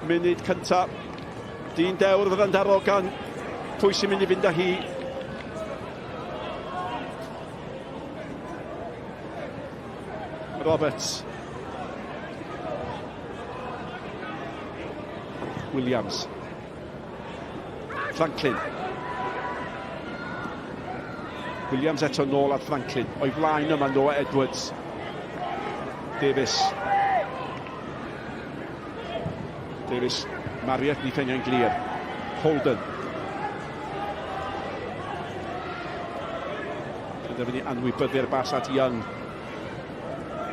F: munud cyntaf, dyn dewr fydda'n darogan pwy sy'n mynd i fynd â hi. Roberts. Williams. Franklin. Williams eto nôl at Franklin. O'i flaen yma Noah Edwards. Davies. Davies. Marriott ni ffenio'n glir. Holden. Penderfynu anwybyddu'r bas at Young.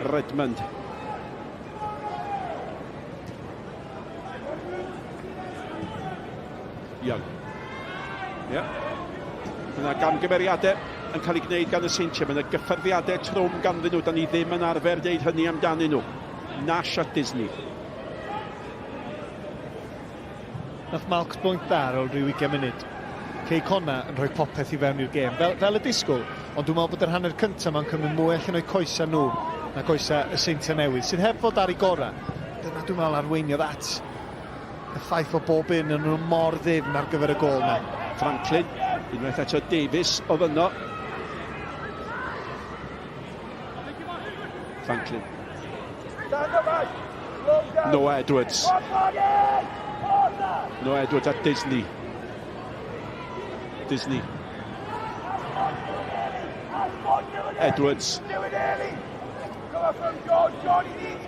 F: Redmond. Young. Ie. Yeah. Yna gamgymeriadau yn cael ei gwneud gan y Seintiau. Mae yna gyffyrddiadau trwm ganddyn nhw. Da ni ddim yn arfer deud hynny amdanyn nhw. Nash at Disney.
M: Nath Malcs bwynt da ar ôl rhyw 20 munud. Cei Conna yn rhoi popeth i fewn i'r gêm, fel, fel y disgwyl, ond dwi'n meddwl bod yr hanner cyntaf ma'n cymryd mwy allan o'u coesau nhw na coesau y Seintiau Newydd, sydd heb fod ar ei gorau. Dyna dwi'n meddwl arweiniodd at y ffaith bod bob un yn nhw mor ddyfn ar gyfer y gôl yna.
F: Franklin, unwaith eto Davies oedd yno. Franklin. Noah Edwards. Noah Edwards at Disney. Disney. Edwards.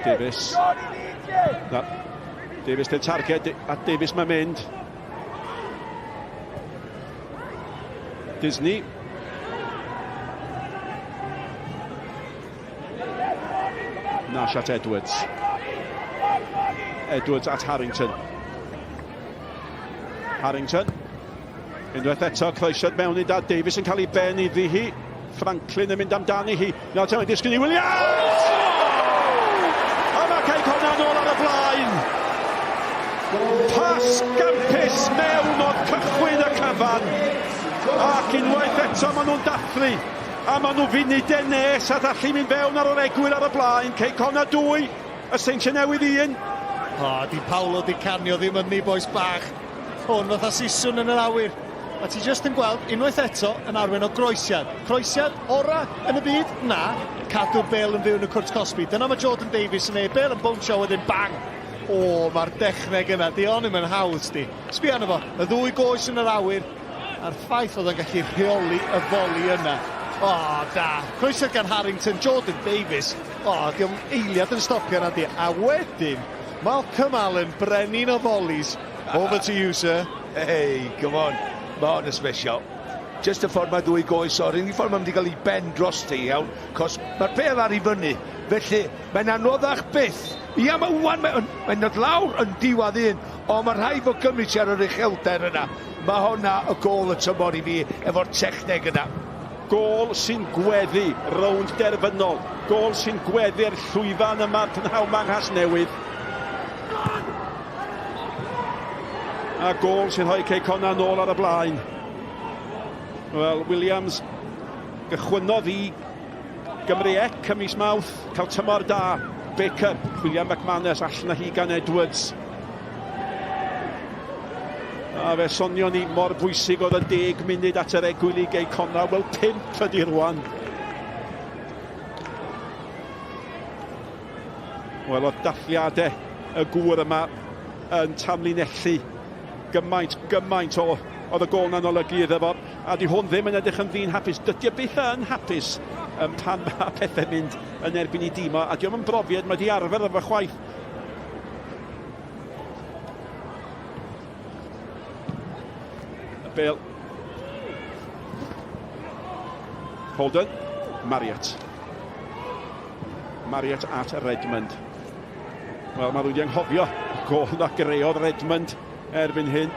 F: Davies. Na. Davies di'r targed, a Davies mae'n mynd. Disney. Nash at Edwards. Edwards at Harrington. Harrington. Unwaith eto, croesiad mewn i dad Davies yn cael ei ben iddi hi. Franklin yn mynd amdani hi. Nawr te, mae'n disgyn i Williams! A mae Cei Connah nôl ar y blaen. Pas gampus mewn o'r cychwyn y cyfan. Ac unwaith eto maen nhw'n dathlu. A maen nhw funudau nes at allu mynd fewn ar yr egwyl ar y blaen. Cei Connah 2, y Seintiau Newydd 1.
M: O, di Paolo Di Canio ddim yn ni, bois bach. Hwn fatha siswrn yn yr awyr. A ti jyst yn gweld, unwaith eto, yn arwain o groesiad. Croesiad ora yn y byd? Na. Cadw'r bêl yn fyw yn y cwrt cosbi. Dyna mae Jordan Davies yn neud. Bêl yn bownsio wedyn bang! O, mae'r dechneg yna. Di hon ddim yn hawdd, sti. Sbia arno fo. Y ddwy goes yn yr awyr. A'r ffaith fod o'n gallu rheoli y foli yna. O, da. Croesiad gan Harrington, Jordan Davies. O, di o'm eiliad yn stopio na di. A wedyn, Malcolm Allen, brenin o folis. Over to you, sir.
C: Hey, come on. Mae hon yn special. Just y ffordd mae ddwy goes o'r unig ffordd mae'n mynd i gael ei ben dros ti, iawn, cos mae'r bel ar i fyny. Felly, mae'n anoddach byth. Ia, mae wan, mae'n mae dod lawr yn diwedd un, ond mae rhaid fod gymryd ti ar yr uchelder yna. Mae honna y gôl y tymor i fi efo'r techneg yna.
F: Gôl sy'n gweddu rownd derfynol. Gôl sy'n gweddu'r llwyfan yma prynhawn 'ma yng Nghasnewydd. A gôl sy'n rhoi Cei Connah nôl ar y blaen. Wel, Williams gychwynnodd i Gymru ec ym mis Mawrth, cael tymor da. Baker, chwilio McManus, allan â hi gan Edwards. A fe sonion ni mor bwysig oedd y deg munud at yr egwyl i Gei Connah. Wel, pump ydi rwan. Wel, oedd dathliadau y gŵr yma yn tanlinellu gymaint, gymaint o oedd y gôl na'n olygu iddo fo. A di hwn ddim yn edrych yn ddyn hapus. Dydy o byth yn hapus um, pan mae pethau'n mynd yn erbyn i dîm o. A diolch yn brofiad, mae di arfer efo chwaith. Y bel. Holden, Marriott. Marriott at Redmond. Wel, mae wedi anghofio gol na greodd Redmond erbyn hyn.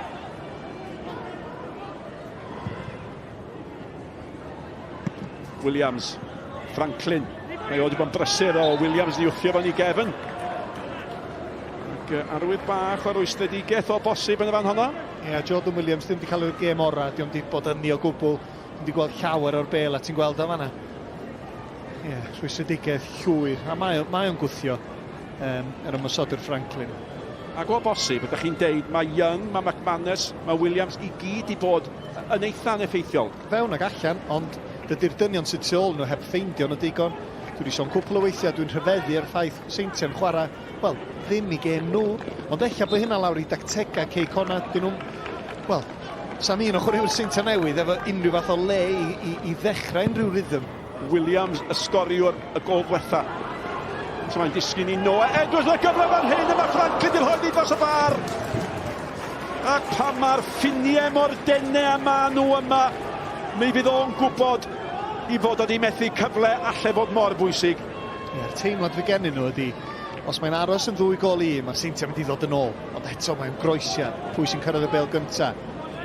F: Williams, Franklin. Mae o wedi bod yn brysur o Williams ni wthio fan i gefn. Ac arwydd bach o rwystredigaeth o bosib yn y fan honno.
M: Ie, yeah, Jordan Williams ddim wedi cael y gêm orau, diolch wedi bod ynni o gwbl. Ddim wedi gweld llawer o'r bel a ti'n gweld o fanna. Ie, yeah, rhwystredigaeth llwyr. A mae, mae o'n gwthio um, yr ymosodwr Franklin.
F: Ac o bosib, ydych chi'n deud, mae Young, mae McManus, mae Williams i gyd i bod yn eitha aneffeithiol.
M: Fewn ac allan, ond dydy'r dynion sydd tu ôl nhw heb ffeindio nhw digon. Dwi wedi sôn cwpl o weithiau, dwi'n rhyfeddu ar ffaith Seintiau'n chwarae, wel, ddim i gêm nhw, ond ella bod hynna lawr i dactegau Cei Connah, dyn nhw'n, wel, sa'm un o chwaraewyr Seintiau Newydd efo unrhyw fath o le i, i, i ddechrau unrhyw rhythm.
F: Williams, y sgoriwr, y gôl dwetha. So mae'n disgyn i Noah Edwards, mae gyfle fan hyn, a mae Franklin wedi rhoi dros y bar. Ac pan mae'r ffiniau mor dene a ma nhw yma, mi fydd o'n gwybod i fod wedi methu cyfle alle fod mor bwysig.
M: Ie, teimlad fi gennyn nhw ydy, os mae'n aros yn ddwy gol i un, mae'r Seintiau mynd i ddod yn ôl. Ond eto mae'n groesiad. Pwy sy'n cyrraedd y bel gyntaf?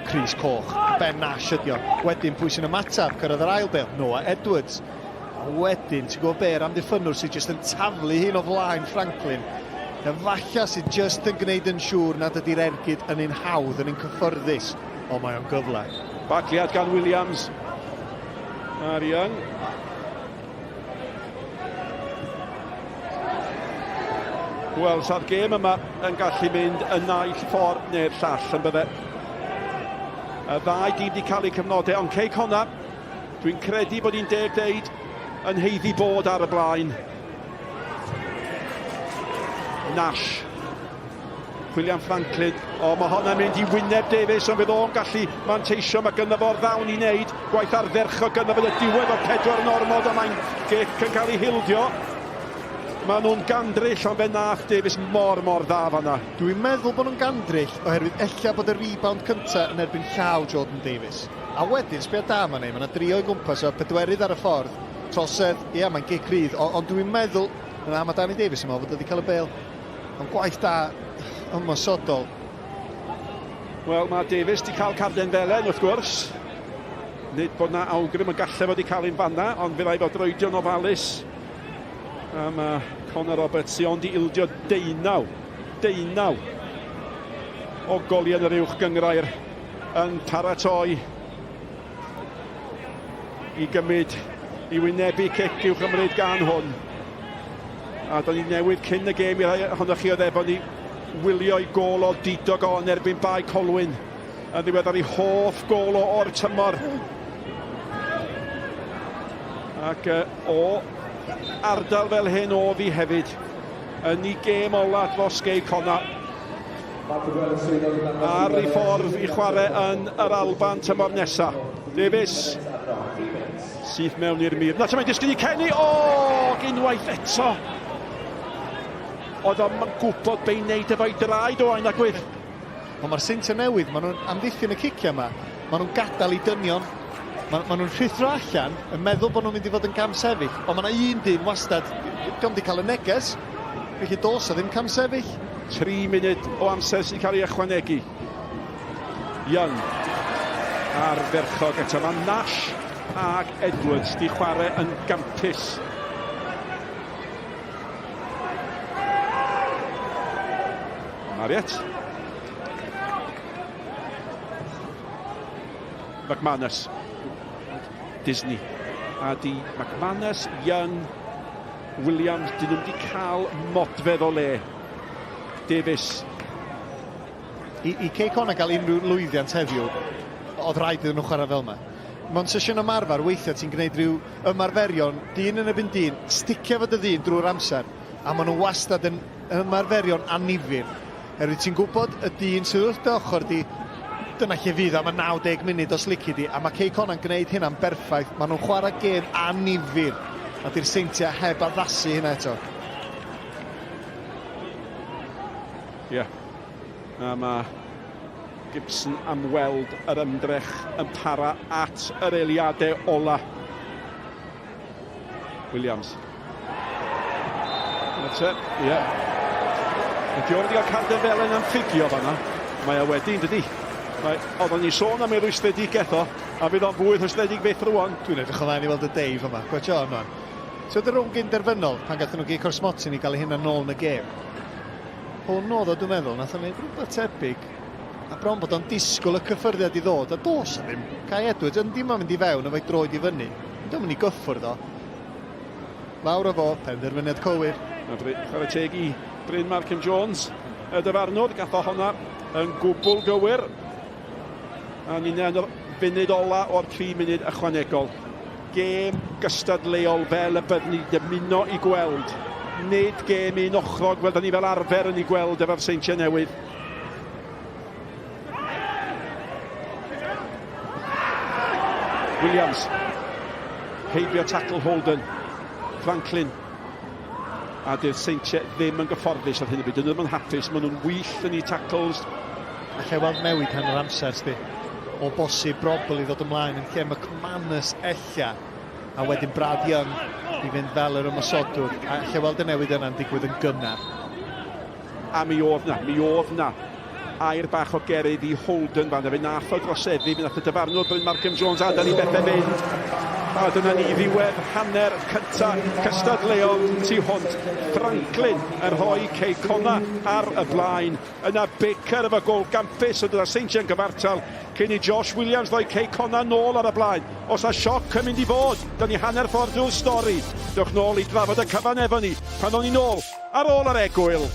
M: Crys Coch. Ben Nash ydi o. Wedyn pwy sy'n ymateb? Cyrraedd yr ail bel? Noah Edwards. A wedyn, ti'n gwybod be, yr amddiffynnwr sydd jyst yn taflu hyn o flaen Franklin. Efallai sydd jyst yn gwneud yn siŵr nad ydy'r ergyd yn un hawdd, yn un cyffyrddus. Ond mae o'n gyfle.
F: Bagliad gan Williams. Ar Young. Wel, sa'r gêm yma yn gallu mynd y naill ffordd neu'r llall yn bydde. Y ddau dîm wedi cael eu cyfnodau, ond Cei Connah, dwi'n credu bod hi'n deg deud, yn heiddi bod ar y blaen. Nash. William Franklin. O, mae hwnna'n mynd i wyneb Davies, ond fydd o'n gallu manteisio. Mae gynno fo'r ddawn i wneud gwaith ardderchog gynno fo yn y diwedd o pedwar yn ormod, ond mae'n gic yn cael ei hildio. Maen nhw'n gandryll, ond fe nath Davies mor, mor dda fanna.
M: Dwi'n meddwl bod nhw'n gandryll oherwydd ella bod y rebound cynta yn erbyn llaw Jordan Davies. A wedyn, sbia da ma'n neud, mae yna drio o'i gwmpas o, pedwerydd ar y ffordd, trosedd, ie, mae'n gic rydd, ond dwi'n meddwl, na, mae Danny Davies yn meddwl fod wedi cael y bel. Ond gwaith da ymosodol.
F: Wel, mae Davies wedi cael carden felen, wrth gwrs. Nid bod na awgrym y gallai fod wedi cael un fanna, ond fe rai fod roedio'n ofalus. A mae Connor Roberts sy'n ond i ildio deunaw, deunaw o goliau yn yr uwch gyngrair yn paratoi i gymryd, i wynebu cic i'w chymryd gan hwn. A da ni newydd cyn y gêm i rai ohonoch chi oedd efo ni wylio i gôl o didog o yn erbyn Bae Colwyn yn ddiweddar i hoff gôl o o'r tymor. Ac o ardal fel hyn oedd hi hefyd yn ei gêm ola dros Gei Connah. Ar ei ffordd i chwarae yn yr Alban tymor nesa. Davies syth mewn i'r mur. Na, mae'n disgyn i Kenny. O, unwaith eto. Oedd o'n gwybod be i wneud efo'i draed o ain agwydd.
M: Ond mae'r Seintiau Newydd, maen nhw'n amddiffyn y ciciau yma. Maen nhw'n gadael i dynion. Maen, maen nhw'n rhuthro allan, yn meddwl bod nhw'n mynd i fod yn camsefyll. Ond mae yna un dyn wastad, diolch wedi cael y neges, felly dos a ddim camsefyll.
F: 3 munud o amser sy'n cael ei ychwanegu. Young ardderchog eto. Mae Nash ag Edwards di chwarae yn gampus. Marriott. McManus. Disney. A di McManus, Young, Williams, dyn nhw wedi cael modfedd o le. Davies.
M: I, i Cei Connah gael unrhyw lwyddiant heddiw, oedd rhaid iddyn nhw chwarae fel yma. Mewn sesiwn ymarfer, weithiau ti'n gwneud rhyw ymarferion, dyn yn erbyn dyn, sticio fo dy ddyn drwy'r amser, a maen nhw wastad yn ymarferion annifyr. Oherwydd ti'n gwybod y dyn sydd wrth dy ochr di, dyna lle fydd o am y 90 munud os lici di, a mae Cei Connah'n gwneud hynna'n berffaith. Maen nhw'n chwarae gêm annifyr, a di'r Seintiau heb addasu hynna eto.
F: Ie. Yeah. A mae Gibson am weld yr ymdrech yn para at yr eiliadau ola. Williams. Yna ie. Yeah. Ydy o wedi cael carden felen am ffugio fanna. Mae o wedi, yn dydi? Mae, oedden ni sôn am ei rwystredigaeth o, a fydd o'n fwy rhwystredig fyth rwan.
M: Dwi'n edrych ymlaen i weld y Dave yma. Gwatch on, man. Ti'n y rownd gyn-derfynol, pan gathon nhw gic o'r smotyn i gael eu hunan nôl yn y gêm? Hwn oedd o, dwi'n meddwl, nath o'n neud rhywbeth tebyg. A bron bod o'n disgwyl y cyffyrddiad i ddod, a dos o ddim. Kai Edwards yn dim ond mynd i fewn efo'i droed i fyny. Dwi'n mynd i gyffwrdd o. Lawr o fo, penderfyniad cywir.
F: Chwarae teg i Bryn Markham Jones, y dyfarnwr, gath o honna yn gwbl gywir. A ni'n yn y funud ola o'r 3 munud ychwanegol. Gêm gystadleuol fel y byddwn ni dymuno i gweld. Nid gêm un ochrog fel da ni fel arfer yn ei gweld efo'r Seintiau Newydd. Williams. Heibio tackle Holden. Franklin. A dy'r Seintiau ddim yn gyfforddus ar hyn o bryd. Dyn nhw ddim yn hapus. Maen nhw'n wyllt yn eu tackles.
M: Allai weld newid hanner amser, sti. O bosib Brobbel i ddod ymlaen yn lle McManus ella. A wedyn Brad Young i fynd fel yr ymosodwr. A allai weld y newid yna'n digwydd yn gynnar.
F: A mi oedd na, mi oedd na air bach o gerydd i Holden fan, fe nath o droseddu, fe nath y dyfarnwr Bryn Markham Jones adael i bethau fynd. A dyna ni ddiwedd hanner cynta cystadleuol tu hwnt. Franklin yn rhoi Cei Connah ar y blaen. Yna Baker efo gol gampus, ond dyna Seintiau'n gyfartal cyn i Josh Williams roi Cei Connah nôl ar y blaen. Os a sioc yn mynd i fod, dyna ni hanner ffordd drwy'r stori. Dewch nôl i drafod y cyfan efo ni pan o'n ni nôl ar ôl yr egwyl.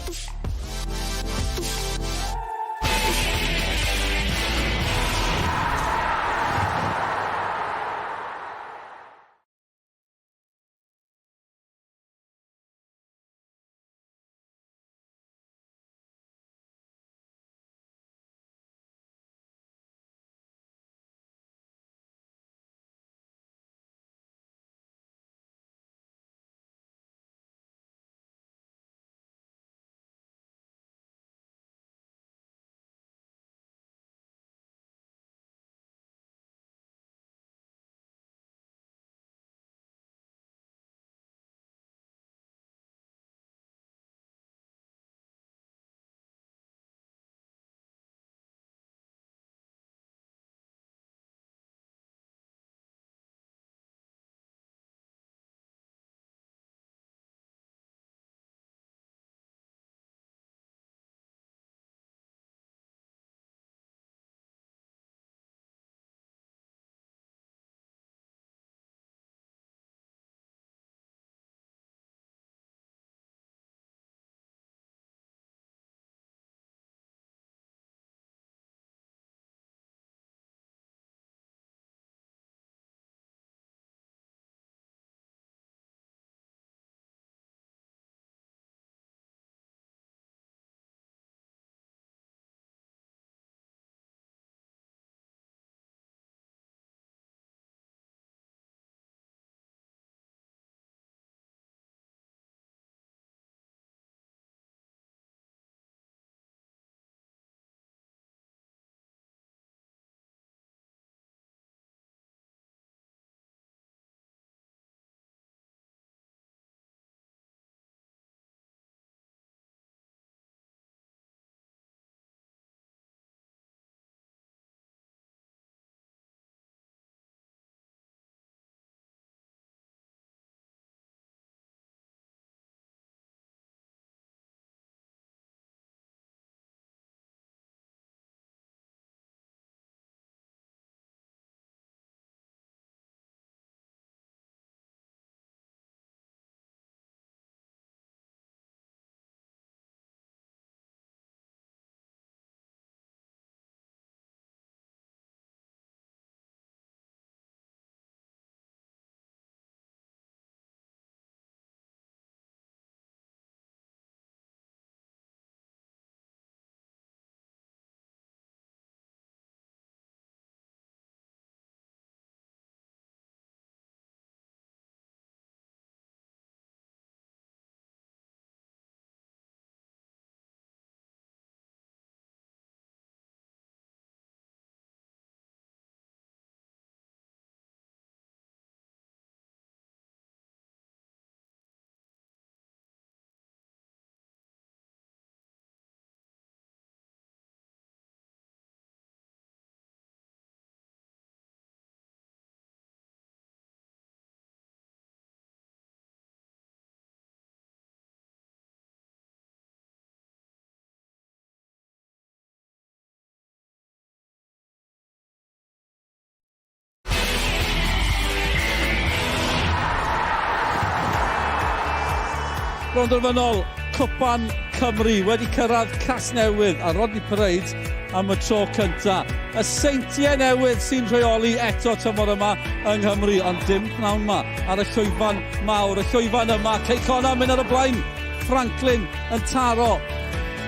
B: Rownd derfynol Cwpan Cymru wedi cyrraedd Casnewydd a Rodney Parade am y tro cynta. Y Seintiau Newydd sy'n rheoli eto tymor yma yng Nghymru, ond dim pnawn yma ar y llwyfan mawr. Y llwyfan yma, Cei Connah mynd ar y blaen, Franklin yn taro.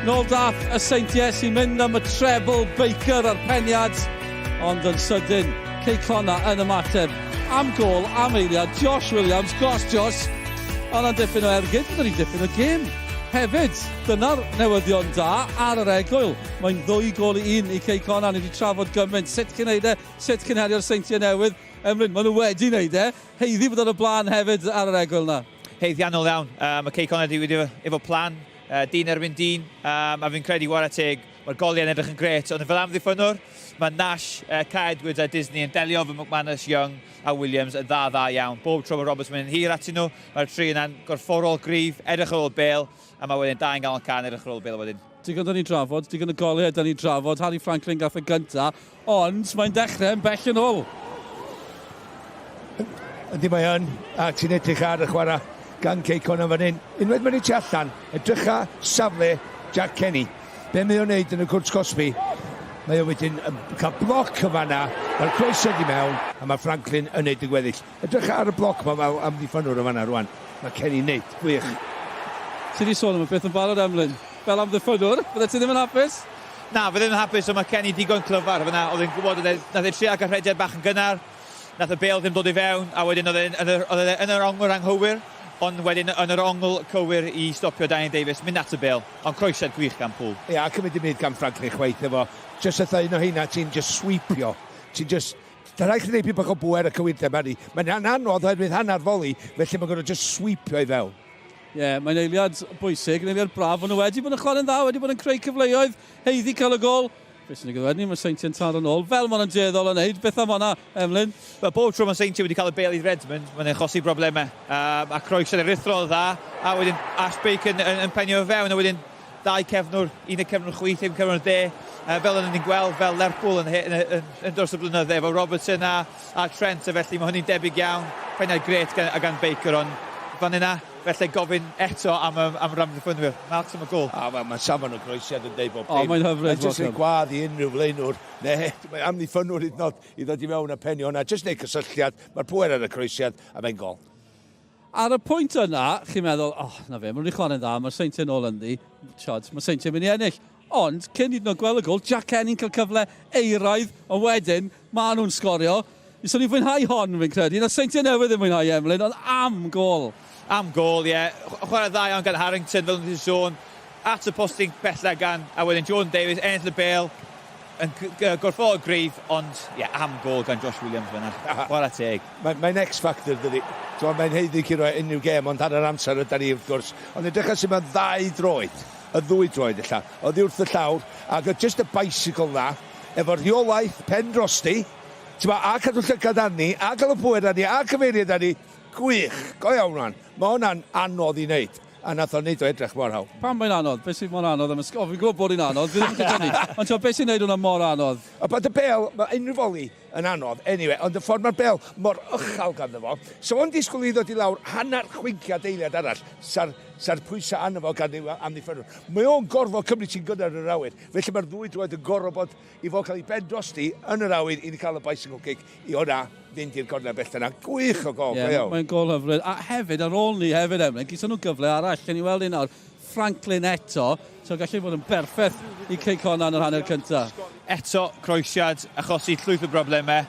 B: Nôl dath y Seintiau sy'n mynd am y treble Baker a'r peniad, ond yn sydyn, Cei Connah yn ymateb am gôl, am eiliad, Josh Williams, gos Josh, ond yn dipyn o ergyd, byddwn ni'n dipyn o gêm. Hefyd, dyna'r newyddion da ar yr egwyl. Mae'n ddwy gôl i un i Cei Connah. Ni wedi trafod gymaint. Sut chi'n neud e? Sut chi'n herio'r Seintiau Newydd? Emlyn, maen nhw wedi neud e. Haeddu bod ar y blaen hefyd ar yr egwyl na.
D: Haeddiannol iawn. Um, mae Cei Connah wedi wedi efo plan, uh, dyn erbyn dyn, um, a fi'n credu wara teg, mae'r goliau'n edrych yn gret, ond fel amddiffynnwr, mae Nash, uh, Kai Edwards a Disney yn delio efo McManus, Young a Williams yn dda dda iawn. Bob tro mae Roberts yn mynd yn hir atyn nhw, mae'r tri yna'n gorfforol gryf, edrych ar ôl bêl, a mae wedyn dau'n ganol can edrych ar ôl bêl wedyn.
B: Digon da ni drafod, digon o goliau da ni drafod. Harry Franklin gath y gynta, ond mae'n dechrau yn bell yn ôl.
C: Yndi mae yn, a ti'n edrych ar y chwarae gan Cei Connah fan hyn. Unwaith mae'n ei tu allan, edrycha safle Jack Kenny. Be mae o'n neud yn y cwrt cosbi? Mae o wedyn yn cael bloc yn fanna, mae'r croesiad i mewn, a mae Franklin yn neud y gweddill. Edrycha ar y bloc ma fel amddiffynnwr yn fanna rwan. Mae Kenny'n neud. Gwych.
B: Ti 'di sôn am y peth yn barod, Emlyn. Fel amddiffynnwr, byddet ti ddim yn hapus?
D: Na, fydde ddim yn hapus, ond mae Kenny digon clyfar fanna. Oedd e'n gwybod, oedd e, nath e trio cael rhediad bach yn gynnar, nath y bêl ddim dod i fewn, a wedyn oedd e, oedd e yn yr ongl anghywir, ond wedyn yn yr ongl cywir i stopio Daniel Davies, mynd at y bêl. Ond croesiad gwych gan Poole.
C: Ia, a cymryd dim byd gan Franklin chwaith efo. Jyst fatha un o heina ti'n just sweepio. Ti'n just Mae'n rhaid chi wneud pyn bach o bŵer y cywirdeb arni. Mae'n anodd oherwydd hanner foli, felly mae'n gorfod just sweepio i fewn.
B: Ie, yeah, mae'n eiliad bwysig, yn eiliad braf. Maen nhw wedi bod yn chwarae'n dda, wedi bod yn creu cyfleoedd, haeddu cael y gol. Be sy'n ei gyfwedni, mae Seintiau'n taro nôl, fel maen nhw'n dueddol yn neud. Beth am hwnna, Emlyn?
D: Wel, bob tro mae Seintiau wedi cael y bêl i Redmond, mae'n achosi broblemau. Um, a croeso aruthrol dda, a wedyn Ash Baker yn, yn, yn penio fewn, a wedyn dau cefnwr, un y cefnwr chwith, un cefnwr dde, uh, fel yn ni'n gweld fel Lerpwl yn, yn, yn, yn dros y blynydde, efo Robertson a, a Trent, a felly mae hynny'n debyg iawn, peniad gret gan, a gan Baker, ond fan yna, felly gofyn eto am, am, am yr amddiffynwyr. Marks am y gol.
C: A wel, mae safon y groesiad yn deud bob
B: dim. O, mae'n hyfryd.
C: Mae'n jyst ei gwadd i unrhyw flaenwr, neu mae amddiffynwr hyd yn oed i ddod i mewn a penio hwnna. Jyst neud cysylltiad, mae'r pŵer ar y croesiad, a fe'n gol.
B: Ar y pwynt yna, chi'n meddwl, oh, na fe, maen nhw wedi chwarae'n dda, mae'r Seintiau nôl ynddi, tiod, mae Seintiau'n mynd i ennill. Ond, cyn hyd yn oed gweld y gol, Jack Kenny'n cael cyfle euraidd, ond wedyn, maen nhw'n sgorio. Fyswn i'n fwynhau hon, fi'n credu. Na'r Seintiau Newydd ddim mwynhau Emlyn, ond am gôl.
D: Am gôl, ie. Chwarae dda iawn gan Harrington, fel o'n sôn. At y postyn pella gan, a wedyn Jordan Davies, ennill y bêl, yn gorfforol gryf, ond ie, yeah, am gôl gan Josh Williams fyna. Chwarae teg.
C: Mae'n mae X Factor, dydy. Mae'n haeddu curo unrhyw gêm, ond hanner amser yda ni, wrth gwrs. Ond edrych ar sut mae ddau droed, y ddwy droed ella, oddi wrth y llawr, ac just y bicycle na, efo rheolaeth pen drosti, T'mo', a cadw llygad arni, a cael y pŵer arni, a cyfeiriad arni, gwych, go iawn rwan. Mae hwnna'n anodd i wneud, a nath o wneud o edrych mor hawdd.
B: Pam mae'n anodd? Beth sydd mor anodd am y... O, fi'n gwybod bod hi'n anodd, fi ddim yn cytunu. Ond t'mo', beth sy'n wneud hwnna mor anodd?
C: A bod y bêl, mae unrhyw foli yn anodd, anyway, ond y ffordd mae'r bêl mor uchel ganddo fo, so fo'n disgwyl i ddod i lawr hanner chwinciad eiliad arall, sa'r sa pwysau arno fo gan amddiffynwr. Mae o'n gorfod cymryd ti'n gynnar yn yr awyr, felly mae'r ddwy droed yn gorfod bod i fod cael ei ben drosti yn yr awyr i ni cael y bicycle kick i hwnna fynd i'r gornel bell yna. Gwych o gol, yeah, go iawn.
B: Mae'n gol hyfryd. A hefyd, ar ôl ni hefyd, Emlyn, gison nhw gyfle arall. Gen i weld un nawr, Franklin eto. So gallu bod yn berffaith i Cei Connah yn yr hanner cyntaf.
D: Eto, croesiad, achosi llwyth o broblemau.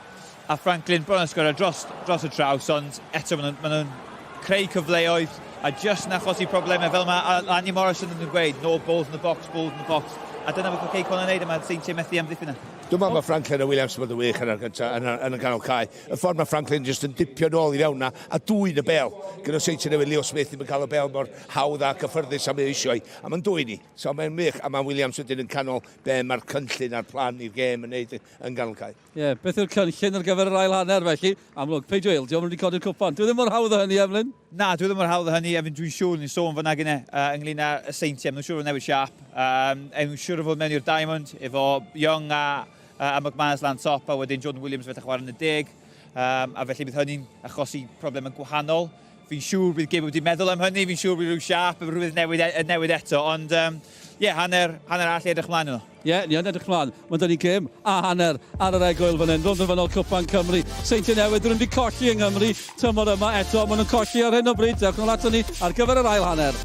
D: A Franklin bron yn sgorio dros, dros y traws, ond eto maen nhw'n nhw creu cyfleoedd a just yn achosi problemau fel mae Andy Morrison yn gweud, no balls in the box, balls in the box. A dyna beth mae Cei Connah yn neud a mae'r Seintiau methu amddiffyn e.
C: Dwi'n meddwl mae Franklin a Williams yn bod yn wych yn, gyntaf, yn, yn y ganol cae. Y ffordd mae Franklin jyst yn dipio nôl i fewn na a dwyn y bel. Gyda Seintiau Newydd Leo Smith ddim yn cael y bel mor hawdd a cyffyrddus am ei eisiau. A mae'n dwyn i. So mae'n wych. A mae Williams wedyn yn canol be mae'r cynllun a'r plan i'r gêm yn neud yn ganol cae.
B: Ie, yeah, beth yw'r cynllun ar gyfer yr ail hanner felly? Amlwg, peidio ildio, maen nhw wedi codi'r cwpan. Dwi ddim mor hawdd o hynny, Emlyn.
D: Na, dwi ddim mor hawdd o hynny, a dwi'n siŵr ni'n sôn fan'na gynne uh, ynglyn â y Seintiau. Maen nhw'n siŵr o newid siap. Um, nhw'n siŵr o fod mewn i'r Diamond, efo Young a, a, a McManus lan top, a wedyn Jordan Williams felly chwarae yn y deg. Um, a felly bydd hynny'n achosi problemau gwahanol. Fi'n siŵr bydd Gib wedi meddwl am hynny, fi'n siŵr bydd rhyw siap, rhywbeth newid, e, newid eto, ond ie, um, yeah, hanner, hanner arall i edrych mlaen yno.
B: Ie, yeah, ni yn edrych mlaen. Mae dyn ni gêm a hanner ar yr egwyl fan hyn. Rownd derfynol Cwpan Cymru. Seintiau Newydd, dyn nhw wedi colli yng Nghymru tymor yma eto. Maen nhw'n colli ar hyn o bryd. Dewch nôl ato ni ar gyfer yr ail hanner.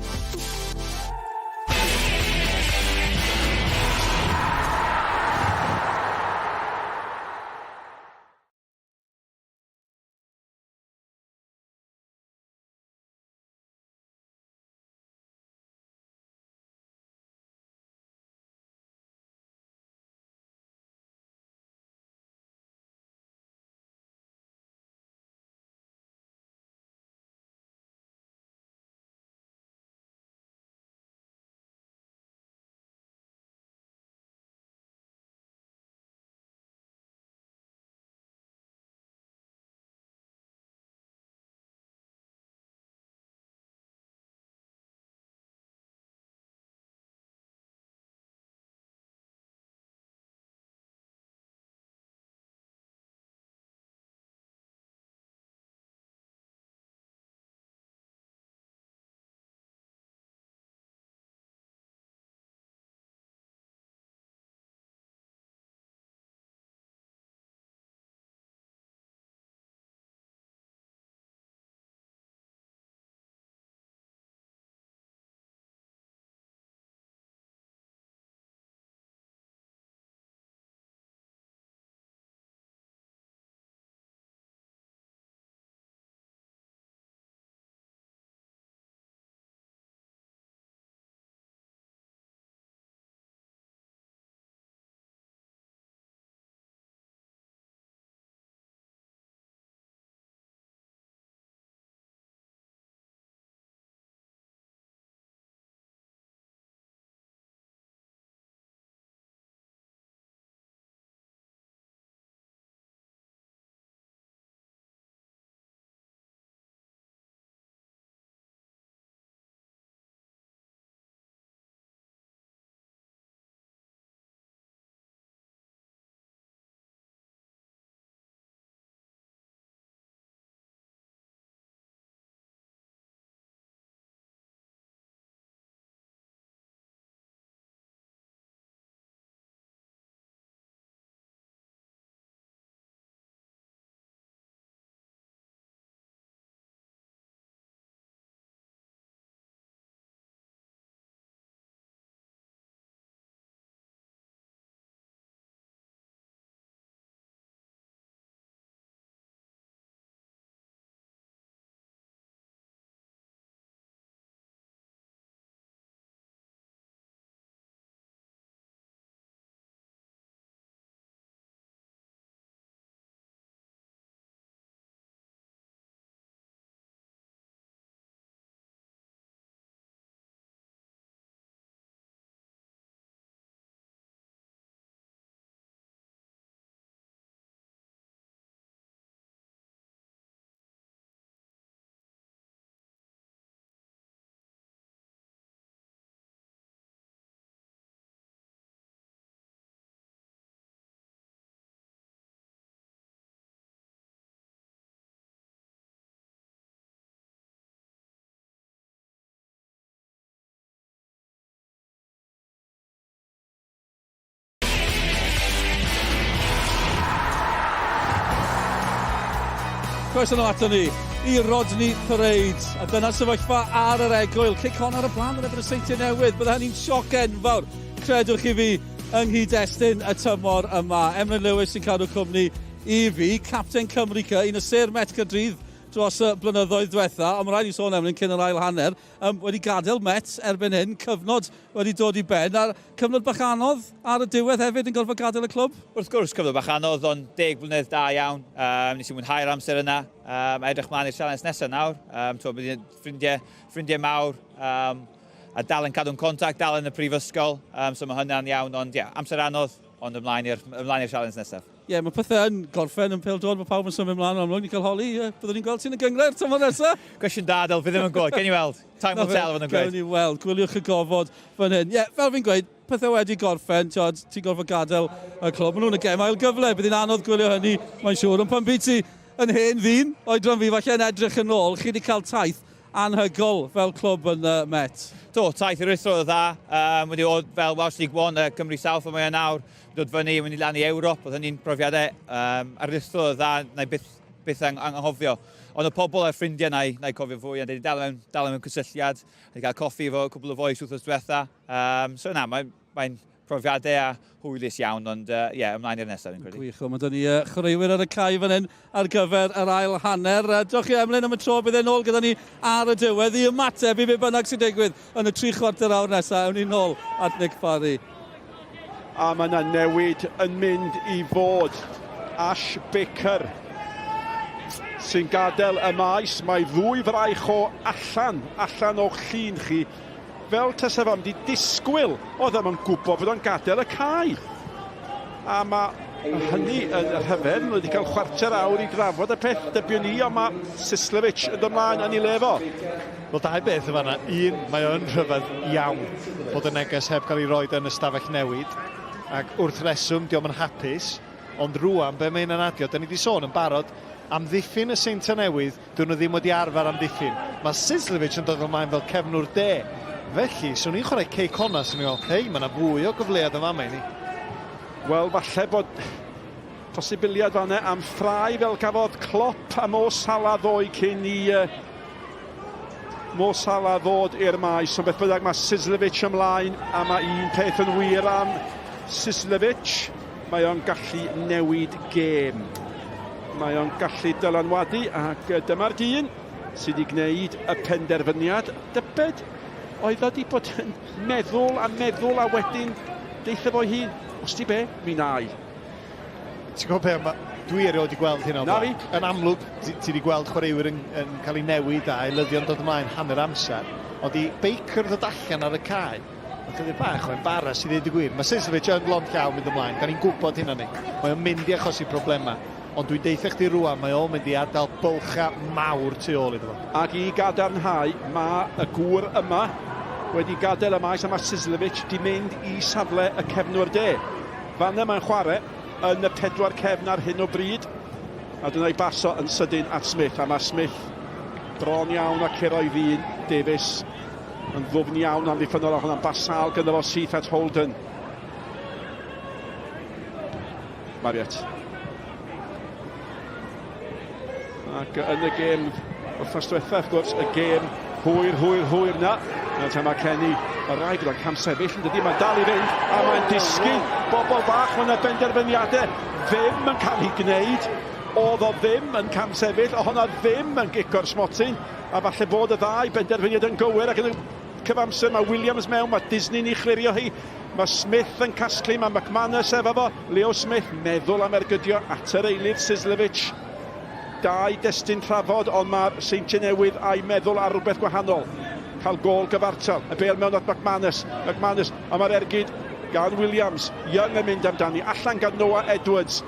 B: Croeso nôl ato ni i Rodney Parade. A dyna'r sefyllfa ar yr egwyl. Cic on ar y blaen yn erbyn y Seintiau Newydd. Bydde hynny'n sioc enfawr, credwch chi fi, yng nghyd-destun y tymor yma. Emlyn Lewis sy'n cadw cwmni i fi, capten Cymru C, un o sêr Met Caerdydd dros y blynyddoedd diwetha, ond mae rhaid i sôn Emlyn cyn yr ail hanner, um, wedi gadael Met erbyn hyn, cyfnod wedi dod i ben, a cyfnod bach anodd ar y diwedd hefyd yn gorfod gadael y clwb?
D: Wrth gwrs, cyfnod bach anodd, ond deg blynedd da iawn. Um, nes i mwynhau'r amser yna. Um, a edrych mlaen i'r sialens nesaf nawr. Um, to, ffrindiau, ffrindiau mawr, um, a dal yn cadw'n contact, dal yn y prifysgol, um, so mae hynna'n iawn, ond ie, yeah, amser anodd, ond ymlaen i'r ymlaen i'r sialens nesaf.
B: Ie, yeah, mae pethau yn gorffen yn pêl-droed, mae pawb yn symud ymlaen yn amlwg. Ni'n cael holi, uh, byddwn ni'n gweld ti'n y gynghrair tymor nesaf?
D: Cwestiwn da, Del, fi ddim yn gwybod. Gen i weld. Time will tell, fan yn gweud.
B: Gewn ni weld. Gwyliwch y gofod fan hyn. Ie, yeah, fel fi'n gweud, pethau wedi gorffen, ti'n gorfod gadael y clwb. Maen nhw'n y gem ail gyfle, bydd hi'n anodd gwylio hynny, mae'n siŵr. Ond pan byd ti yn hen ddyn, oedran fi falle yn edrych yn ôl, chi wedi cael taith anhygoel fel clwb yn uh, Met.
D: Do, taith aruthrol o dda. Um, wedi bod fel Welsh League One, uh, Cymru South, ond mae e nawr dod fyny, mynd i lan i Ewrop, oedd hynny'n profiadau um, aruthrol o dda, na i byth, byth ang anghofio. Ond y pobl a'r ffrindiau na i, na i cofio fwy, a wedi dal mewn, dal mewn cysylltiad, wedi cael coffi efo cwbl o fois wythnos diwetha. Um, so na, mae'n mae profiadau a hwylus iawn, ond ie, uh, yeah, ymlaen i'r nesaf, fi'n credu.
B: Gwych, wel, mae dyn ni uh, chwaraewyr ar y cae fan hyn ar gyfer yr ail hanner. Uh, diolch i Emlyn am y tro, bydd e'n ôl gyda ni ar y diwedd i ymateb i be bynnag sy'n digwydd yn y tri chwarter awr nesaf. Ewn ni nôl at Nick Parry.
F: A mae yna newid yn mynd i fod. Ash Baker sy'n gadael y maes. Mae ddwy fraich o allan, allan o'ch llun chi. Fel tasa fo mynd i disgwyl, oedd o'm yn gwybod bod o'n gadael y cae. A mae hynny yn rhyfedd, mae wedi cael chwarter awr i drafod y peth, dybiwn i, ond mae Sislevic yn dod mlaen yn ei le fo.
M: Wel, dau beth yn fanna. Un, mae o'n rhyfedd iawn bod y neges heb gael ei roed yn y stafell newid. Ac wrth reswm, diolch yn hapus. Ond rwan, be mae hynna'n adio? Da ni wedi sôn yn barod, amddiffyn y Seintiau Newydd, Dyn nhw ddim wedi arfer amddiffyn. Mae Sislevic yn dod ymlaen fel cefnwr de. Felly, swn i'n chwarae Cei Connah, swn i'n meddwl, hei, mae yna fwy o gyfleoedd yn fama i ni.
F: Wel, falle bod posibiliad fanna am ffrae fel gafodd Klopp a Mo Salah ddoe cyn i uh, Mo Salah ddod i'r maes. Ond beth bynnag mae Sislevic ymlaen a mae un peth yn wir am Sislevic. Mae o'n gallu newid gêm. Mae o'n gallu dylanwadu ac dyma'r dyn sydd wedi gwneud y penderfyniad. Dybed oedd o wedi bod yn meddwl a meddwl a wedyn deutha fo'i hun, os ti be, mi na i.
M: Ti'n gwybod be, ma, dwi erioed wedi gweld hynna. Na fi. Yn amlwg, ti, ti wedi gweld chwaraewyr yn, yn cael ei newid a eilyddion dod ymlaen hanner amser, ond i Baker ddod allan ar y cae, Mae'n chydig bach o embaras i ddweud y gwir. Mae Sislevic yn lond llaw mynd ymlaen, da ni'n gwybod hynna ni. Mae o'n mynd i achosi problemau. Ond dwi'n deutha chdi rwan, mae o'n mynd i adael bylcha mawr tu ôl iddo fo.
F: Ac i gadarnhau, mae y gŵr yma wedi gadael y maes a mae Sislevic di mynd i safle y cefnwr de. Fanna mae'n chwarae yn y pedwar cefn ar hyn o bryd. A dyna'i baso yn sydyn at Smith, a mae Smith bron iawn a curo i ddyn Davies yn ddwfn iawn amddiffynnol a hwnna'n bas sâl gyda fo syth at Holden. Marriott. Ac yn y gêm wythnos diwetha, wrth gwrs, y gêm hwyr, hwyr, hwyr na. Nawr te mae Kenny, y rai gyda'n camsefyll yn dydy, mae'n dal i fynd, a mae'n disgyn. Bobl fach, mae yna benderfyniadau ddim yn cael ei gwneud. Oedd o ddim yn camsefyll, o hwnna ddim yn gic o'r smotyn, a falle bod y ddau benderfyniad yn gywir ac yn y cyfamser mae Williams mewn, mae Disney'n ei chlirio hi, mae Smith yn casglu, mae McManus efo fo, Leo Smith meddwl am ergydio at yr eilydd Sislevic. Dau destun trafod, ond mae'r Seintiau Newydd a'i meddwl ar rhywbeth gwahanol. Cael gôl gyfartal, y bêl mewn at McManus, McManus, a mae'r ergyd gan Williams, Young yn mynd amdani, allan gan Noah Edwards.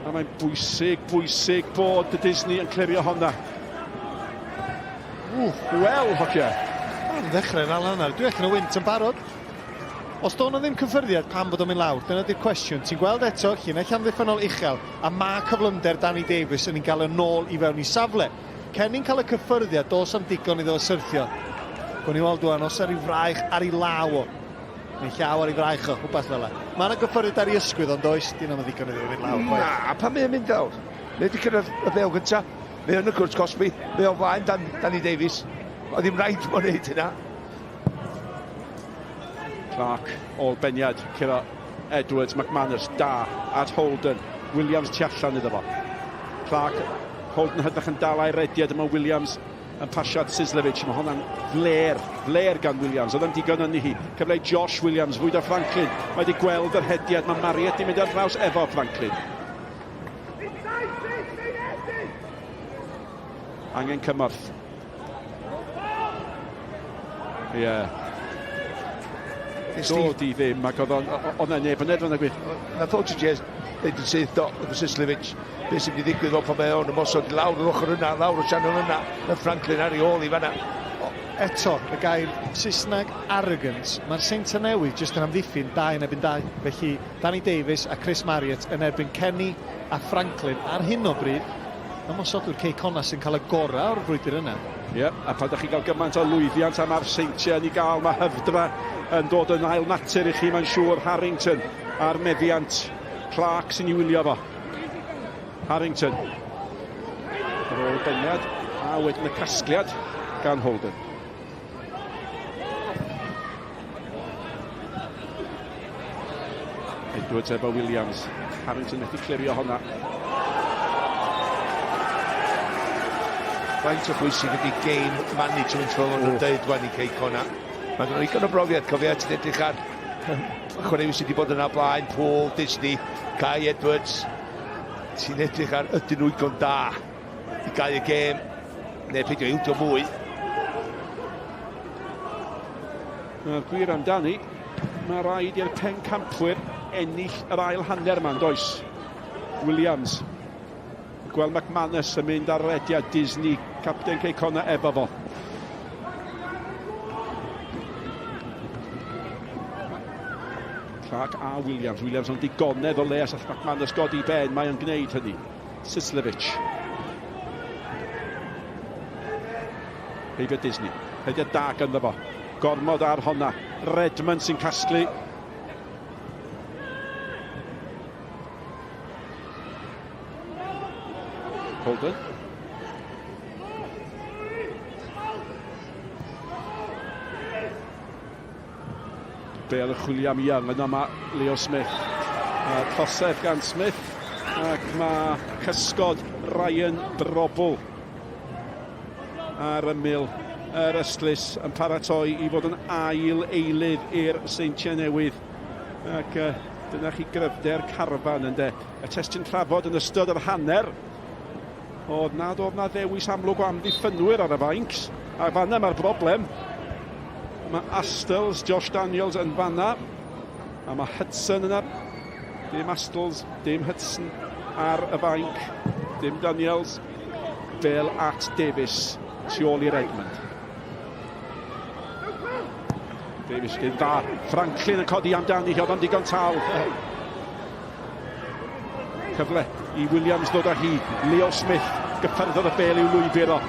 F: A mae'n bwysig, bwysig bod y Disney yn clirio honna. Wel, hogia.
M: Ar ddechrau'r ail hanner, dwi allan o wynt yn barod. Os do'n na ddim cyffyrddiad, pam bod o'n mynd lawr? Dyna di'r cwestiwn. Ti'n gweld eto, llinell amddiffynnol uchel, a mae cyflymder Danny Davies yn ei gael yn ôl i fewn i safle. Kenny'n cael y cyffyrddiad, dos am digon iddo fo syrthio. Gwn i weld dwan, os ar ei fraich ar ei law o. Neu llaw ar ei fraich o, rhywbeth fel 'na. Mae yna gyffyrddiad ar ei ysgwydd, ond does, di 'na'm yn ddigon iddo fo fynd lawr chwaith.
C: Na, pam mae o'n mynd lawr? Mae wedi cyrraedd y bêl gynta. Mae yn y cwrt cosbi. Mae o flaen Dan, Danny Davies. Oedd ddim rhaid mo wneud hynna.
F: Clark, ôl beniad, curo Edwards, McManus, da, at Holden, Williams tu allan iddo fo. Clark, Holden hydrach yn dal a'i rediad yma Williams yn pasio at Sislevic. Mae hwnna'n fler, fler gan Williams. Oedd yn digon yn hi. Cyfle i Josh Williams, fwyd o Franklin. Mae wedi gweld yr hediad. Mae Marriott wedi mynd ar draws efo Franklin. Angen cymorth. Ie. Yeah. Do di ddim, ac oedd o'n neb yn edrych yn y gwych.
C: Nath o TJS ddeud yn syth do, wrth Sislevic, beth sy'n mynd i ddigwydd fel pan mae o'n ymosod i lawr yr ochr yna, lawr y sianel yna, mae Franklin ar ei ôl i fanna.
M: Eto, y gair Saesneg arrogance, mae'r Seintiau Newydd jyst yn amddiffyn 2 yn erbyn 2. Felly, Danny Davies a Chris Marriott yn erbyn Kenny a Franklin. Ar hyn o bryd, ymosodwyr Cei Connah sy'n cael y gorau o'r frwydr yna.
F: Ie, yeah, a pan ydych chi'n cael gymaint o lwyddiant am mae'r Seintiau yn ei gael, mae hyfdra yn dod yn ail natur i chi, mae'n siŵr. Harrington a'r meddiant. Clark sy'n ei wylio fo. Harrington. Ar ôl y beniad, a wedyn y casgliad gan Holden. Edwards efo Williams. Harrington methu clirio honna.
C: Faint o bwysig ydy game management fel maen nhw'n dweud wan i Cei Connah. Mae gen nhw ddigon o brofiad, cofia, ti'n edrych ar chwaraewyr sydd wedi bod yna blaen, Paul, Disney, Kai Edwards. Ti'n edrych ar ydyn nhw igon da i gael y gêm, neu peidio ildio mwy.
F: Mae'r gwir amdani, mae rhaid i'r pencampwyr ennill yr ail hanner yma, does? Williams. Gweld McManus yn mynd ar rediad Disney, capten Cei Connah efo fo. Clark a Williams. Williams yn digonedd o le as McManus godi ben, mae o'n gwneud hynny. Sislevic. Heibio Disney. Rhediad da ganddo fo. Gormod ar honna. Redmond sy'n casglu. Holden. Bale yn chwilio am Young, yna mae Leo Smith. Trosedd gan Smith, ac mae cysgod Ryan Brobbel ar ymyl yr ystlys yn paratoi i fod yn ail eilydd i'r Seintiau Newydd. Ac uh, dyna chi gryfder carfan ynde. Y testun trafod yn ystod yr hanner oedd nad oedd na ddewis amlwg o amddiffynwyr ar y fainc. A fanna mae'r broblem. Mae Astles, Josh Daniels yn fanna. A mae Hudson yna. Dim Astles, dim Hudson ar y fainc. Dim Daniels. Bel at Davies, tu ôl i Redmond. Davies yn dda. Franklin yn codi amdani hi, oedd o'n digon tal. Cyfle i Williams ddod â hi. Leo Smith gyffyrddodd y bel i'w lwybr o.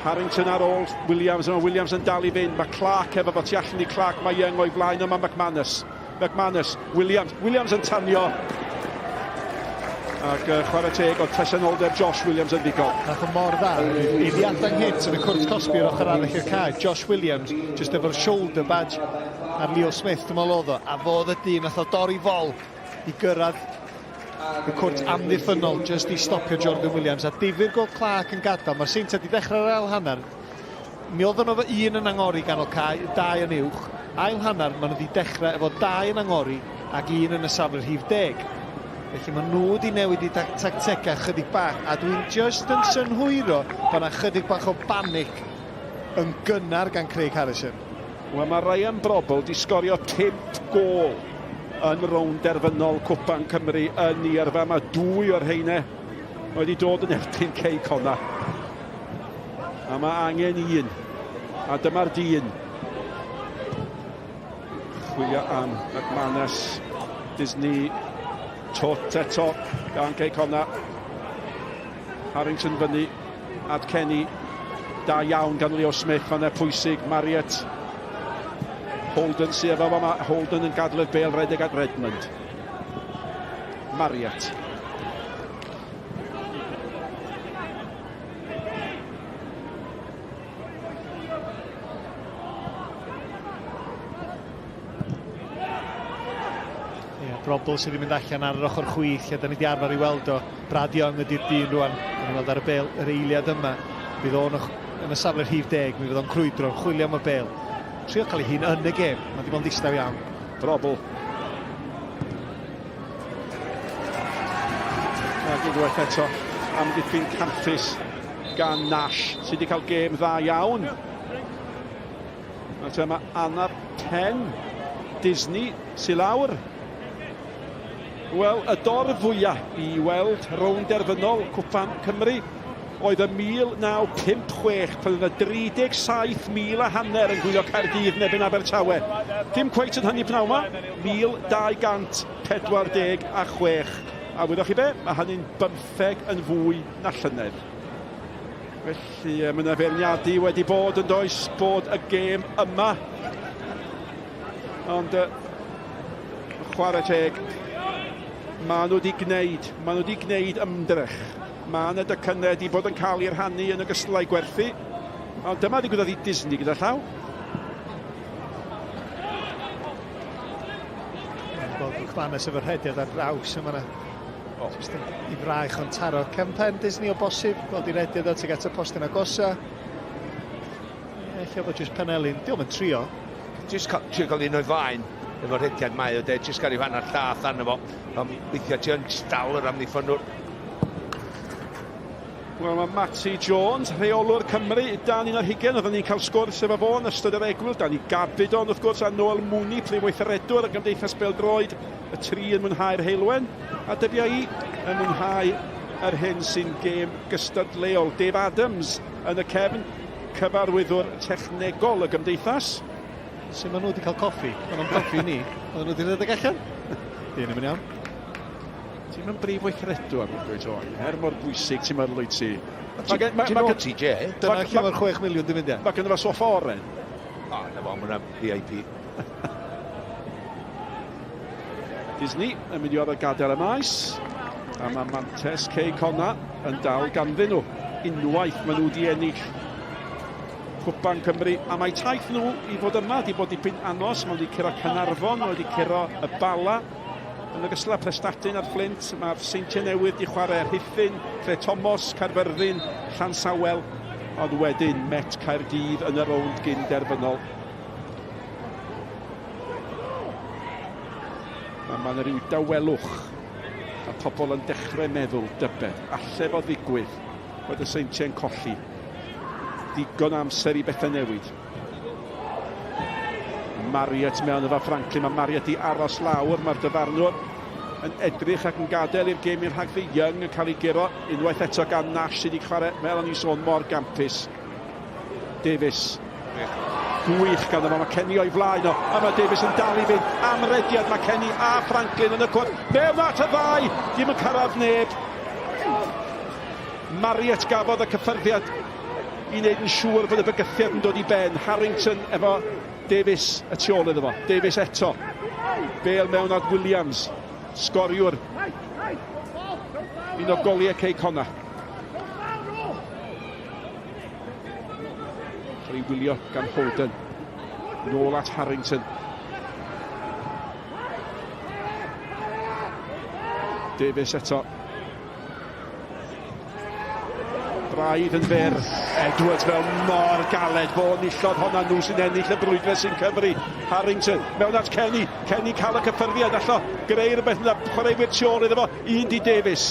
F: Harrington ar ôl Williams, mae Williams yn dal i fynd. Mae Clark efo fo tu allan i Clark, mae Young o'i flaen yma McManus. McManus, Williams, Williams yn tanio. Ac uh, chwarae teg oedd presenoldeb Josh Williams yn ddigon.
M: Nath o mor dda, eiliadau nghynt yn y cwrt cosbi ar ochr arall i'r cae. Josh Williams, just efo'r shoulder badge ar Leo Smith, dwi'n meddwl oedd o, a fo oedd y dyn nath o dorri fol i gyrraedd y cwrt amddiffynnol jyst i stopio Jordan Williams. A difyr gweld Clark yn gadael. Mae'r Seintiau wedi dechrau'r ail hanner. Mi oedden nhw efo un yn angori ganol cae, dau yn uwch. Ail hanner, maen nhw wedi dechrau efo dau yn angori ac un yn y safle rhif deg. Felly maen nhw wedi newid i tactegau chydig bach, a dwi'n just yn synhwyro bod yna chydig bach o banic yn gynnar gan Craig Harrison.
F: Wel, mae Ryan Brobbel 'di sgorio 5 gôl yn rownd derfynol Cwpan Cymru yn ei yrfa. Mae dwy o'r rheine wedi dod yn erbyn Cei Connah. A mae angen un. A dyma'r dyn. Chwilio am McManus. Disney. Tot eto gan Cei Connah. Harrington fyny at Kenny. Da iawn gan Leo Smith, fanna pwysig. Marriott. Holden sydd efo fo. Mae Holden yn gadw y bel redeg at Redmond. Marriott.
M: Ie, Brobl sydd wedi mynd allan ar yr ochr chwith lle da ni wedi arfer i weld o. Brad Young ydy'r dyn rwan. Da ni'n weld ar y bel yr eiliad yma. Bydd o'n yn y safle rhif deg, mi fydd o'n crwydro, yn chwilio am y bel. Trio cael ei hun yn y gêm. Mae wedi bod yn ddistaw iawn.
F: Brobl. Ac unwaith eto, amddiffyn campus gan Nash, sydd wedi cael gêm dda iawn. A mae anaf pen Disney sy'n lawr. Wel, y dorf fwyaf i weld rownd derfynol Cwpan Cymru. oedd y 1956 pan oedd yna 37,000 a hanner yn gwylio Caerdydd yn erbyn Abertawe. Dim cweit yn hynny pnawn 'ma, 1,246. A wyddoch chi be? Mae hynny'n bymtheg yn fwy na llynedd. Felly, mae yna feirniadu wedi bod yn does bod y gêm yma. Ond chwarae teg, maen nhw wedi gwneud, maen nhw wedi gwneud ymdrech. Mae yna docynnau wedi bod yn cael eu rhannu yn ogystal â'i gwerthu. Ond dyma ddigwyddodd i Disney gyda llaw.
M: Gweld Gwlchfanes efo'r rhediad ar draws yma yna. Oh. Just yn i fraich ond taro cefn pen Disney o bosib. Gweld i rediad o tuag at y postyn agosa. Ella bod jyst Penelin, diolch yn trio.
C: Jyst trio cael un o'i flaen efo'r rhediad mae o de, jyst gael rhyw hanner llath arno fo. Ond weithiau ti yn dal yr amddiffynnwr.
F: Wel, mae Matty Jones, rheolwr Cymru, dan un ar hugain, oedden ni'n cael sgwrs efo fo yn ystod yr egwyl, Danny Gabbidon, wrth gwrs, a Noel Mooney, prif weithredwr y Gymdeithas Bêl-droed, y tri yn mwynhau'r heulwen, a dybia i yn mwynhau yr hyn sy'n gêm gystadleuol. Dave Adams yn y cefn, cyfarwyddwr technegol y Gymdeithas.
M: Sut maen nhw wedi cael coffi? Maen nhw'n coffi i ni. Oedden nhw wedi rhedeg allan? Dyn nhw'n iawn.
F: Ti'n mynd brif weithredwr, dweud o, er mor bwysig ti'n meddwl wyt ti.
C: Ti'n naughty, Jay.
M: Dyna lle mae'r 6 miliwn di mynd, ia.
F: Mae gynno fo soffa oren.
C: O, na fo, mae hwnna'n VIP.
F: Disney yn mynd i orfod gadael y maes. A mae mantes Cei Connah yn dal ganddyn nhw. Unwaith maen nhw wedi ennill Cwpan Cymru. A mae taith nhw i fod yma wedi bod dipyn anos. Maen nhw wedi curo Caernarfon, maen nhw wedi curo y Bala. Yn ogystal â Prestatyn a'r Fflint, mae'r Seintiau Newydd wedi chwarae Rhuthun, Tre Tomos, Caerfyrddin, Llansawel, ond wedyn Met Caerdydd yn y rownd gyn derfynol. A mae yna rhyw dawelwch. Mae pobl yn dechrau meddwl, dybed, alle fo ddigwydd bod y Seintiau'n colli. Digon o amser i bethau newid. Marriott mewn efo Franklin, mae Marriott i aros lawr, mae'r dyfarnwr yn edrych ac yn gadael i'r gêm i'r rhagddi. Young yn cael ei guro unwaith eto gan Nash sydd wedi chwarae, fel o'n i'n sôn, mor gampus. Davies. Gwych ganddo fo, mae Kenny o'i flaen o, a mae Davies yn dal i fynd am rediad, mae Kenny a Franklin yn y cwrt, mewn at y ddau, dim yn cyrraedd neb. Marriott gafodd y cyffyrddiad i wneud yn siŵr bod y bygythiad yn dod i ben. Harrington efo Davies y tu ôl iddo fo. Davies eto. Bale mewn at Williams. Sgoriwr. Un o goliau Cei Connah. Cael ei wylio gan Holden. Nôl at Harrington. Davies eto. Braidd yn fyr. Edwards fel mor galed. Fo nillodd honna nhw sy'n ennill y brwydre sy'n cyfri. Harrington mewn at Kenny. Kenny cael y cyffyrddiad allo. Greu rhywbeth yna. Chwaraewyr tu ôl iddo fo. Un di Davies.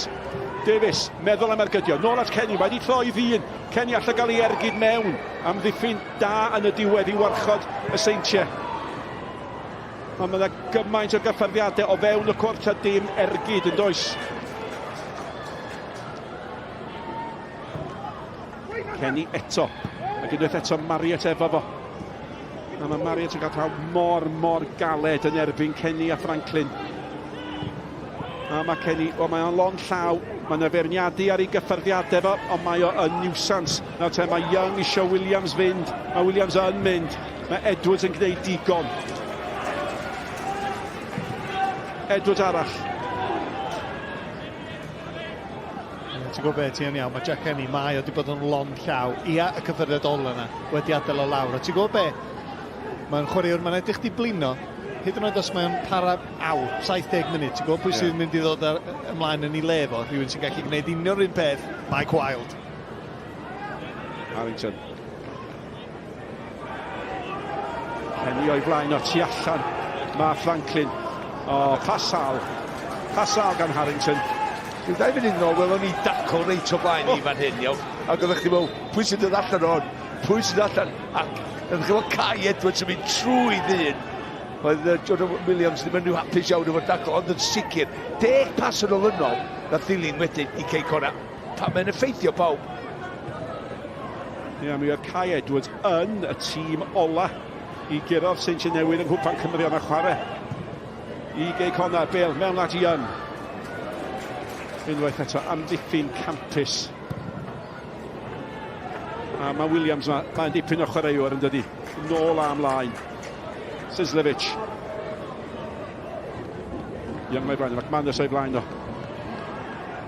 F: Davies, meddwl am ergydio. Nôl at Kenny, mae wedi troi ddyn. Kenny allai gael ei ergyd mewn. Amddiffyn da yn y diwedd i warchod y Seintiau. Ond mae yna gymaint o gyffyrddiadau o fewn y cwrt a dim ergyd yn does. Kenny eto. Ac unwaith eto Marriott efo fo. A mae Marriott yn cael prawf mor, mor galed yn erbyn Kenny a Franklin. A mae Kenny, wel mae o'n lond llaw, mae yna feirniadu ar ei gyffyrddiadau fo, ond mae o yn niwsans. Nawr te, mae Young eisiau Williams fynd, mae Williams yn mynd, mae Edwards yn gwneud digon. Edwards arall.
M: Ti'n gwybod beth, ti yn iawn, mae Jack Kenny, mae o wedi bod yn lond llaw. Ia, y cyffyrddiad ola yna, wedi adael o lawr. A ti'n gwybod be? Mae'n chwaraewr, mae'n edrych di blino, hyd yn oed os mae'n para awr, 70 munud, ti'n gwybod pwy sydd yn mynd i ddod ar, ymlaen yn ei le fo, rhywun sy'n gallu gwneud union yr un peth, Mike Wilde.
F: Harrington. Kenny o'i flaen o tu allan. Mae Franklin. O, oh, pasal. Pasal gan Harrington.
C: Rhyw ddau funud yn ôl, welon ni dacl reit o blaen i fan hyn, iawn. Ac oeddech chi'n meddwl, pwy sy'n dod allan o'n? Pwy sy'n dod allan? Ac oeddech chi'n meddwl Kai Edwards yn mynd trwy ddyn. Oedd Jordan Williams ddim yn rhyw hapus iawn efo'r dacl, ond yn sicr, deg pas yn olynol, nath ddilyn wedyn i Cei Connah. Pan mae'n effeithio pawb.
F: Ia, mi oedd Kai Edwards yn y tîm ola i guro'r Seintiau Newydd yng Nghwpan Cymru ond chwarae i Gei Connah, Bale mewn at Young. Unwaith eto, amddiffyn campus. A mae Williams yma, mae'n dipyn o chwaraewr yn dydi. Nôl a ymlaen. Sislevic. Young o'i flaen, McManus o'i flaen o.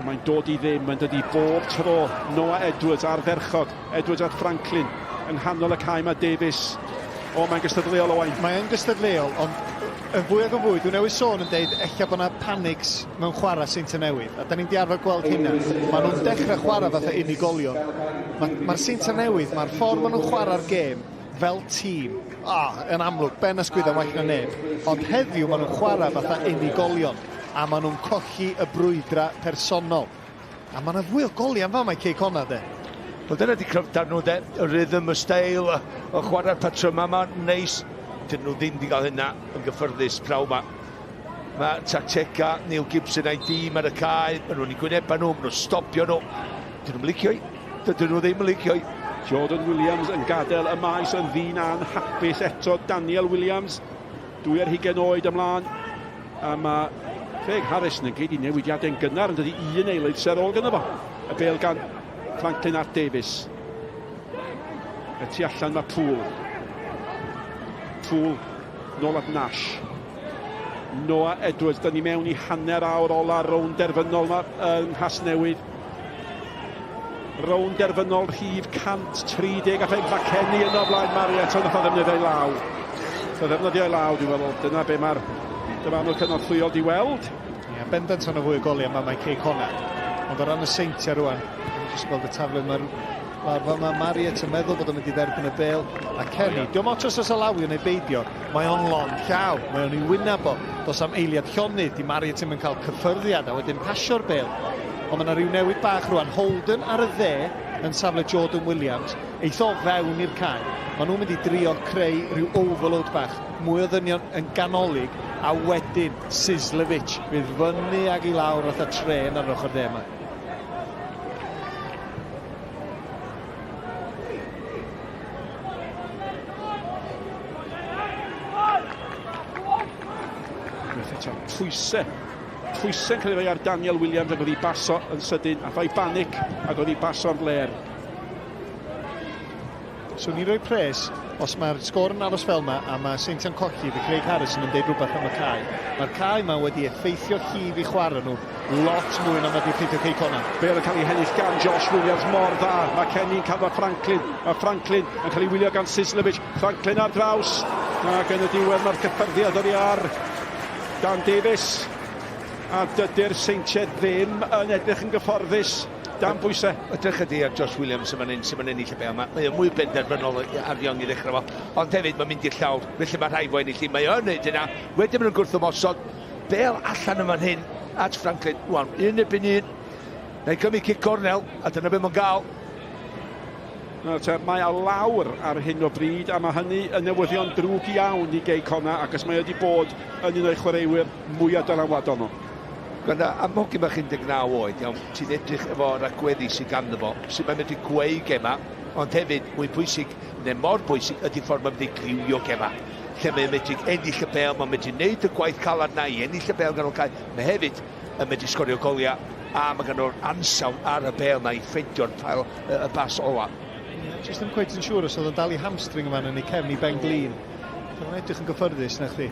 F: Mae'n dod i ddim, mae'n dydi bob tro. Noah Edwards ar ferchog. Edwards at Franklin. Yng nghanol y cae mae Davies. O, mae'n gystadleuol, Owain.
M: Mae'n gystadleuol, ond yn fwy ac yn fwy, dwi'n newydd sôn yn deud ella bod yna panics mewn chwarae Seintiau Newydd, a da ni'n di arfer gweld hynna. Maen nhw'n dechrau chwarae fatha unigolion. Mae'r ma Seintiau Newydd, mae'r ffordd maen nhw'n chwarae'r gêm fel tîm, ah, yn amlwg, ben a sgwyddo'n well na neb. Ond heddiw maen nhw'n chwarae fatha unigolion, a maen nhw'n colli y brwydrau personol. A mae yna fwy o goliau yn fama i Cei Connah, de.
C: Wel, dyna di cryfder nhw, de. Y rhythm, y steil, y chwarae'r patrymau yma, neis. Dyn nhw ddim wedi cael hynna yn gyffyrddus praw yma. Mae tactega Neil Gibson a'i dîm ar y cae, maen nhw'n eu gwynebau nhw, maen nhw'n stopio nhw. Dyn nhw'n licio i. Dydyn nhw ddim yn licio i.
F: Jordan Williams yn gadael y maes yn ddyn anhapus eto. Daniel Williams, 22 oed ymlaen. A mae Craig Harrison yn gyd i newidiadau'n gynnar yn dydi un eilydd sydd ar ôl gyda fo. Y bel gan Franklin at Davies. Y tu allan mae Poole. Poole nôl at Nash. Noah Edwards, da ni mewn i hanner awr ola rownd derfynol yma yng Nghasnewydd. Rownd derfynol rhif 135. Mae Kenny yno flaen Marriott, ond nath o ddefnyddio ei law. Nath o ddefnyddio ei law, dwi'n meddwl. Dyna be mae'r dyfarnwr cynorthwyol di weld.
M: Ie, bendant o'n fwy o goliau yma mae Cei Connah. Ond o ran y Seintiau rwan, dwi'n jyst gweld y taflu mae'r lawr fel mae Marriott yn meddwl bod o'n mynd i dderbyn y bel. A Kenny, oh, diolch ots os oes alawio neu beidio, mae o'n lond llaw, mae o'n i wyneb o. Dos am eiliad llonydd, di Marriott ddim yn cael cyffyrddiad a wedyn pasio'r bel. Ond mae yna rhyw newid bach rwan. Holden ar y dde yn safle Jordan Williams. Eith o fewn i'r cae. Maen nhw'n mynd i drio creu rhyw overload bach. Mwy o ddynion yn ganolig a wedyn Sislevic fydd fyny ag i lawr fatha trên ar yr ochr dde yma.
F: Eto, pwysau Pwysau'n cael ei roi ar Daniel Williams ac oedd hi baso yn sydyn, a fai Banic ac oedd hi baso'n fler.
M: Swn i'n rhoi pres, os mae'r sgôr yn aros fel yma a mae Seintiau'n colli, fe Craig Harrison yn deud rhywbeth am y cae. Mae'r cae yma wedi effeithio llif i chwarae nhw lot mwy na mae wedi effeithio Cei Connah.
F: Bale yn cael ei hennill gan Josh Williams mor dda. Mae Kenny'n canfod Franklin. Mae Franklin yn cael ei wylio gan Sislevic. Franklin ar draws. Ac yn y diwedd mae'r cyffyrddiad oddi ar Dan Davies. A dydy'r Seintiau ddim yn edrych yn gyfforddus dan bwysau.
C: Edrych ydi ar Josh Williams yma'n hyn, sy'n ma'n ennill y bêl. Mae o mwy benderfynol ar Young i ddechrau fo. Ond hefyd mae'n mynd i'r llawr, felly mae rhaid fo ennill hi. Mae o'n neud yna. Wedyn maen nhw'n gwrthymosod. Bêl allan yma'n hyn at Franklin. Wan, un erbyn un. Neu gymryd cic cornel, a dyna beth mae'n gael.
F: Nawr te, mae o lawr ar hyn o bryd, a mae hynny yn newyddion drwg iawn i Gei Connah, achos mae wedi bod yn un o'i chwaraewyr mwyaf dylanwadol nhw.
C: Gwranda, am hogyn bach 19 oed, iawn, ti'n edrych efo ragweddi sydd ganddo fo, sut mae'n medru gweu gema, ond hefyd, mwy pwysig, neu mor bwysig, ydy ffordd mae'n medru gliwio gema. Lle mae'n medru ennill y bêl, mae'n medru neud y gwaith calad na i ennill y bêl ganol cae, mae hefyd yn medru sgorio goliau, a mae gan o'r ansawdd ar y bêl na i ffeindio'r pael, y bas ola.
M: Yeah, just ddim cweit yn siŵr os oedd o'n dal i hamstring yma yn ei cefn i ben glin. Oedd o'n edrych yn gyffyrddus na chdi.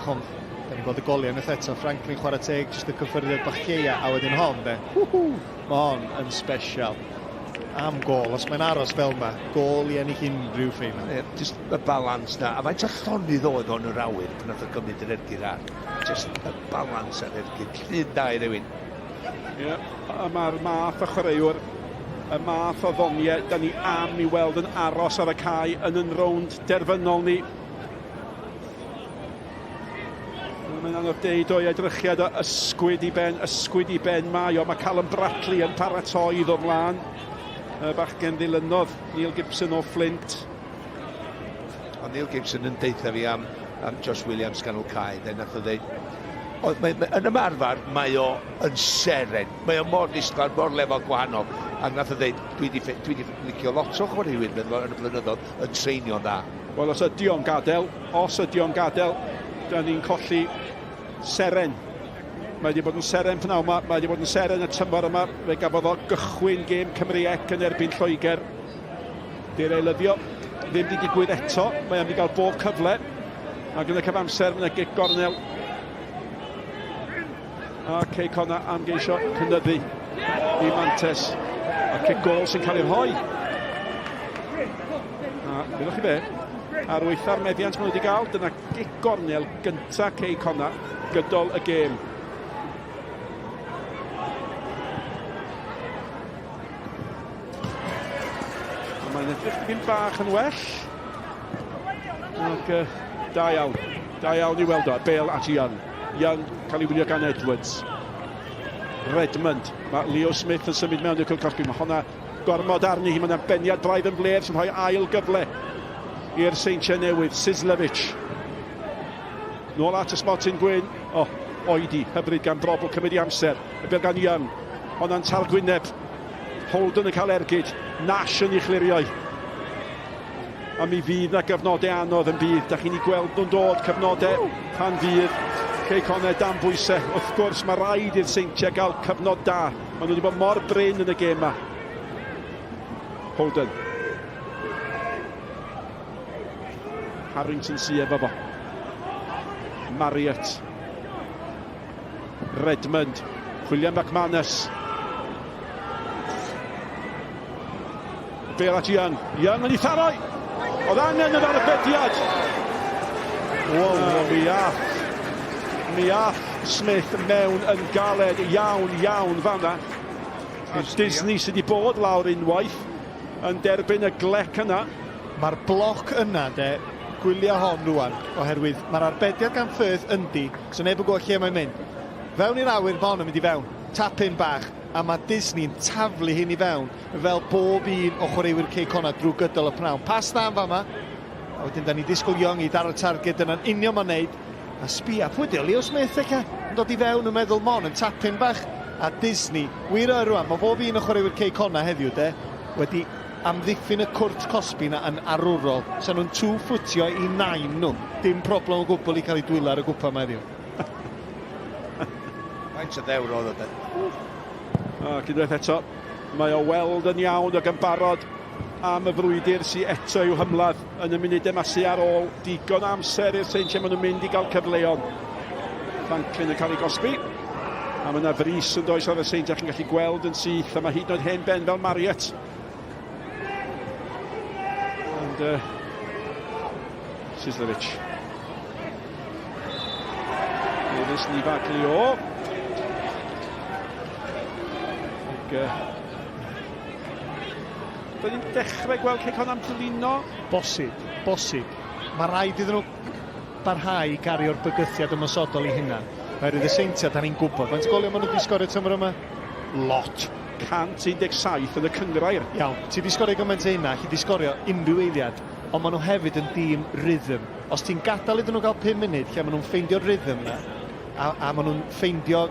M: Chom, da ni'n gweld y goliau unwaith eto. Franklin chwarae teg, jyst y cyffyrddiad bach lleia, a wedyn hon, de. Woohoo! Mae hon yn special. Am gol, os mae'n aros fel yma, gol i ennill unrhyw ffeinal.
C: Yeah, just y balans na, a faint o llonydd oedd o'n yr awyr pan nath o gymryd yr ergyd ar. Just y balans ar ergyd, llun da i rywun.
F: Ie, yeah, a mae'r math o chwaraewr, y math o ddoniau, da ni am i weld yn aros ar y cae yn yn rownd derfynol ni. Mae'n anodd deud o'i edrychiad o ysgwyd i ben, ysgwyd i ben mae o. Mae Callum Bradley yn paratoi i ddod mlaen. Y bachgen ddilynodd Neil Gibson o Flint.
C: Ond Neil Gibson yn deutha fi am, am Josh Williams ganol cae, de, nath o ddeud, oedd, mae, mae, yn ymarfer mae o yn seren, mae o mor ddisglair, mor lefel gwahanol. A nath o ddeud, dwi wedi dwi 'di licio lot o chwaraewyr, meddwl yn y blynyddoedd, yn treinio'n dda.
F: Wel, os ydy o'n gadael, os ydy o'n gadael, da ni'n colli seren. Mae wedi bod yn seren pnawn yma, mae wedi bod yn seren y tymor yma. Fe gafodd o gychwyn gêm Cymru Ec yn erbyn Lloegr. Di'r eilyddio ddim wedi digwydd eto. Mae am i gael bob cyfle. Ac yn y cyfamser, mae yna gic gornel. A Cei Connah am geisio cynyddu i mantes. A cic gôl sy'n cael ei rhoi. A wyddoch chi be? Ar waetha'r meddiant maen nhw wedi gael, dyna gic gornel gynta Cei Connah gydol y gêm. A mae'n edrych dipyn bach yn well. Ac uh, da iawn. Da iawn i weld o. Bale at Young. Young cael ei wylio gan Edwards. Redmond. Mae Leo Smith yn symud mewn i'r cylch cosbi. Mae honna gormod arni hi. Mae'n beniad braidd yn fler sy'n rhoi ail gyfle i'r Seintiau Newydd. Sislevic. Nôl at y smotyn gwyn. O, oh, oedi. Hyfryd gan Brobl cymryd i amser. Y bel gan Young. Honna'n targwyneb. Holden yn cael ergyd. Nash yn ei chlirio. A mi fydd na gyfnodau anodd yn bydd. Da chi'n ei gweld nhw'n dod, cyfnodau pan fydd Cei Connah dan bwysau. Wrth gwrs, mae rhaid i'r Seintiau gael cyfnod da. Maen nhw wedi bod mor brin yn y gêm yma. Holden. Harrington sy efo fo. Marriott. Redmond. William McManus. Bale at Young. Young yn ei tharoi! Oedd angen yr arbediad! Wow, mi ath. Mi ath Smith mewn yn galed iawn, iawn fanna. Disney sydd wedi bod lawr unwaith yn derbyn y glec yna.
M: Mae'r bloc yna, de, gwylia hon rwan, oherwydd mae'r arbediad gan Firth yndi, so neb yn gwybod lle mae'n mynd. Fewn i'r awyr, mae hon yn mynd i fewn. Tap-in bach, a mae Disney'n taflu hyn i fewn, fel bob un o chwaraewyr Cei Connah drwy gydol y pnawn. Pas dda yn fama, a wedyn da ni'n disgwyl Young i daro'r targed yna'n union mae'n neud. A sbia, pwy di o? Leo Smith ella? Yn dod i fewn yn meddwl mon yn tap-in bach. A Disney, wir oer rwan, mae bob un o chwaraewyr Cei Connah heddiw de, wedi amddiffyn y cwrt cosbi 'na yn arwrol. Sa nhw'n two-footio i nain nhw. Dim problem o gwbl i cael eu dwylo ar y gwpan 'ma heddiw.
C: Faint o ddewr oedd o de?
F: Ac unwaith eto, mae o weld yn iawn ac yn barod am y frwydr sy eto i'w hymladd yn y munudau yma sy ar ôl. Digon o amser i'r Seintiau, maen nhw'n mynd i gael cyfleon. Franklin yn cael ei gosbi. A mae yna frys yn does ar y Seintiau, chi'n gallu gweld yn syth, a mae hyd yn oed hen ben fel Marriott. And Sislevic. Davies Nivaglio. Ac, Doedd ni'n dechrau gweld Cei Connah am flino.
M: Bosib, bosib. Mae rhaid iddyn nhw barhau i gario'r bygythiad ymosodol i hunan. Oherwydd y Seintiau, da ni'n gwybod. Faint o goliau maen nhw wedi sgorio tymor yma?
F: Lot. 117 yn y cynghrair.
M: Iawn, ti wedi sgorio gymaint o hynna, alli di sgorio unrhyw eiliad, ond maen nhw hefyd yn dîm rhythm. Os ti'n gadael iddyn nhw gael 5 munud lle maen nhw'n ffeindio'r rhythm yna, a, a maen nhw'n ffeindio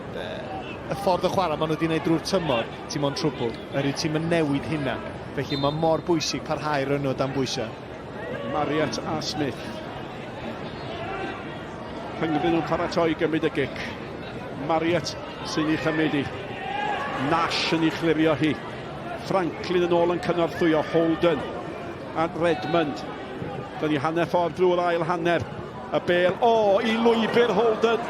M: y ffordd o chwarae maen nhw wedi gwneud drwy'r tymor, ti mewn trwbl. Oherwydd ti'm yn newid hynna. Felly mae mor bwysig parhau rhoi nhw dan bwysau.
F: Marriott a Smith. Rhyngddyn nhw'n paratoi gymryd y gic. Marriott sy'n ei chymryd hi. Nash yn ei chlirio hi. Franklin yn ôl yn cynorthwyo Holden at Redmond. Dyna ni hanner ffordd drwy'r ail hanner. Y bel, o, oh, i lwybr Holden.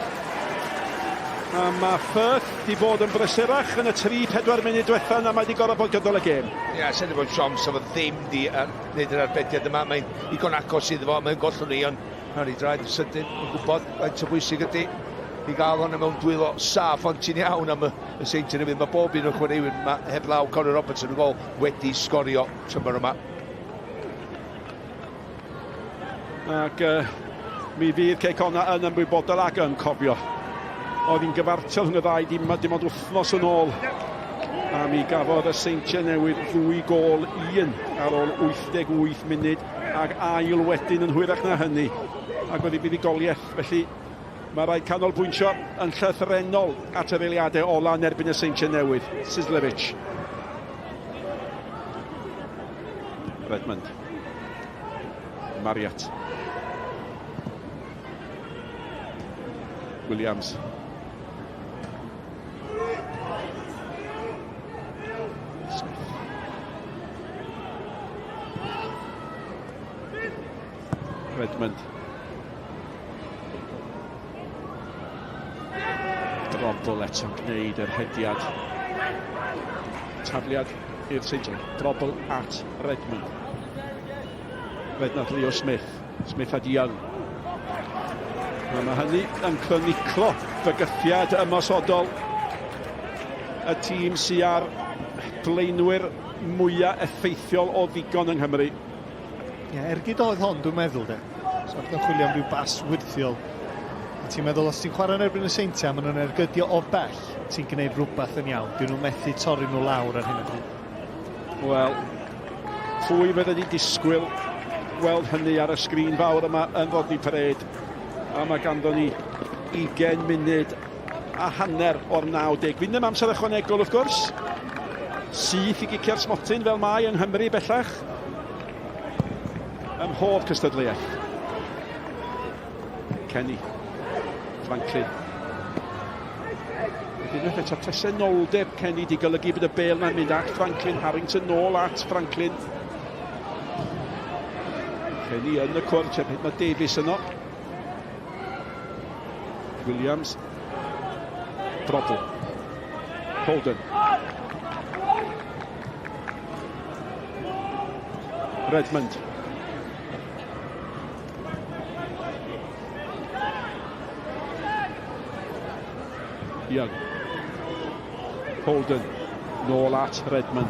F: A mae Firth di bod yn brysurach yn y 3-4 munud diwetha na mae di gorfod bod gydol y gêm.
C: Ie, yeah, sy'n bod siom sef ddim di wneud yr arbediad yma. Mae'n igon agos iddo fo, mae'n gollwng ni, ond mae'n ei draed yn sydyn, yn gwybod faint o bwysig ydy i gael hwnna mewn dwylo saff, ond ti'n iawn am y, y Seintiau Newydd. Mae bob un o'r chwaraewyr yma, heblaw Conor Robertson yn gol, wedi sgorio tymor yma.
F: Ac uh, mi fydd Cei Connah yn ymwybodol ac yn cofio. Oedd hi'n gyfartal rhwng y ddau dim, dim ond wythnos yn ôl. A mi gafodd y Seintiau Newydd ddwy gôl un ar ôl 88 munud ac ail wedyn yn hwyrach na hynny. Ac oedd hi buddugoliaeth. Felly mae rhaid canolbwyntio yn llythrennol at yr eiliadau ola yn erbyn y Seintiau Newydd. Sislevic. Redmond. Marriott. Williams. Smith. Redmond. Drobl eto'n gwneud yr hediad. Tafliad i'r Seintiau. Drobl at Redmond. Redmond Leo Smith. Smith at Young. A mae hynny yn croniclo bygythiad ymosodol y tîm sydd ar blaenwyr mwyaf effeithiol o ddigon yng Nghymru.
M: Ie, yeah, ergyd oedd hon, dwi'n meddwl, de. So, wrth chwilio am ryw bas wyrthiol. A ti'n meddwl, os ti'n chwarae yn erbyn y Seintiau, maen nhw'n ergydio o bell, ti'n gwneud rhywbeth yn iawn. Dyn nhw'n methu torri nhw lawr ar hyn o bryd.
F: Wel, pwy fydde wedi disgwyl gweld hynny ar y sgrin fawr yma yn Rodney Parade? A mae ganddo ni 20 munud a hanner o'r 90. Fynd am amser ychwanegol wrth gwrs. Syth i gicio'r smotyn fel mae yng Nghymru bellach. Ym mhob cystadleuaeth. Kenny. Franklin. Ac unwaith eto presenoldeb Kenny di golygu bod y bel na'n mynd at Franklin. Harrington nôl at Franklin. Kenny yn y cwrt, mae Davies yno. Williams. Broddle. Holden. Redmond. Young. Holden. Nôl at Redmond.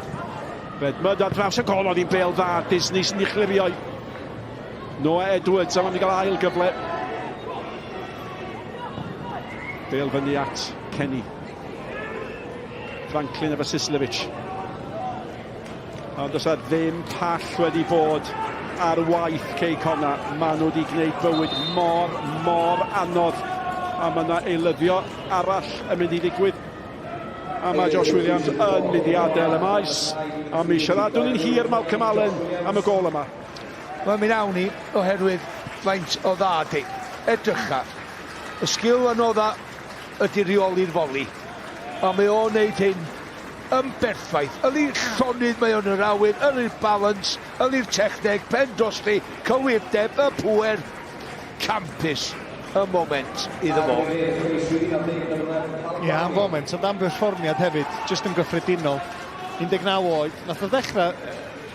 F: Redmond ar draws y gol, oedd hi'n bel dda. Disney sy'n ei chlirio. Noah Edwards, a mae'n mynd i gael ail gyfle. Bel fyny at Kenny. Franklin efo Sislevic. Ond does 'na ddim pall wedi bod ar waith Cei Connah. Maen nhw wedi gwneud bywyd mor, mor anodd. A mae yna eilyddio arall yn mynd i ddigwydd. A mae Josh Williams yn mynd i adael y maes. A mi siaradwn ni'n hir Malcolm Allen am y gol yma.
C: Wel mi wnawn ni oherwydd faint o dda 'di. Edrycha. Y sgil anodda ydi rheoli'r foli. A mae o'n neud hyn yn berffaith. Yli'r llonydd mae o'n yr awyr, yli'r balance, yli'r techneg, pen drosti, cywirdeb, y pŵer. Campus y moment iddo fo.
M: Ie, am foment, ond am berfformiad hefyd, jyst yn gyffredinol. 19 oed, nath o ddechrau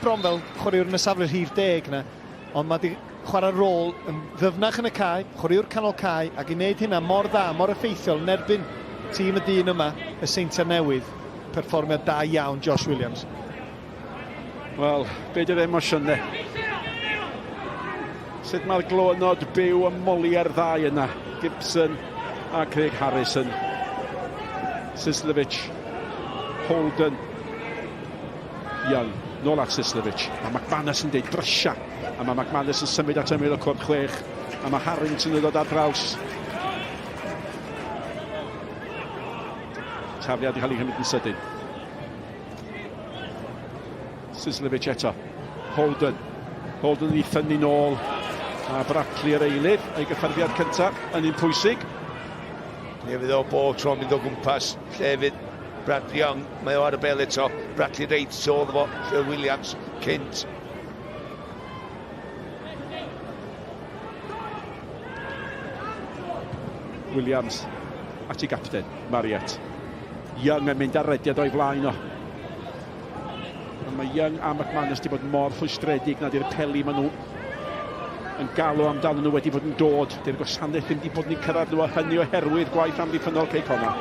M: bron fel chwaraewr yn y safle rhif deg 'na, ond mae 'di chwarae rôl yn ddyfnach yn y cae, chwaraewr canol cae, ac i wneud hynna mor dda, mor effeithiol yn erbyn tîm y dyn yma, y Seintiau Newydd, perfformiad da iawn Josh Williams.
F: Wel, be di'r emosiynau? Sut mae'r glonod byw yn moli ar ddau yna? Gibson a Craig Harrison. Sislevic, Holden, Young, nôl at Sislevic. Mae McManus yn deud brysia. A mae McManus yn symud at ymyl y cwrt chwech. A mae Harrington yn dod ar draws. Tafliad i cael ei chymryd yn sydyn. Sislevic eto. Holden. Holden yn ei thynnu nôl. A Bradley yr eilydd, ei gyffyrddiad cyntaf yn un pwysig.
C: Ie, fydd o bob tro'n mynd o gwmpas lle fydd Brad Young, mae o ar y bel eto. Bradley reit tu ôl fo, Phil Williams cynt.
F: Williams at ei gapten, Marriott. Young yn mynd ar rediad o'i flaen o. Ond mae Young a McManus wedi bod mor rhwystredig nad yw'r peli maen nhw yn galw amdanyn nhw wedi bod yn dod. Dy'r gwasanaeth ddim wedi bod yn cyrraedd nhw a hynny oherwydd gwaith amddiffynnol Cei Connah.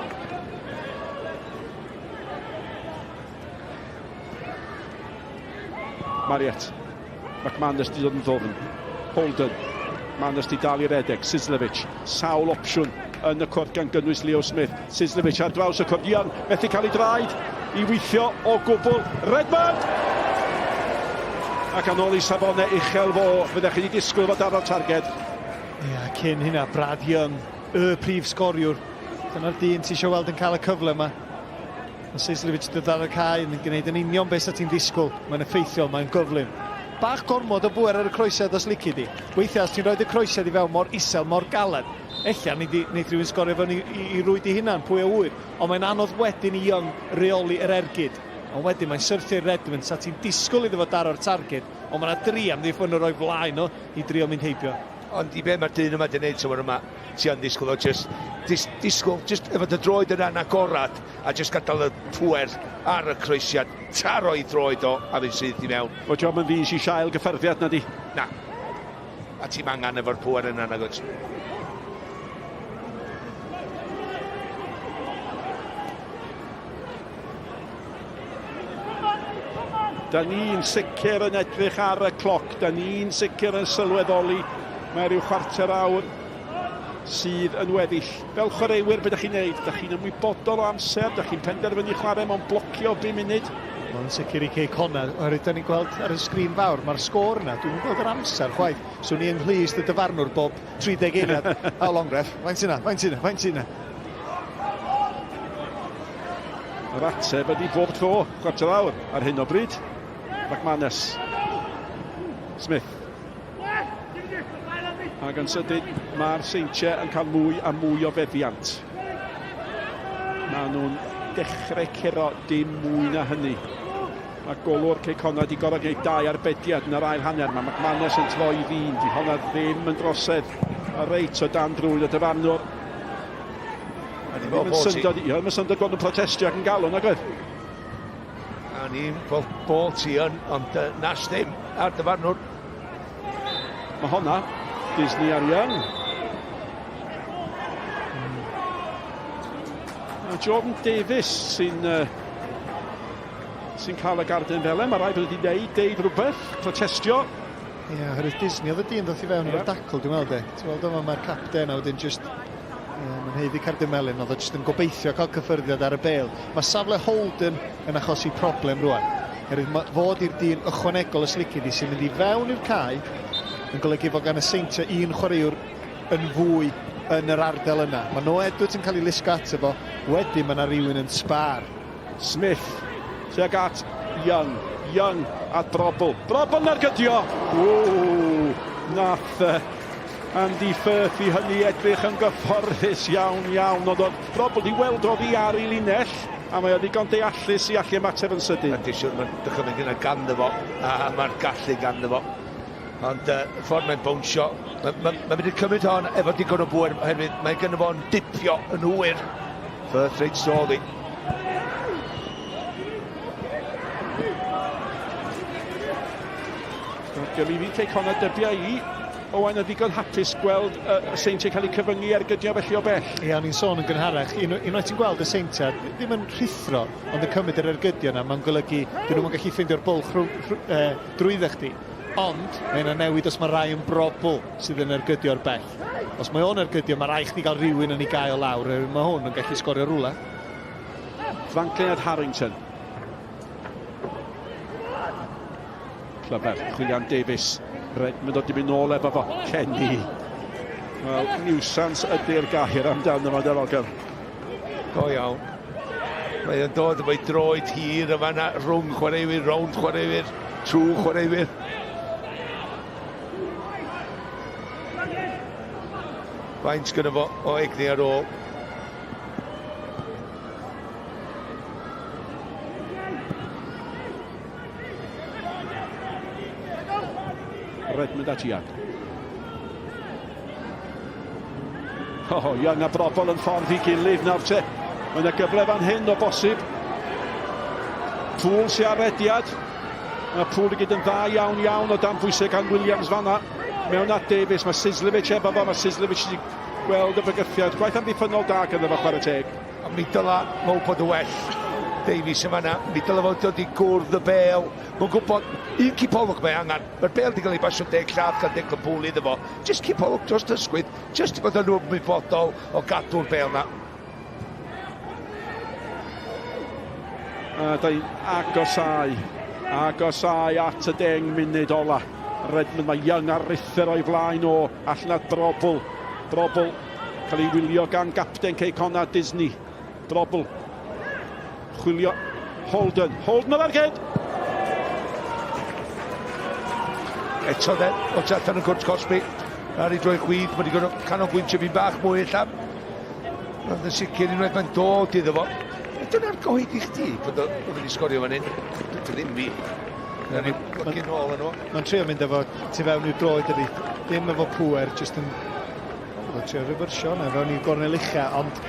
F: Marriott. McManus wedi dod yn ddwfn. Holden. Manus wedi dal i redeg. Sislevic. Sawl opsiwn yn y cwrt gan gynnwys Leo Smith. Sislevic ar draws y cwrt. Young methu cael ei draed i weithio o gwbl. Redmond! Ac yn ôl i safonau uchel fo, fyddech chi wedi disgwyl fod ar y targed.
M: Ia, yeah, cyn hynna, Brad Young, y prif sgoriwr. Dyna'r dyn ti eisiau weld yn cael y cyfle yma. Mae Sislevic dod ar y cae yn gwneud yn union beth sa ti'n ddisgwyl. Mae'n effeithiol, mae'n gyflym. Bach gormod o bŵer ar y croesiad os lici di. Weithiau os ti'n rhoi y croesiad i fewn mor isel, mor galed, ella neith rhywun sgorio fewn i, i, i rwyd i hunan, pwy a ŵyr. Ond mae'n anodd wedyn i Young reoli yr ergyd. Ond wedyn mae'n syrthio i Redmond, sa ti'n disgwyl iddo fo daro'r targed, ond mae yna dri amddiffynnwr o'i flaen o i drio mynd heibio.
C: Ond i be mae'r dyn yma 'di neud tymor yma, ti yn disgwyl o jyst, dis, disgwyl, jyst efo dy droed yna'n agorad a jyst gadael y pŵer ar y croesiad, taro i droed o a fynd syth i mewn.
F: Wel, diolch yn ddi eisiau ail gyffyrddiad na di.
C: Na. A ti'n angen efo'r pŵer yna nag oes.
F: Da ni'n sicr yn edrych ar y cloc, da ni'n sicr yn sylweddoli mae rhyw chwarter awr sydd yn weddill. Fel chwaraewyr, beth ydych chi'n neud? Da chi'n ymwybodol o amser, da chi'n penderfynu chwarae mewn blocio 5 munud?
M: Mae'n sicr i Cei Connah, oherwydd da ni'n gweld ar y sgrin fawr, mae'r sgôr yna, dwi'n gweld yr amser chwaith. So ni ynghlust y dyfarnwr bob 30 eiliad. How long, ref? Faint yna? Faint yna? Faint yna?
F: Yr ateb ydy bob tro, chwarter awr ar hyn o bryd. McManus. Smith. Ac yn sydyn, mae'r Seintiau yn cael mwy a mwy o feddiant. Maen nhw'n dechrau curo dim mwy na hynny. Mae golwr Cei Connah wedi gorfod gwneud dau arbediad yn yr ail hanner. Mae McManus yn troi i ddyn. Di honna ddim yn drosedd. A reit o dan drwyn y dyfarnwr. Ddim yn syndod, ie, ddim yn syndod gweld nhw'n protestio ac yn galw, nag oedd?
C: A ni'n gweld bod ti yn, ond uh, nas ddim ar dyfarnwr.
F: Mae honna, Disney ar Young. Mm. Jordan Davies sy'n uh, sy'n cael y garden felen. Mae rhaid bod wedi deud, deud rhywbeth, protestio.
M: Ie, yeah, oherwydd Disney oedd y dyn ddoth i fewn yeah. efo'r dacl, dwi'n meddwl de. Ti'n weld yma mae'r capten a wedyn just... Ie, yeah, mae'n heiddi cardyn melyn, oedd o just yn gobeithio cael cyffyrddiad ar y bel. Mae safle Holden yn achosi problem rwan. Herwydd fod i'r dyn ychwanegol y slicid i sy'n mynd i fewn i'r cae yn golygu fod gan y Seintiau un chwaraewr yn fwy yn yr ardal yna. Mae Noah Edwards yn cael ei lusgo ato fo, wedyn mae yna rywun yn sbar.
F: Smith tuag at Young. Young at Brobl. Brobl yn ergydio! Ww! Nath Andy Firth i hynny edrych yn gyfforddus iawn iawn. Ond oedd Brobl di weld oddi ar ei linell a mae o ddigon deallus i allu ymateb yn sydyn.
C: Mae'n siŵr mae'r dychymyg yna ganddo fo a mae'r gallu ganddo fo. Ond uh, ffordd mae'n bownsio, mae'n ma, ma mynd i cymryd hon efo digon o bŵer oherwydd mae gynno fo'n dipio yn hwyr. Firth reit sôl i.
F: Gymru fi Cei Connah dybia i. Owain yn ddigon hapus gweld y uh, Seintiau cael eu cyfyngu ar gydio felly o bell.
M: Ie, o'n i'n sôn yn gynharach, unwaith ti'n gweld y Seintiau, ddim yn rhuthro, ond yn cymryd yr ergydio yna, mae'n golygu dyn nhw'n gallu ffeindio'r bwlch drwyddo chdi. Ond, mae yna newid os mae Ryan Brobl sydd yn ergydio'r bell. Os mae o'n ergydio, mae rhaid chdi gael rhywun yn ei gael lawr, oherwydd mae hwn yn gallu sgorio rhywle.
F: Franklin at Harrington. Clyfar, chwilio am Davies. Redmond o di mynd nôl efo fo. Kenny. Wel, niwsans ydy'r gair amdano fo, Delogel.
C: Go iawn. Mae o'n dod efo'i droed hir yma na rhwng chwaraewyr, rownd chwaraewyr, trwy chwaraewyr. Faint gyda fo o egni ar ôl.
F: Redmond at Young. Oh, Young a Brobol yn ffordd i gilydd nawr te. Mae yna gyfle fan hyn o bosib. Pŵl sy'n ar rediad. Mae Pŵl i gyd yn dda iawn iawn o dan bwysau gan Williams fanna. Mewn at Davies, mae Sislevic efo fo, mae Sislevic wedi gweld y bygythiad. Gwaith amddiffynnol da gyda fo chwarae teg.
C: Ond mi dyla fo bod y well. Davies yn fanna, mi dyla fo dod i gwrdd y bel. Mae'n gwybod, un cipolwg mae angen. Mae'r bel wedi cael ei basio deg llath gan Declan Poole iddo fo. Just cipolwg dros ysgwydd, just i fod yn ymwybodol o gadw'r bel na.
F: A da ni'n agosau, agosau at y deng munud ola. Redmond, mae Young ar ruthr o'i flaen o, allan at Brobl. Brobl cael ei wylio gan gapten Cei Connah Disney. Brobl chwilio Holden. Holden ar arged!
C: Eto de, o tu allan y cwrt cosbi. Ar ei droi chwith, mae wedi gorfod canolbwyntio fi'n bach mwy ella. Ond yn sicr unwaith mae'n dod iddo fo. Dyna'r goed i chdi bod o wedi sgorio fan hyn. Dwi ddim fi. Mae'n plygu nôl yn
M: Mae'n trio mynd efo tu fewn i'r droed ydi. Ddim efo pŵer, jyst yn Mae'n trio refersio hwnna fewn i'r gornel ucha, ond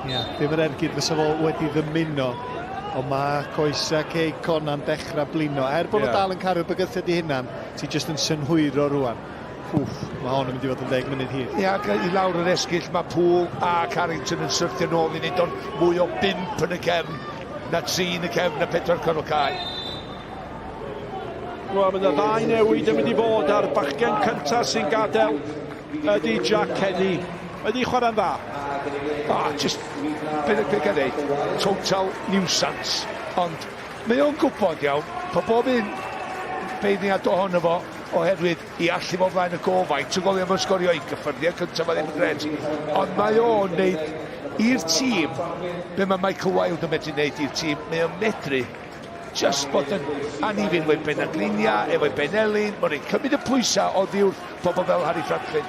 M: ia, ddim yr ergyd fysa fo wedi ddymuno. Ond mae coesau Cei Connah'n dechrau blino. Er bod yeah. nhw dal yn cario bygythiad i hunan, ti jyst yn synhwyro rwan. Wff, mae hon yn mynd i fod yn ddeg munud hir.
C: Ia, ac i lawr yr esgyll mae Poole a Carrington yn syrthio nôl i wneud o'n mwy o bump yn y cefn na tri yn y cefn a pedwar canol cae.
F: Wel, mae yna ddau newid yn mynd i fod a'r bachgen cyntaf sy'n gadael ydy Jack Kenny. Mae wedi chwarae'n dda.
C: Ah, just, beth ydych chi'n dweud, total nuisance. Ond mae o'n gwybod iawn, po bob un beirniad ohono fo, oherwydd i allu fo flaen y gôl faint o goliau mae'n sgorio i gyffyrddiad cyntaf mae ddim yn gret ond mae o'n neud i'r tîm be mae Michael Wilde yn medru neud i'r tîm mae o'n medru just bod yn anifin efo'i benagliniau, efo'i benelin, mae'n ei cymryd y pwysau oddi wrth pobl fel Harry Franklin.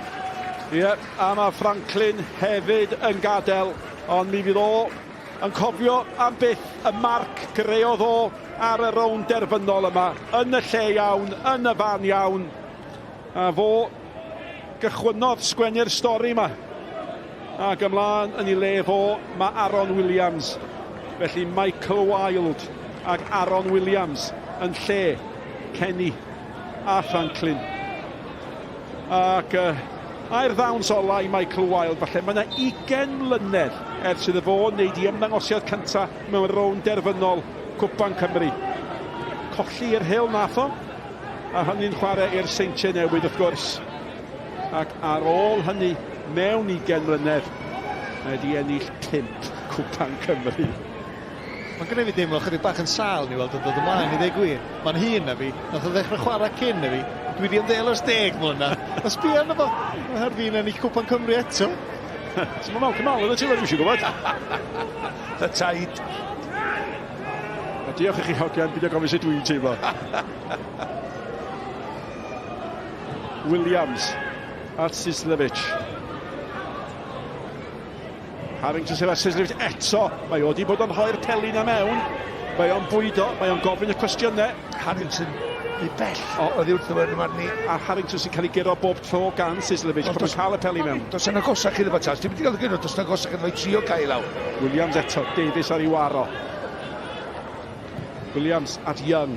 F: Ie, yeah, a mae Franklin hefyd yn gadael, ond mi fydd o yn cofio am byth y marc greodd o ar y rownd derfynol yma, yn y lle iawn, yn y fan iawn. A fo gychwynnodd sgwennu'r stori yma. Ac ymlaen yn ei le fo, mae Aaron Williams. Felly Michael Wilde ac Aaron Williams yn lle Kenny a Franklin. Ac uh, a'r ddawns ola i Michael Wilde, falle mae yna 20 mlynedd ers iddo fo wneud i ymddangosiad cyntaf mewn rownd derfynol Cwpan Cymru. Colli i'r Rhyl nath o, a hynny'n chwarae i'r Seintiau Newydd wrth gwrs. Ac ar ôl hynny, mewn 20 mlynedd, mae wedi ennill 5 Cwpan Cymru.
M: Mae'n gwneud fi deimlo chydig bach yn sâl ni weld yn dod ymlaen i ddweud gwir. Mae'n hŷn na fi, nath o ddechrau chwarae cyn na fi. Dwi wedi ymddeol ers deg mlynedd. A sbia arno fo, mae ar fin ennill Cwpan Cymru eto.
F: So mae Malcolm Allen yn teimlo, dwi eisiau gwybod.
C: The tide.
F: A diolch i chi hogian, byd o gofyn sut dwi'n teimlo. Williams at Sislevic. Harrington sydd â Sislevic eto. Mae o wedi bod yn rhoi'r peli na mewn. Mae o'n bwydo, mae o'n gofyn y cwestiynau.
C: Harrington i bell o, oddi wrtho fo yn y marn i.
F: A Harrington sy'n cael ei guro bob tro gan Sislevic pan mae'n cael y peli mewn.
C: Dos yn agosach iddo fo, Taz. Ti'n mynd i gael y guro, dos yn agosach iddo fo i trio gael lawr.
F: Williams eto, Davies ar ei waro. Williams at Young.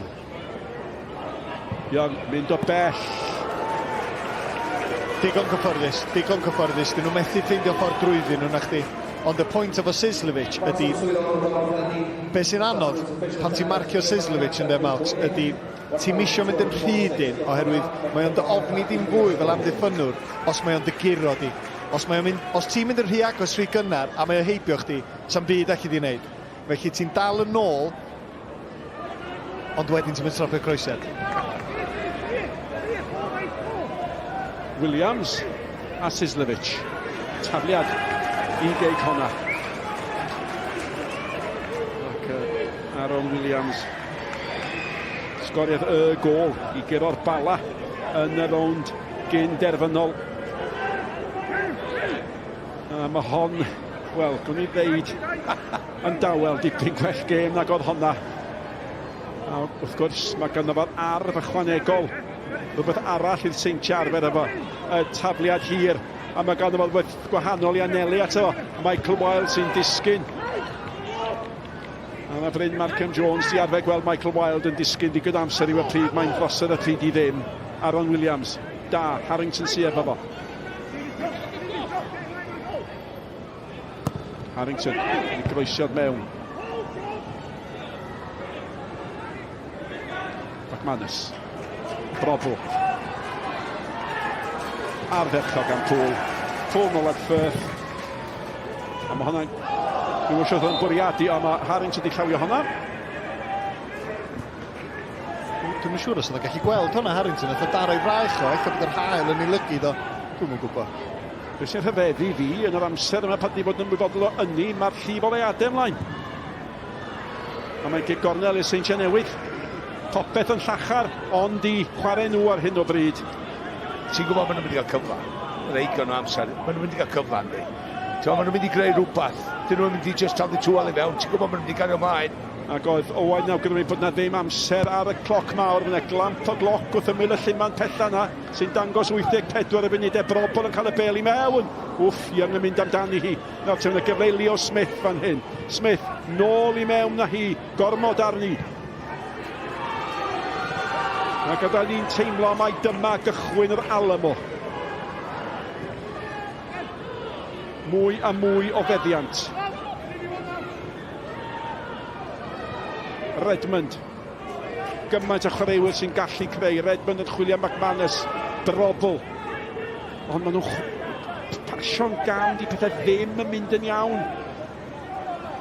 F: Young mynd o bell.
M: Digon cyfforddus, digon cyfforddus. Dyn nhw methu ffeindio ffordd drwyddyn nhw na chdi. Ond y pwynt efo Sislevic ydy, be sy'n anodd pan ti'n marcio Sislevic yn Malcs, ydy ti'n misio mynd yn rhy dyn oherwydd mae o'n dy ofni dim fwy fel amddiffynnwr os mae o'n dy guro di. Os, mae o'n mynd, os ti'n mynd yn rhy agos rhy gynnar a mae o heibio chdi, sa'm byd allu di wneud. Felly ti'n dal yn ôl, ond wedyn ti'n mynd stopio'r croesiad.
F: Williams a Sislevic. Tafliad i Gei Connah. Ac uh, Aaron Williams sgoriodd y gôl i guro'r Bala yn y rownd gyn derfynol. A mae hon, wel, gwn i ddeud, yn dawel dipyn gwell gêm nag oedd honna. A wrth gwrs, mae ganddo fo'r arf ychwanegol, rhywbeth arall i'r Seintiau arfer efo, y tafliad hir, a mae ganddo fo rhywbeth gwahanol i anelu ato fo. Michael Wilde sy'n disgyn. A mae Bryn Markham Jones di arfer gweld Michael Wilde yn disgyn digon amser i'w y pryd, mae'n drosodd y pryd i ddim. Aaron Williams, da, Harrington sy efo fo. Harrington, i groesiodd mewn. McManus. Brofl. Ardderchog gan Poole. Poole nôl at Firth. A mae hwnna'n... Dwi'n siŵr oedd o'n bwriadu, ond mae Harrington wedi llawio hwnna.
M: Dwi'm yn siŵr os oedd o'n gallu gweld hwnna, Harrington. Nath o daro ei fraich o, ella bod yr haul yn ei lygu do. Dwi'm yn gwybod.
F: Be sy'n rhyfeddu fi yn yr amser yma pan ni fod yn ymwybodol o ynni, mae'r llif o leiadau ymlaen. A mae'n gig gornel i'r Seintiau Newydd. popeth yn llachar, ond i chwarae nhw ar hyn o bryd.
C: Ti'n gwybod maen nhw'n mynd i gael cyfle. Mae'n eigon o amser. Maen nhw'n mynd i gael cyfle, yndi. Ti'n gwybod, maen nhw'n mynd i greu rhywbeth. Dyn nhw'n mynd i just taflu tŵel i fewn. Ti'n gwybod, maen nhw'n mynd i gario ymlaen.
F: Ac oedd Owain yn awgrymu bod na ddim amser ar y cloc mawr. Mae yna glamp o gloc wrth ymyl y lluman pella yna sy'n dangos 84 y funudau. Brobl yn cael y bel i mewn. Wff, Young yn mynd amdani hi. Nawr te, mae yna gyfle i Leo Smith fan hyn. Smith, nôl i mewn na hi. Gormod arni. A gyda ni'n teimlo mai dyma gychwyn yr Alamo. Mwy a mwy o feddiant. Redmond. Gymaint o chwaraewyr sy'n gallu creu. Redmond yn chwilio McManus. Drobl. Ond maen nhw'n pasio'n gam, di pethau ddim yn mynd yn iawn.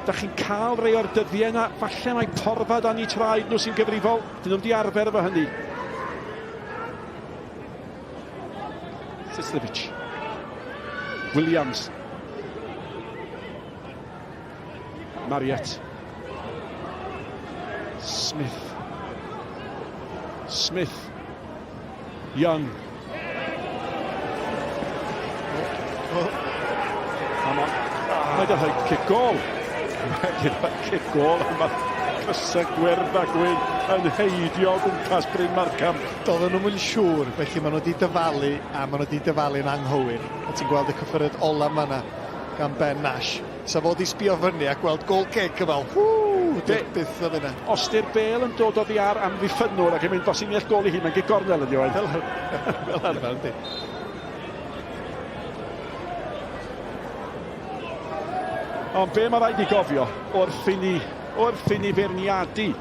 F: Da chi'n cael rei o'r dyddiau yna, falle mai porfa dan eu traed nhw sy'n gyfrifol. Dyn nhw'n di arfer efo hynny. Sislevic. Williams. Marriott. Smith. Smith. Young. Oh. Mae wedi rhoi cic gol. Mae wedi rhoi cic gol a mae crysau gwyrdd a gwyn yn heidio o gwmpas Bryn Markham.
M: Doedden nhw'n siŵr, felly maen nhw wedi dyfalu a maen nhw wedi dyfalu'n anghywir. A ti'n gweld y cyffyriad ola fanna gan Ben Nash. Sa fo 'di sbio fyny a gweld goal kick a fel, whoo, dy byth o fyna.
F: Os di'r bêl yn dod oddi ar amddiffynnwr ac yn mynd dros llinell gôl ei hun, mae'n gic gornel ydi Owain.
M: Fel, fel arfer, yndi.
F: Ond be mae rhaid i gofio wrth i ni, wrth i ni feirniadu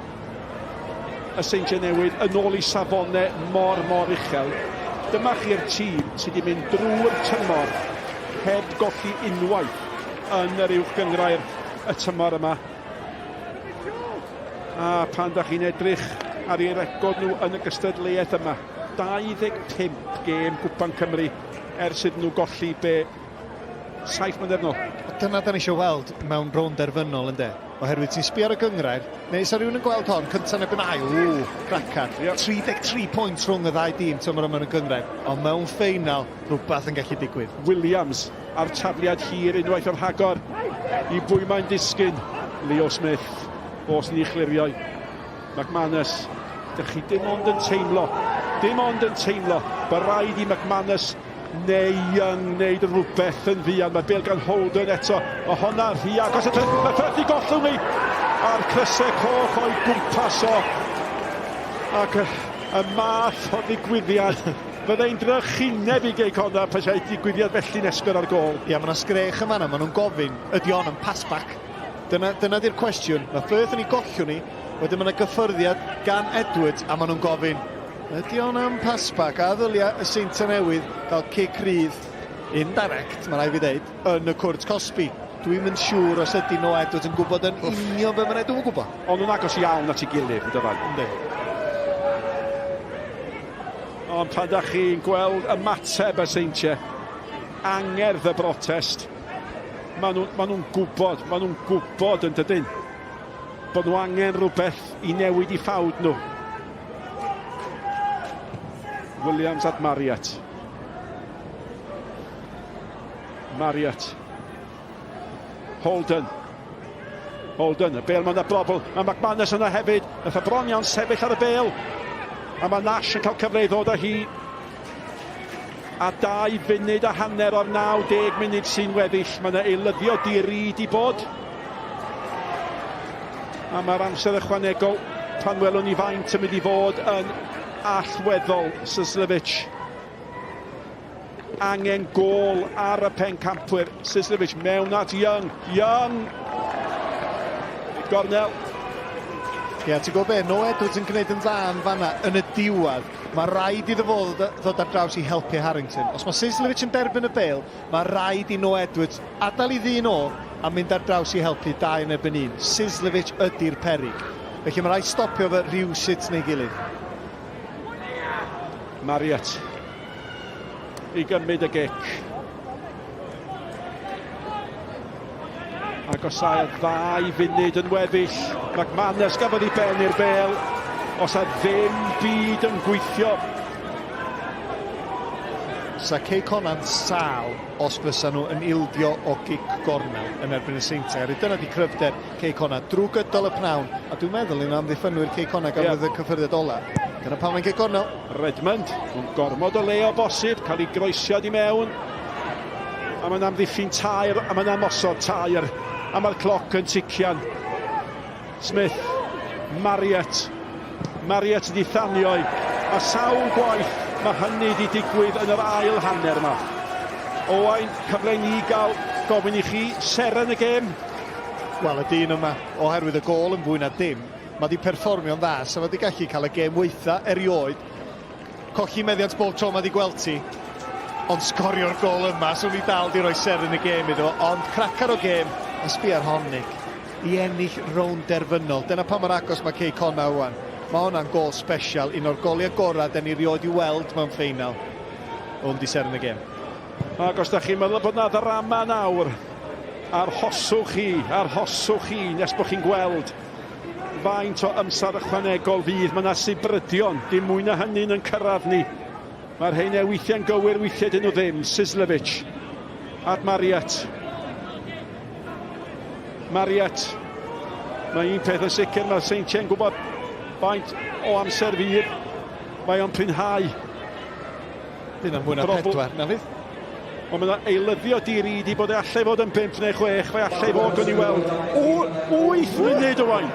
F: y Seintiau Newydd yn ôl i safonau mor, mor uchel. Dyma chi'r tîm sydd wedi mynd drwy'r tymor heb golli unwaith yn yr uwch gynghrair y tymor yma. A pan da chi'n edrych ar eu record nhw yn y gystadleuaeth yma, 25 gêm Gwpan Cymru ers iddyn nhw golli be 7 mlynedd nôl.
M: Dyna da ni eisiau weld mewn rownd derfynol ynde? Oherwydd ti'n sbio ar y gynghrair, neu sa rhywun yn gweld hon, cynta yn erbyn ail, ww, cracar. Yep. 33 pwynt rhwng y ddau dîm tymor yma yn y gynghrair, ond mewn ffeinal, rhywbeth yn gallu digwydd.
F: Williams a'r tafliad hir unwaith o'r rhagor i bwy mae'n disgyn. Leo Smith, os ni chlirioi. McManus, dych chi dim ond yn teimlo, dim ond yn teimlo, bod rhaid i McManus neu Young wneud rhywbeth yn fuan. Mae bêl gan Holden eto. Mae honna rhy agos at y... Mae Firth i gollwng hi! A'r crysau coch o'i gwmpas o. Ac y math o ddigwyddiad. Fyddai'n drychineb i Gei Connah petai digwyddiad felly'n esgor ar gôl.
M: Ia, mae yna sgrech yn fanna. Maen nhw'n gofyn, ydy hon yn pass-back? Dyna, dyna di'r cwestiwn. Mae Firth yn ei gollwng ni, wedyn mae yna gyffyrddiad gan Edwards, a maen nhw'n gofyn, ydy hon am pass-back? A ddylia y Seintiau Newydd gael cic rydd, indirect, mae rhaid fi ddeud, yn y cwrt cosbi. Dwi'm yn siŵr os ydy Noah Edwards yn gwybod yn union be mae'n neud, dwi'm yn gwybod.
F: Ond nhw'n agos iawn at ei gilydd, yn dydan?
M: Yndi.
F: Ond pan da chi'n gweld ymateb y Seintiau, angerdd y brotest, maen nhw'n ma nhw gwybod, maen nhw'n gwybod yn dydyn, bod nhw angen rhywbeth i newid i ffawd nhw. Williams at Marriott. Marriott. Holden. Holden, y bel mae'n brobl. Mae McManus yna hefyd. Nath y bron iawn sefyll ar y bel. A mae Nash yn cael cyfle i ddod â hi. A 2 funud a hanner o'r 90 munud sy'n weddill. Mae yna eilyddio di-ri di bod. A mae'r amser ychwanegol pan welwn ni faint yn mynd i fod yn allweddol. Sislevic angen gôl ar y pencampwyr. Sislevic mewn at Young. Young! Gornel.
M: Ie, yeah, ti'n gwybod be, Noah Edwards yn gwneud yn dda yn fanna yn y diwedd. Mae rhaid iddo fo ddod ar draws i helpu Harrington. Os mae Sislevic yn derbyn y bêl, mae rhaid i Noah Edwards adael i ddyn o a mynd ar draws i helpu dau yn erbyn un. Sislevic ydy'r perig. Felly mae rhaid stopio fe rhywsut neu gilydd.
F: Marriott i gymryd y gic. Agosáu ddau funud yn weddill. McManus gafodd ei ben i'r bêl. Os a ddim byd yn gweithio.
M: Sa Cei Connah'n sâl os fysa nhw yn ildio o gic gornel yn erbyn y Seintiau. Oherwydd dyna di cryfder Cei Connah drwy gydol y pnawn, a dwi'n meddwl un o amddiffynwyr Cei Connah gafodd yeah. y cyffyrddiad ola. Dyna pam mae'n gic gornel.
F: Redmond, yn gormod o le o bosib, cael ei groesiad i mewn. A mae'n amddiffyn tair, a mae'n amosod tair, a mae'r cloc yn tician. Smith, Marriott, Marriott wedi thanio i, a sawl gwaith mae hynny wedi digwydd yn yr ail hanner yma. Owain, cyfle i ni gael gofyn i chi, seren y gêm?
M: Wel, y dyn yma, oherwydd y gôl yn fwy na dim, mae wedi perfformio'n dda, so fe wedi gallu cael y gêm weitha erioed. Colli meddiant bob tro mae wedi gweld ti, ond sgorio'r gôl yma, so ni dal di roi seren y gêm iddo fo, ond cracar o gêm, a sbia ar hon, Nick. i ennill rownd derfynol. Dyna pa mor agos mae Cei Connah ŵan. Mae hwnna'n gôl sbesial, un o'r goliau gorau den ni rioed i weld mewn ffeinal. Hwn di seren y gêm.
F: Ac os da chi'n meddwl bod na ddrama nawr, arhoswch chi, arhoswch chi nes bod chi'n gweld faint o amser ychwanegol fydd. Mae yna sibrydion, dim mwy na hynny'n yn cyrraedd ni. Mae'r rheiny weithiau'n gywir, weithiau dyn nhw ddim. Sislevic at Marriott. Marriott. Mae un peth yn sicr, mae'r Seintiau'n gwybod faint o amser fydd. Mae o'n prinhau.
M: Fydd yna mwy na pedwar, na fydd?
F: Ond mae yna eilyddio di-ri di bod e allai fod yn 5 neu 6, fe allai fod, gwn i weld. 8 munud o wain.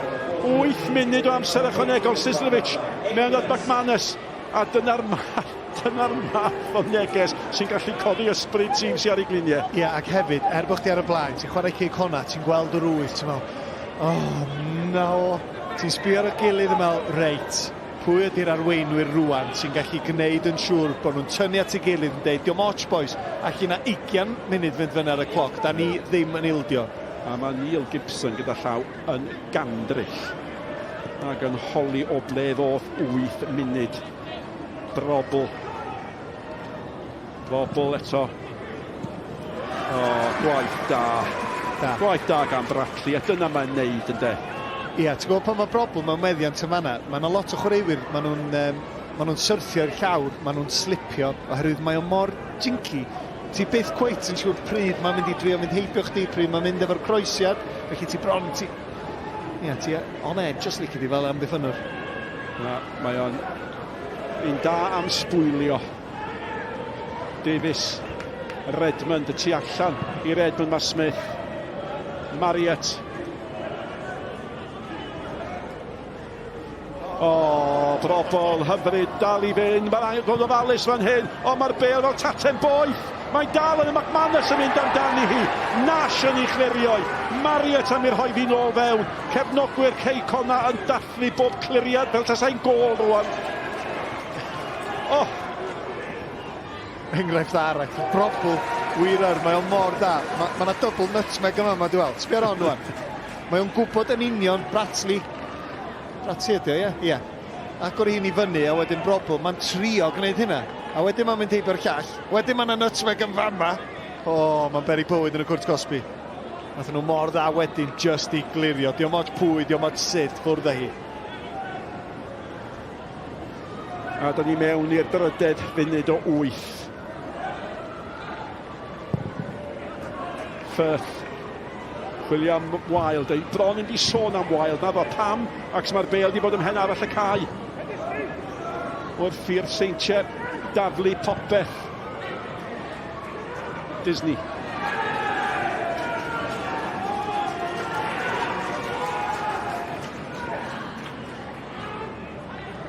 F: 8 munud o amser ychwanegol. Sislevic mewn at McManus. A dyna'r math, dyna'r math o neges sy'n gallu codi ysbryd tîm sy'n ar ei gliniau.
M: Ie, yeah, ac hefyd, er bod chdi ar y blaen, ti'n chwarae Cei Connah, ti'n gweld yr wyth, ti'n meddwl, oh no, ti'n sbio ar y gilydd yn meddwl, reit, pwy ydy'r arweinwyr rwan sy'n gallu gwneud yn siŵr bod nhw'n tynnu at ei gilydd yn deud, diolch ots boys, allu na 20 munud fynd fyny ar y cloc, da ni ddim yn ildio.
F: A mae Neil Gibson gyda llaw yn gandryll ac yn holi o ble ddoth 8 munud. Drobl. Drobl eto. O, gwaith da. da. Gwaith da gan Bradley, a dyna mae'n neud ynde.
M: Ia, ti'n gwybod pan mae broblem mewn meddiant yn fanna, mae yna lot o chwaraewyr, maen nhw'n um, ma nhw syrthio i'r llawr, maen nhw'n slipio, oherwydd mae o mor jinky. Ti byth cweit yn siŵr pryd mae'n mynd i drio mynd heibio chdi, pryd mae'n mynd efo'r croesiad, felly ti bron, ti... Ia, ti on edge os lici di fel amddiffynnwr.
F: Na, mae o'n un da am sbwylio. Davies, Redmond y tu allan i Redmond mae Smith. Marriott. O, brobol hyfryd, dal i fynd, mae'r angen bod ofalus fan hyn, ond mae'r bêl fel taten boeth. Mae dal yn y McManus yn mynd amdani hi. Nash yn ei chlirioi. Marriott am ei rhoi fi nôl fewn. Cefnogwyr Cei Connah yn dathlu bob cliriad fel tasai'n gôl rwan. Oh!
M: Enghraifft arall. Brobl wir yr, mae o mor da. Mae ma 'na double nutmeg yma, ma' dwi'n weld. Sbia ar hon rwan. Mae o'n gwybod yn union, Bratley, Bratley ydi o, ie? Ie. Agor un i fyny a wedyn Brobl, mae'n trio gwneud hynna. A wedyn mae'n mynd heibio'r llall. Wedyn mae yna nutmeg yn fama. O, mae'n beri bywyd yn y cwrt cosbi. Nathon nhw mor dda wedyn just i glirio. Diolch moch pwy, diolch moch sut, ffwrdd â hi.
F: A da ni mewn i'r drydedd funud o wyth. Firth. Chwilio am Wild. Ei bron yn di sôn am Wild. Na fo pam, ac mae'r bel di bod ym mhen arall y cae. Wrth i'r Seintiau daflu popeth. Disney.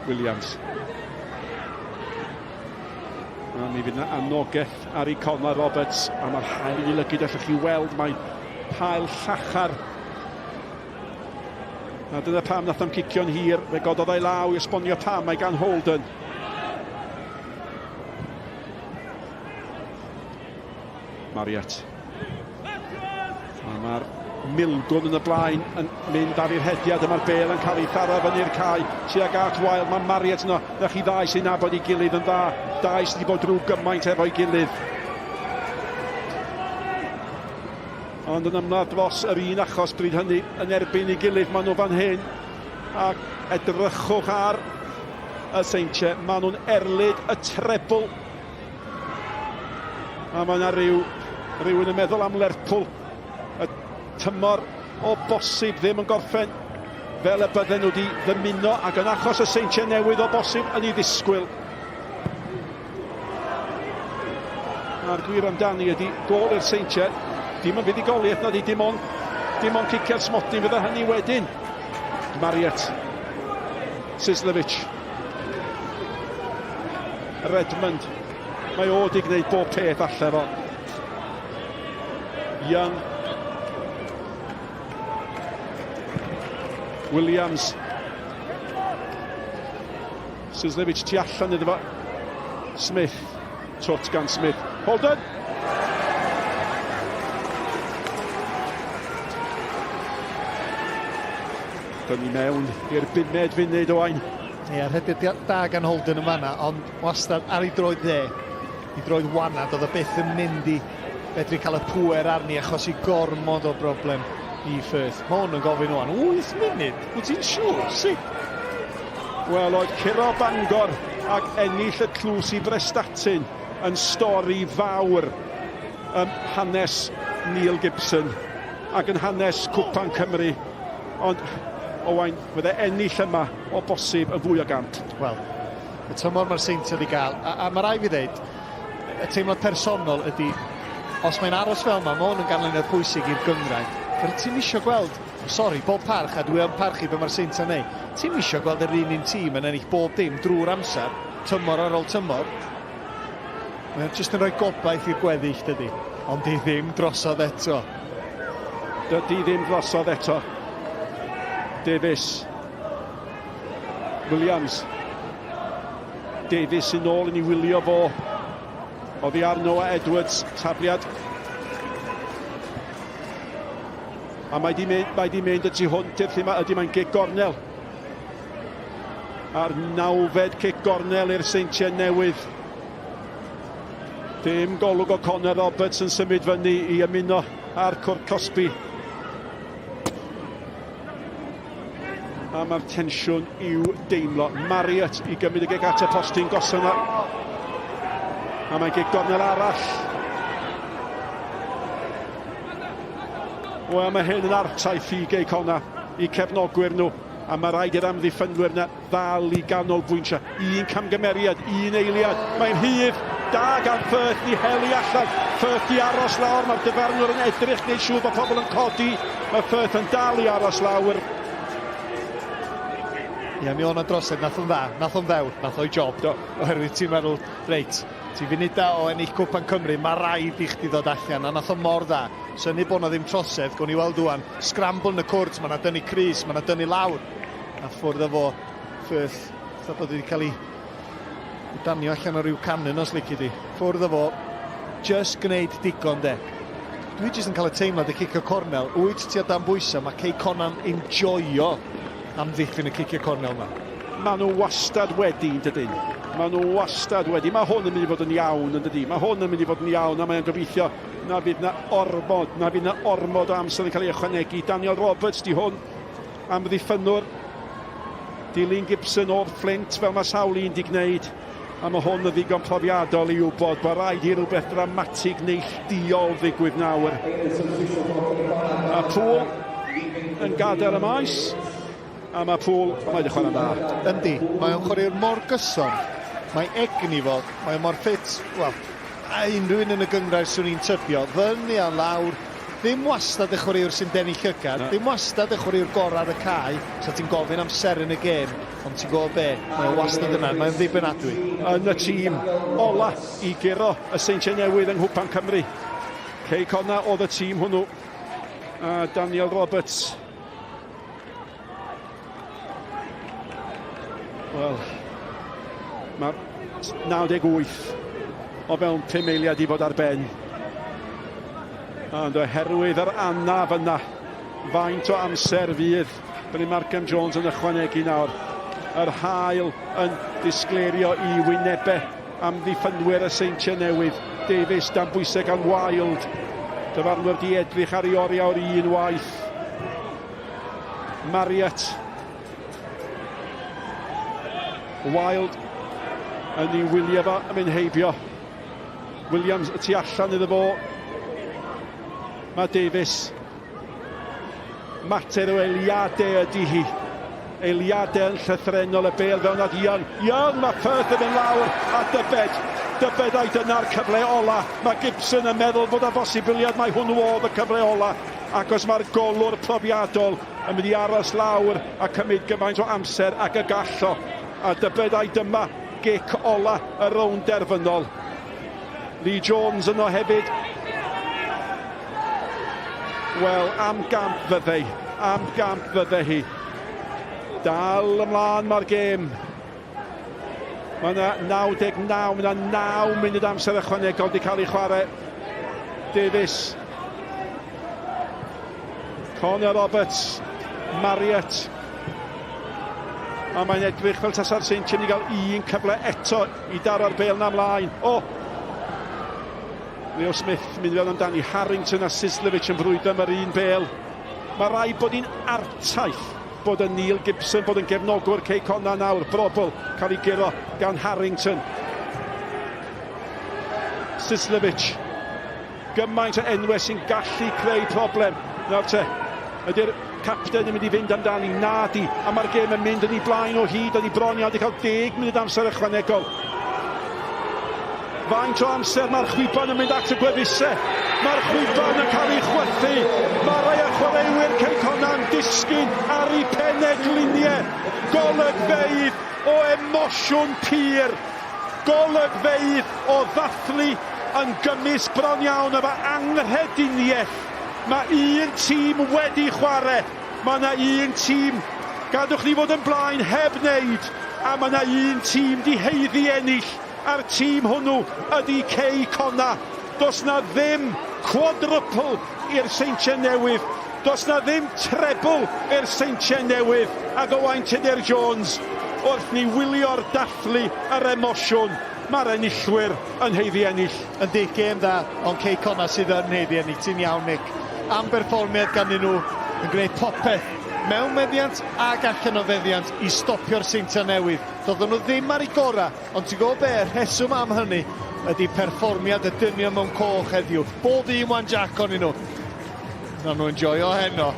F: Williams. A mi fydd yna anogaeth ar ei Connor Roberts, a mae'r hael yn ei lygyd, allwch chi weld mae hael llachar. A dyna pam nath am cicio'n hir, fe gododd ei law i esbonio pam mae gan Holden. Marriott. A mae'r milgwn yn y blaen yn mynd ar i'r hediad. Yma'r bel yn cael ei tharo fyny'r cae tuag at Wild. Mae Marriott yno. Na chi ddau sy'n nabod ei gilydd yn dda. Dau sydd wedi bod drwy gymaint efo'i gilydd. Ond yn ymladd dros yr un achos bryd hynny yn erbyn ei gilydd. Maen nhw fan hyn. Ac edrychwch ar y Seintiau. Maen nhw'n erlid y trebl. A mae yna rhyw, rhywun yn meddwl am Lerpwl. Y tymor o bosib ddim yn gorffen fel y bydden nhw wedi ddymuno ac yn achos y Seintiau Newydd o bosib yn ei ddisgwyl. A'r gwir amdani ydy gôl i'r Seintiau. Dim yn fuddugoliaeth na di, dim ond, dim ond cicio'r smotyn fydda hynny wedyn. Marriott. Sislevic. Redmond. Mae o wedi gwneud bob peth allan fo. Young. Williams. Sislevic tu allan iddo fo. Smith. Twt gan Smith. Holden! Dyn ni mewn i'r bumed funud, Owain.
M: Ie, rhediad da gan Holden yn fanna, ond wastad ar ei droed dde, ei droed wanad, oedd o byth yn mynd i fedru cael y pŵer arni achos i gormod o broblem i Firth. Mae hwn yn gofyn wan, 8 munud? Wyt ti'n siŵr? Sut?
F: Wel, oedd curo Bangor ac ennill y tlws i Brestatyn yn stori fawr ym hanes Neil Gibson ac yn hanes Cwpan Cymru. Ond, Owain, fydde ennill yma o bosib yn fwy o gamp.
M: Wel, y tymor mae'r Seintiau wedi gael, a, a mae rai fi ddeud, y teimlad personol ydy, os mae'n aros fel yma, mae hwn yn ganlyniad pwysig i'r gynghrair. Pero ti'm isio gweld, sori, bob parch, a dwi yn parchu be mae'r Seintiau'n neud, ti'm isio gweld yr un un tîm yn ennill bob dim drwy'r amser, tymor ar ôl tymor. Mae o jyst yn rhoi gobaith i'r gweddill, dydy. Ond di ddim drosodd eto.
F: Dydy ddim drosodd eto. Davies. Williams. Davies sy'n ôl i ni wylio fo. Oddi ar Noah Edwards, tafliad. A mae di mynd, mae di mynd y tu hwnt i'r lle ydy mae'n gic gornel. A'r nawfed cic gornel i'r Seintiau Newydd. Dim golwg o Connor Roberts yn symud fyny i ymuno â'r cwrt cosbi. A mae'r tensiwn i'w deimlo. Marriott i gymryd y gig at y postyn gosod yna. A mae'n gig gornel arall. Wel, mae hyn yn artaith i Gei Conna, i cefnogwyr nhw. A mae rhaid i'r amddiffynwyr yna ddal i ganolbwyntio. Un camgymeriad, un eiliad. Mae'n rhydd. Da gan Firth i heli allan. Firth i aros lawr. Mae'r dyfarnwr yn edrych, gwneud siŵr bod pobl yn codi. Mae Firth yn dal i aros lawr.
M: Ie, mi o'n drosedd, nath o'n dda, nath o'n ddewr, nath o'i job. Do. Oherwydd ti'n meddwl, reit, ti funuda o ennill Cwpan Cymru, mae rhaid i chdi ddod allan, a nath o mor dda. Synnu bod 'na ddim trosedd, gawn ni weld ŵan, scramble yn y cwrt, mae 'na dynnu crys, mae 'na dynnu lawr. A ffwrdd â fo, Firth, fatha bod wedi cael ei danio allan o ryw cannon os lici di. Ffwrdd â fo, just gwneud digon de. Dwi jyst yn cael y teimlad y cicio cornel, wyt ti o dan bwysau, mae Cei Connah'n enjoyo amddiffyn y cicio cornel yma.
F: Maen nhw wastad wedi, yn dydyn? Maen nhw wastad wedi. Mae hwn yn mynd i fod yn iawn, yn dydy? Mae hwn yn mynd i fod yn iawn, a mae'n gobeithio na fydd na ormod, na fydd na ormod o amser yn cael ei ychwanegu. Daniel Roberts di hwn. Amddiffynnwr dilyn Gibson o'r Fflint fel mae sawl un di gwneud a mae hwn yn ddigon profiadol i wybod bod rhaid i rhywbeth dramatig neillduol ddigwydd nawr. A Poole yn gadael y maes a mae Poole, mae wedi chwarae'n dda.
M: Yndi, mae o'n chwaraewr mor gyson, mae egni fo, mae o mor ffit, wel, a unrhyw un yn y gynghrair swn i'n tybio, fyny a lawr, Ddim wastad y chwaraewr sy'n denu llygad, Na. ddim wastad y chwaraewr gorau ar y cae, so ti'n gofyn am seren y gêm, ond ti'n gwybod be, mae o wastad yna, mae'n ddibynadwy.
F: Yn y tîm ola i guro y Seintiau Newydd yng Nghwpan Cymru. Cei Connah oedd y tîm hwnnw, a Daniel Roberts. Wel, mae 98 o fewn 5 eiliad i fod ar ben. Ond oherwydd yr anaf yna, faint o amser fydd Bryn Markham Jones yn ychwanegu nawr. Yr hael yn disgleirio i wynebau amddiffynwyr y Seintiau Newydd. Davies dan bwysau gan Wild. Dyfarnwr di edrych ar ei oriawr un waith. Marriott. Wild yn ei wylio fo yn mynd heibio. Williams y tu allan iddo fo. Mae Davies. Mater o eiliadau ydy hi. Eiliadau yn llythrenol y bel fewn at Young. Young, mae Firth yn mynd lawr a Dyfed. Dyfed ai dyna'r cyfle ola. Mae Gibson yn meddwl bod y bosibiliad mai hwnnw oedd y cyfle ola. Ac os mae'r golwr profiadol yn mynd i aros lawr a cymryd gymaint o amser ag y gallo. A dybed ai dyma gic ola y rownd derfynol. Lee Jones yno hefyd. Wel, am gamp fydde, am gamp fydde hi. Dal ymlaen mae'r gêm. Mae yna 99, mae yna 9 munud amser ychwanegol wedi cael ei chwarae. Davies. Connor Roberts. Marriott. A mae'n edrych fel tasa'r Seintiau wedi cael un cyfle eto i daro'r bel na mlaen. O! Leo Smith mynd fewn amdani. Harrington a Sislevic yn frwydro am yr un bel. Mae rhaid bod hi'n artaith bod yn Neil Gibson, bod yn gefnogwr Cei Connah nawr. Brobl cael ei guro gan Harrington. Sislevic. Gymaint o enwau sy'n gallu creu problem. Nawr te, ydy'r capten yn mynd i fynd amdani? Na di. A mae'r gêm yn mynd yn ei blaen o hyd. O'n i bron iawn wedi cael 10 munud amser ychwanegol. Faint o amser mae'r chwiban yn mynd at y gwefusau. Mae'r chwiban yn cael ei chwythu. Mae rai o chwaraewyr Cei Connah'n disgyn ar eu pennau gliniau. Golygfeydd o emosiwn pur. Golygfeydd o ddathlu yn gymysg bron iawn efo anghrediniaeth. Mae un tîm wedi chwarae. Mae yna un tîm, gadwch ni fod yn blaen heb wneud, a mae yna un tîm di haeddu ennill. A'r tîm hwnnw ydy Cei Connah. Does 'na ddim quadruple i'r Seintiau Newydd. Does 'na ddim treble i'r Seintiau Newydd. Ac Owain Tudur Jones, wrth ni wylio'r dathlu, yr emosiwn, mae'r enillwyr yn haeddu ennill.
M: Yndi, gêm dda, ond Cei Connah sydd yn haeddu ennill. Ti'n iawn, Nick. Am berfformiad ganddyn nhw, yn gwneud popeth mewn meddiant ac allan o feddiant i stopio'r Seintiau Newydd. Doedden nhw ddim ar eu gorau. Ond ti'n gwybod be, y rheswm am hynny ydy perfformiad y dynion mewn coch heddiw. Bob un wan jack onyn nhw. Nawn nhw enjoyo heno.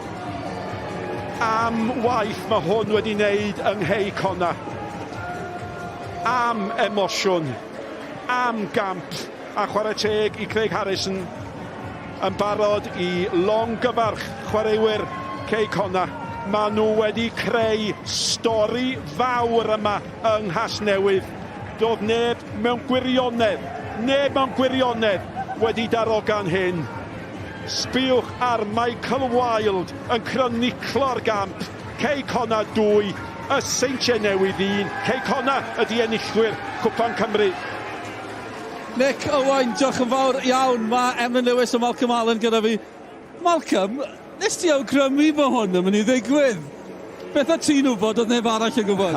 F: Am waith mae hwn wedi wneud yng Nghei Connah. Am emosiwn. Am gamp. A chwarae teg i Craig Harrison yn barod i longyfarch chwaraewyr Cei Connah. Maen nhw wedi creu stori fawr yma yng Nghasnewydd. Doedd neb mewn gwirionedd, neb mewn gwirionedd wedi darogan hyn. Sbïwch ar Michael Wilde yn croniclo'r gamp. Cei Connah 2, y Seintiau Newydd 1. Cei Connah ydy enillwyr Cwpan Cymru.
B: Nick Owain, diolch yn fawr iawn. Mae Emlyn Lewis a Malcolm Allen gyda fi. Malcolm, nes ti awgrymu bod hwn yn mynd i ddigwydd? Beth o ti'n wybod oedd neb arall yn gwybod?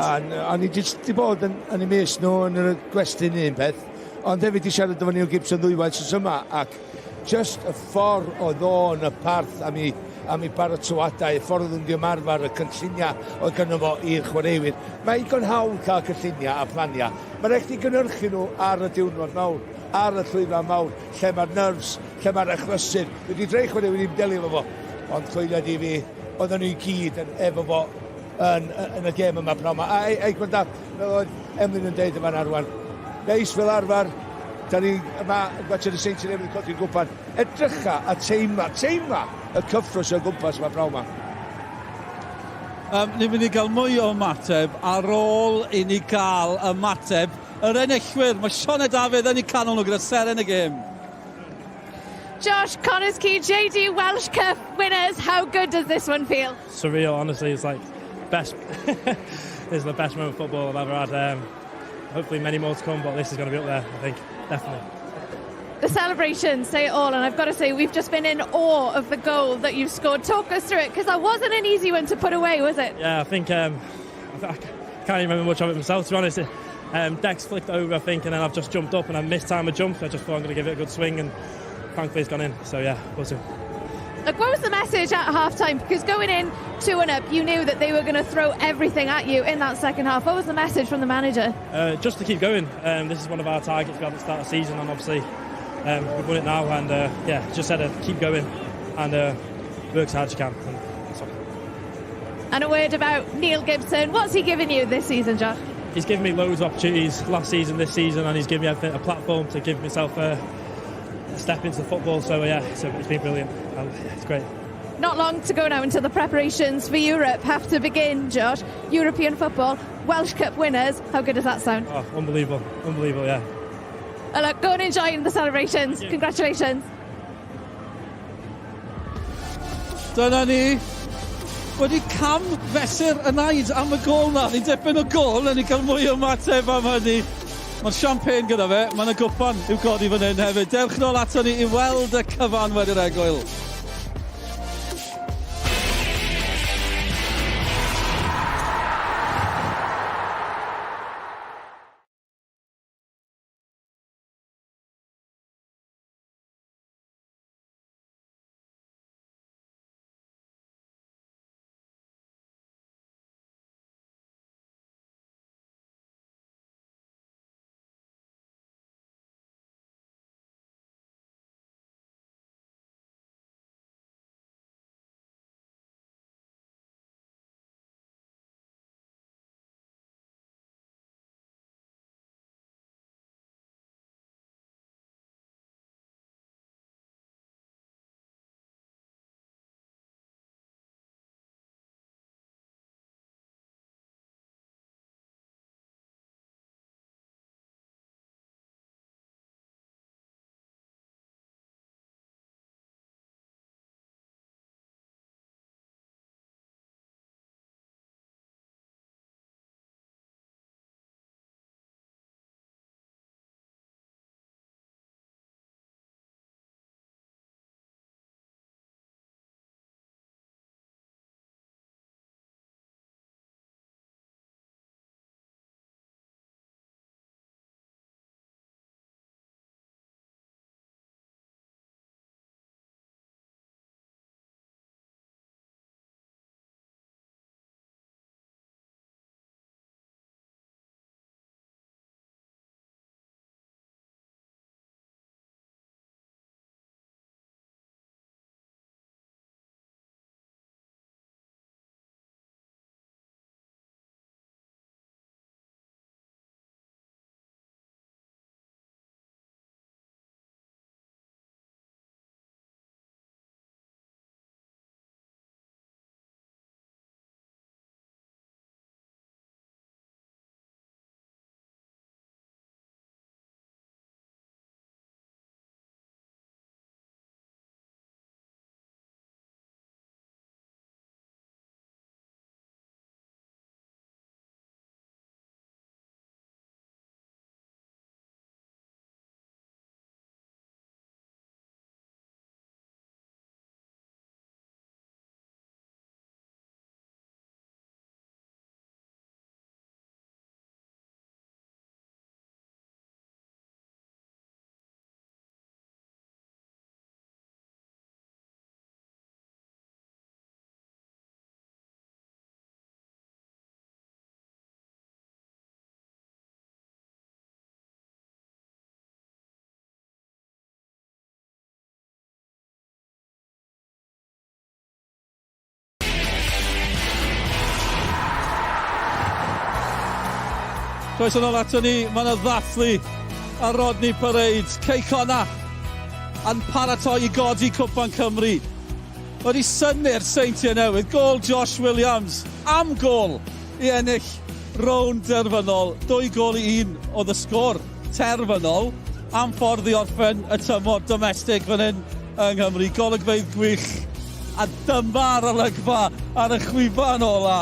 C: O'n i jyst di bod yn, yn ei mis nhw yn y gwestiwn un peth, ond hefyd di siarad efo Neil Gibson ddwywaith sy'n yma, ac just y ffordd oedd o yn y parth am ei, am ei baratoadau, y ffordd oedd yn ymarfer, y cynlluniau oedd gynno fo i'r chwaraewyr. Mae digon hawdd cael cynlluniau a planiau. Mae rhaid chdi gynhyrchu nhw ar y diwrnod mawr, ar y llwyfan mawr, lle mae'r nerves, lle mae'r achlysur. Dwi wedi dreu chwaraewyr ddim delio efo fo, ond coelio di fi, oedden nhw i gyd yn efo fo yn, yn y gêm yma pnawn yma. A ei, ei gwranda, fel oedd Emlyn yn deud yma'n arwan, neis fel arfer, da ni yma yn gwachod y Seintiau Newydd yn codi'r gwpan. Edrycha a teimla, teimla y cyffro sy'n o gwmpas yma pnawn yma.
B: Um, ni'n mynd i gael mwy o ymateb ar ôl i ni gael ymateb yr enillwyr. Mae Sioned Dafydd yn eu canol nhw gyda seren y gêm.
N: Josh, Connah's Quay, JD Welsh Cup winners. How good does this one feel?
O: Surreal, honestly. It's like best. This is the best moment of football I've ever had. Hopefully many more to come, but this is going to be up there, I think, definitely.
N: The celebrations say it all, and I've got to say, we've just been in awe of the goal that you've scored. Talk us through it, because that wasn't an easy one to put away, was it?
O: Yeah, I think I can't even remember much of it myself, to be honest. Dex flicked over, I think, and then I've just jumped up and I missed time a jump. So I just thought I'm going to give it a good swing, and thankfully it's gone in. So yeah, buzzing.
N: Look, what was the message at half-time? Because going in 2 and up, you knew that they were going to throw everything at you in that second half. What was the message from the manager?
O: Uh, just to keep going. Um, this is one of our targets we had at the start of the season, and obviously um, we've won it now. And uh, yeah, just said to keep going and uh, work as hard as you can. And,
N: and a word about Neil Gibson. What's he given you this season, Josh?
O: He's given me loads of opportunities last season, this season, and he's given me a platform to give myself a, a step into football. So yeah, so it's been brilliant. And, yeah, it's great.
N: Not long to go now until the preparations for Europe have to begin, Josh. European football, Welsh Cup winners. How good does that sound?
O: Oh, unbelievable. Unbelievable, yeah.
N: Well, look, go and enjoy the celebrations. Congratulations.
B: Dyna ni. Wedi cam fesur y naid am y gol na. Ni'n dipyn o gol, a ni'n cael mwy o ymateb am hynny. Mae'r champagne gyda fe, mae yna gwpan i'w godi fan hyn hefyd. Dewch nôl ato ni i weld y cyfan wedi'r egwyl. Croeso nôl ato ni, mae yna ddathlu ar Rodney Parade. Cei Connah yn paratoi i godi Cwpan Cymru. Wedi synnu'r Seintiau Newydd. Gôl Josh Williams am gôl i ennill rownd derfynol. Dwy gôl i un oedd y sgôr terfynol am ffordd i orffen y tymor domestig fan hyn yng Nghymru. Golygfeydd gwych a dyma'r olygfa ar y chwiban ola.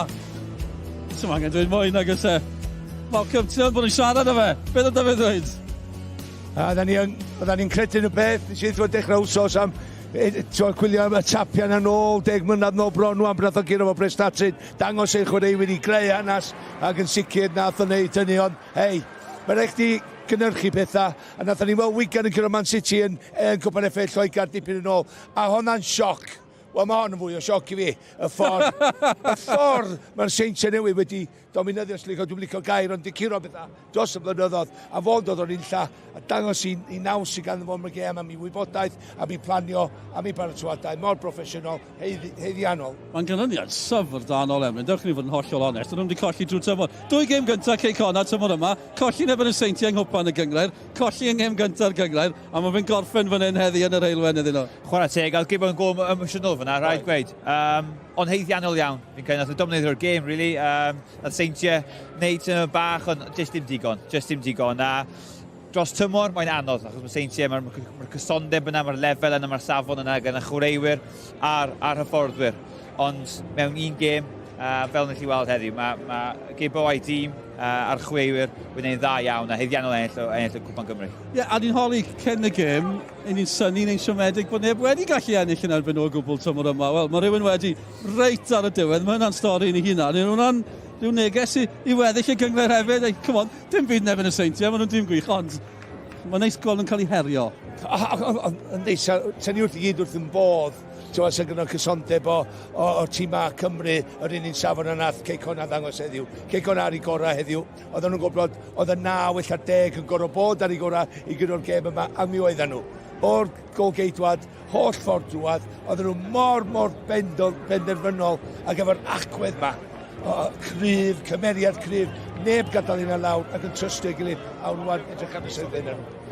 B: Sdim angen dweud mwy nag oes e. Malcolm, ti ddim bod yn siarad â fe. Beth oedd fe ddweud?
C: A oedden ni yn, oedden ni'n credu yn y peth, nes i ddweud dechrau wsos am ti'n chwilio am y tapiau yna nôl, deg mlynedd nôl bron wan, pan nath o guro fo Prestatyn, dangos ei chwaraewyr i greu hanes, ac yn sicr nath o wneud hynny, ond hei, mae rhaid chdi gynhyrchu pethau, a nathon ni weld Wigan yn curo Man City yn, yn Cwpan FA Lloegr dipyn yn ôl, a honna'n sioc. Wel, mae hon yn fwy o sioc i fi. Y ffordd, y ffordd mae'r Seintiau Newydd wedi dominyddio, os licio, dwi'n licio gair, ond di curo bethau dros y blynyddoedd, a fo'n dod o'r unlla, a dangos i, i naws sydd ganddo fo am y gêm, am ei wybodaeth, am ei planio, am ei baratoadau, mor broffesiynol, haeddiannol.
B: Mae'n ganlyniad syfrdanol, Emlyn, dewch i ni fod yn hollol onest, ond nhw'n wedi colli drwy tymor. Dwy gêm gyntaf Cei Connah tymor yma, colli yn erbyn y Seintiau yng Nghwpan y Gynghrair, colli yng ngêm gyntaf'r Gynghrair, a mae fe'n gorffen fan hyn heddi yn yr heulwen iddyn nhw.
D: Chwarae teg, a oedd gêm yn go emosiynol fyna, rhaid gweud. Um, ond haeddiannol iawn, fi'n credu, nath nhw domineiddio'r gêm, really. Um, nath Seintiau wneud sy'n bach, ond just dim digon, just dim digon. A dros tymor, mae'n anodd, achos mae Seintiau, mae'r ma, ma cysondeb yna, mae'r lefel yna, mae'r safon yna gan y chwaraewyr a'r, a'r hyfforddwyr. Ond mewn un gêm, uh, fel nes i weld heddiw, mae, mae Gibbo a'i dîm uh, a'r chwaraewyr wedi gwneud dda iawn a haeddiannol ennill, ennill y Cwpan Gymru.
B: Ie, yeah, a ni'n holi cyn y gêm, Y'n ni'n synnu neu'n siomedig bod neb wedi gallu ennill yn erbyn nhw o gwbl tymor yma. Wel, mae rhywun wedi reit ar y diwedd. Mae hwnna'n stori yn ei hunan. Yw hwnna'n rhyw neges i, i weddill y gynghrair hefyd? Ei, come on, dim byd yn erbyn y Seintiau, maen nhw'n dîm gwych, ond mae'n neis gweld nhw'n cael eu herio.
C: Yndi, sa ni wrth i gyd wrth yn bodd, ti'n sa gyda cysondeb o, o, o tîmau Cymru, yr un un safon yna nath Cei Connah ddangos heddiw. Cei Connah ar ei gorau heddiw. Oedden nhw'n gwybod oedd y 9 ella 10 yn gorfod bod ar ei gorau i gyda'r gêm yma, a mi oedden nhw. O'r golgeidwad, holl ffordd drwadd, oedden nhw mor, mor bendol, benderfynol ac efo'r agwedd yma. O, cryf, cymeriad cryf, neb gadael yna lawr ac yn trystio ei gilydd, a rwan edrych am y sefyllfa nhw.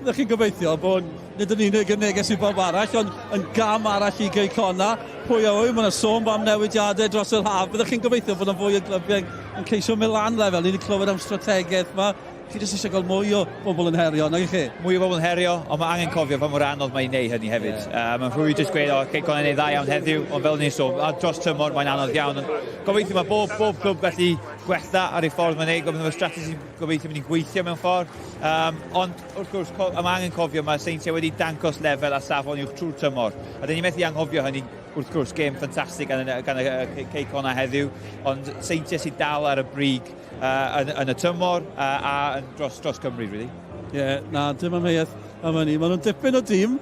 B: Ydych chi'n gobeithio bod nid yn unig yn neges i bawb arall, ond yn gam arall i Gei Connah. Pwy a ŵyr, mae yna sôn am newidiadau dros yr haf. Byddwch chi'n gobeithio bod yna fwy o glybiau yn ceisio mynd lan lefel. Ni wedi clywed am strategaeth yma. Chi jyst eisiau gweld mwy o bobl yn herio, nag ych chi?
D: Mwy o bobl yn herio, ond mae angen cofio pa mor anodd mae'n ei wneud hynny hefyd. Yeah. Uh, mae'n rhwydd jyst gweud, o, Cei Connah yn ei dda iawn heddiw, ond fel ni'n sôn, a dros tymor mae'n anodd iawn. Ond gobeithio mae bob, bob clwb gallu gwella ar ei ffordd mae'n ei, gobeithio mae'r strategy gobeithio mynd i gweithio mewn ffordd. Um, ond wrth gwrs, mae angen cofio mae Seintiau wedi dangos lefel a safon uwch trwy'r tymor. A dyn ni methu anghofio hynny, wrth gwrs, gêm ffantastig gan, gan y Cei Connah heddiw, ond Seintiau sydd dal ar y brig uh, yn, yn y tymor uh, a yn dros, dros Cymru, really.
B: Ie, yeah, na, dim amheuaeth am hynny. Maen nhw'n dipyn o dîm,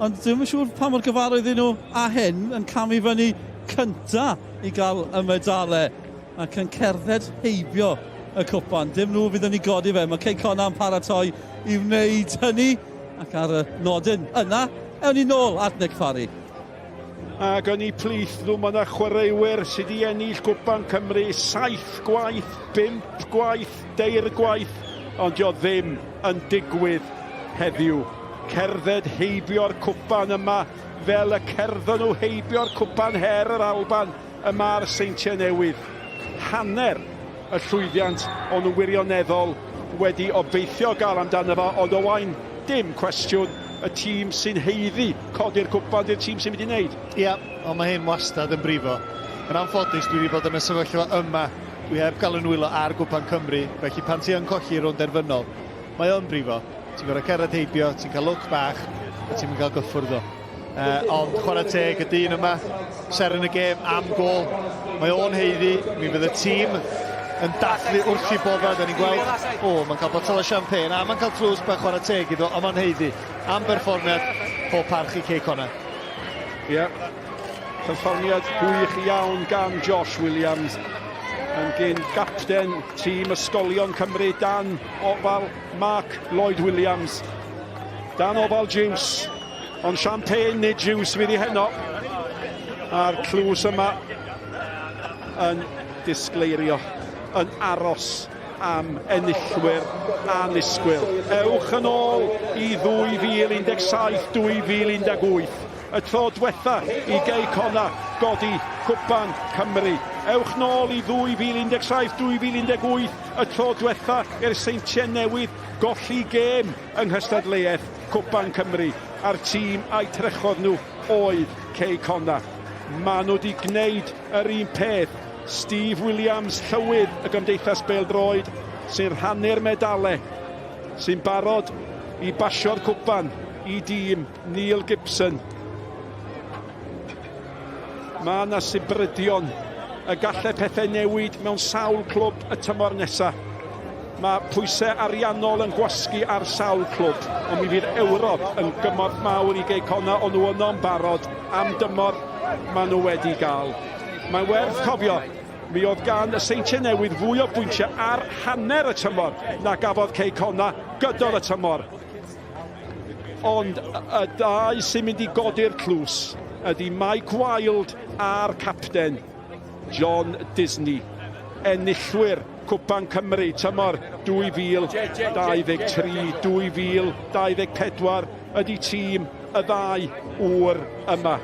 B: ond dwi'm yn siŵr pa mor gyfarwydd i nhw a hyn yn camu fyny cynta i gael y medalau ac yn cerdded heibio y cwpan. Dim nhw fydd yn ei godi fe. Mae Cei Connah yn paratoi i wneud hynny ac ar y nodyn yna, ewn ni nôl at Nick Parry.
F: Ac yn eu plith nhw mae yna chwaraewyr sydd wedi ennill Cwpan Cymru saith gwaith, bump gwaith, deir gwaith, ond dio ddim yn digwydd heddiw. Cerdded heibio'r cwpan yma fel y cerddon nhw heibio'r cwpan her yr Alban y mae'r Seintiau Newydd. Hanner y llwyddiant o'n nhw wirioneddol wedi obeithio gael amdano fo, ond Owain, dim cwestiwn, y tîm sy'n haeddu codi'r cwpan di'r tîm sy'n mynd i wneud.
M: Ia, ond mae hyn wastad yn brifo. Yn anffodus, dwi wedi bod yn y sefyllfa yma. Dwi heb gael yn nwylo ar Gwpan Cymru, felly pan ti yn colli rownd derfynol, mae o'n brifo. Ti'n gorfod cerdded heibio, ti'n cael lwc bach, a ti'n mynd cael gyffwrdd o. Uh, ond chwarae teg y dyn yma, seren y gêm am gol. Mae o'n heiddi, mi fydd y tîm yn dathlu wrth i bodda, da ni'n gweld, o, mae'n cael botel o champagne, a mae'n cael tlws bach chwarae teg iddo, ond mae'n heiddi. Am berfformiad, pob parch i Cei Connah.
F: Ie, yeah. perfformiad gwych iawn gan Josh Williams yn gyn gapten tîm Ysgolion Cymru dan ofal Mark Lloyd Williams. Dan ofal Juice. Ond champagne nid juice fydd i heno. A'r tlws yma yn disgleirio, yn aros am enillwyr annisgwyl. Ewch yn ôl i 2017-2018, y tro diwetha i Gei Connah godi Cwpan Cymru. Ewch nôl i 2017-2018, y tro diwetha i'r Seintiau Newydd golli gêm yng nghystadleuaeth Cwpan Cymru, a'r tîm a'i trechodd nhw oedd Cei Connah. Maen nhw wedi gwneud yr un peth. Steve Williams, llywydd y Gymdeithas Bêl-droed, sy'n rhannu'r medalau, sy'n barod i basio'r cwpan i dîm Neil Gibson. Mae yna sibrydion y gallai pethau newid mewn sawl clwb y tymor nesaf. Mae pwysau ariannol yn gwasgu ar sawl clwb, ond mi fydd Ewrop yn gymorth mawr i Gei Connah, o'n nhw yno'n barod am dymor maen nhw wedi gael. Mae'n werth cofio, mi oedd gan y Seintiau Newydd fwy o bwyntiau ar hanner y tymor na gafodd Cei Connah gydol y tymor. Ond y ddau sy'n mynd i godi'r tlws ydy Mike Wilde a'r capten, John Disney. Enillwyr Cwpan Cymru tymor 2023-2024 ydy tîm y ddau ŵr yma.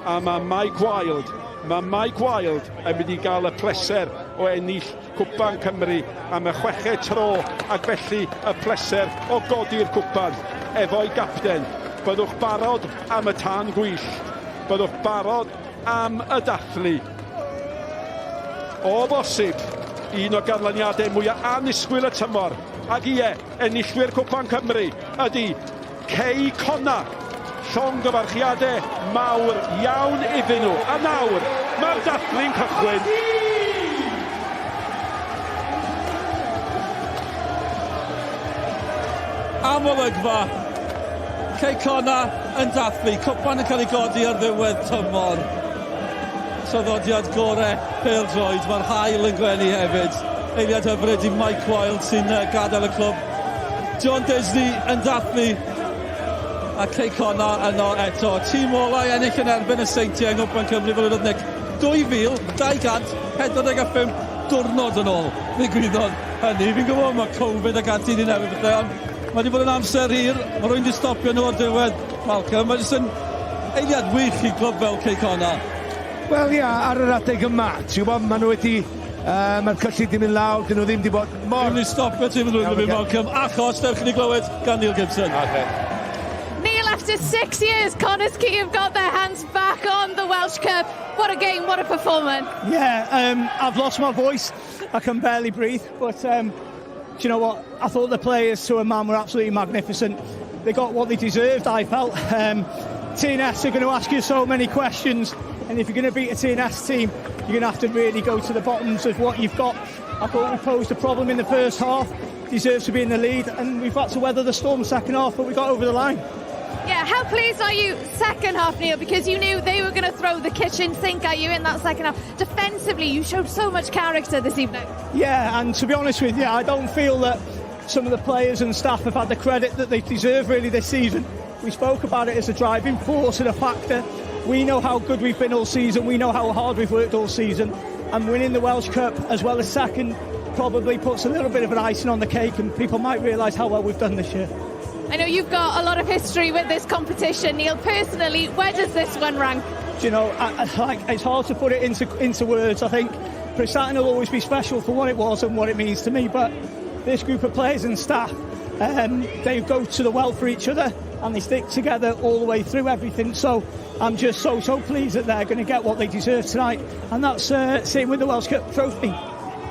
F: A mae Mike Wilde, mae Mike Wilde yn mynd i gael y pleser o ennill Cwpan Cymru am y chweched tro ac felly y pleser o godi'r cwpan efo'i gapten. Byddwch barod am y tân gwyllt. Byddwch barod am y dathlu. O bosib, un o ganlyniadau mwyaf annisgwyl y tymor, ac ie, enillwyr Cwpan Cymru ydy Cei Connah. Llongyfarchiadau mawr iawn iddyn nhw. A nawr, mae'r dathlu'n cychwyn.
B: Am olygfa. Cei Connah yn dathlu. Cwpan yn cael ei godi ar ddiwedd tymor. Traddodiad gore pêl-droed. Mae'r haul yn gwenu hefyd. Eiliad hyfryd i Mike Wilde sy'n gadael y clwb. John Disney yn dathlu a Cei Connah yno eto. Tîm ola i ennill yn erbyn y Seintiau yng Nghwpan Cymru fel wedodd Nick. 2,245 diwrnod yn ôl ddigwyddodd hynny. Fi'n gwybod mae Covid ac ati wedi newid pethau, ond mae wedi bod yn amser hir. Mae rhywun wedi stopio nhw o'r diwedd, Malcolm. Mae jyst yn eiliad wych i glwb fel Cei Connah.
C: Wel ia, ar yr adeg yma, ti'n gwybod, maen nhw wedi... Uh, Mae'r cyllid di mynd lawr, dyn nhw ddim wedi bod mor...
B: Dwi'n mynd i stopio ti fy fi, Malcolm, achos dewch i ni glywed gan Neil Gibson.
C: Okay.
N: Neil, after six years, Connah's Quay have got their hands back on the Welsh Cup. What a game, what a performance.
P: Yeah, um, I've lost my voice. I can barely breathe. But um, do you know what? I thought the players to a man were absolutely magnificent. They got what they deserved, I felt. Um, TNS are going to ask you so many questions, and if you're going to beat a TNS team, you're going to have to really go to the bottoms of what you've got. I thought we posed a problem in the first half, deserves to be in the lead, and we've had to weather the storm second half, but we got over the line.
N: Yeah, how pleased are you second half, Neil? Because you knew they were going to throw the kitchen sink at you in that second half. Defensively, you showed so much character this evening.
P: Yeah, and to be honest with you, I don't feel that some of the players and staff have had the credit that they deserve really this season. We spoke about it as a driving force and a factor. We know how good we've been all season. We know how hard we've worked all season. And winning the Welsh Cup as well as second probably puts a little bit of an icing on the cake and people might realise how well we've done this year.
N: I know you've got a lot of history with this competition, Neil. Personally, where does this one rank?
P: Do you know, I, I, like it's hard to put it into into words. I think Prestatyn will always be special for what it was and what it means to me. But this group of players and staff, um, they go to the well for each other and they stick together all the way through everything. So I'm just so, so pleased that they're going to get what they deserve tonight. And that's uh, same with the Welsh Cup trophy.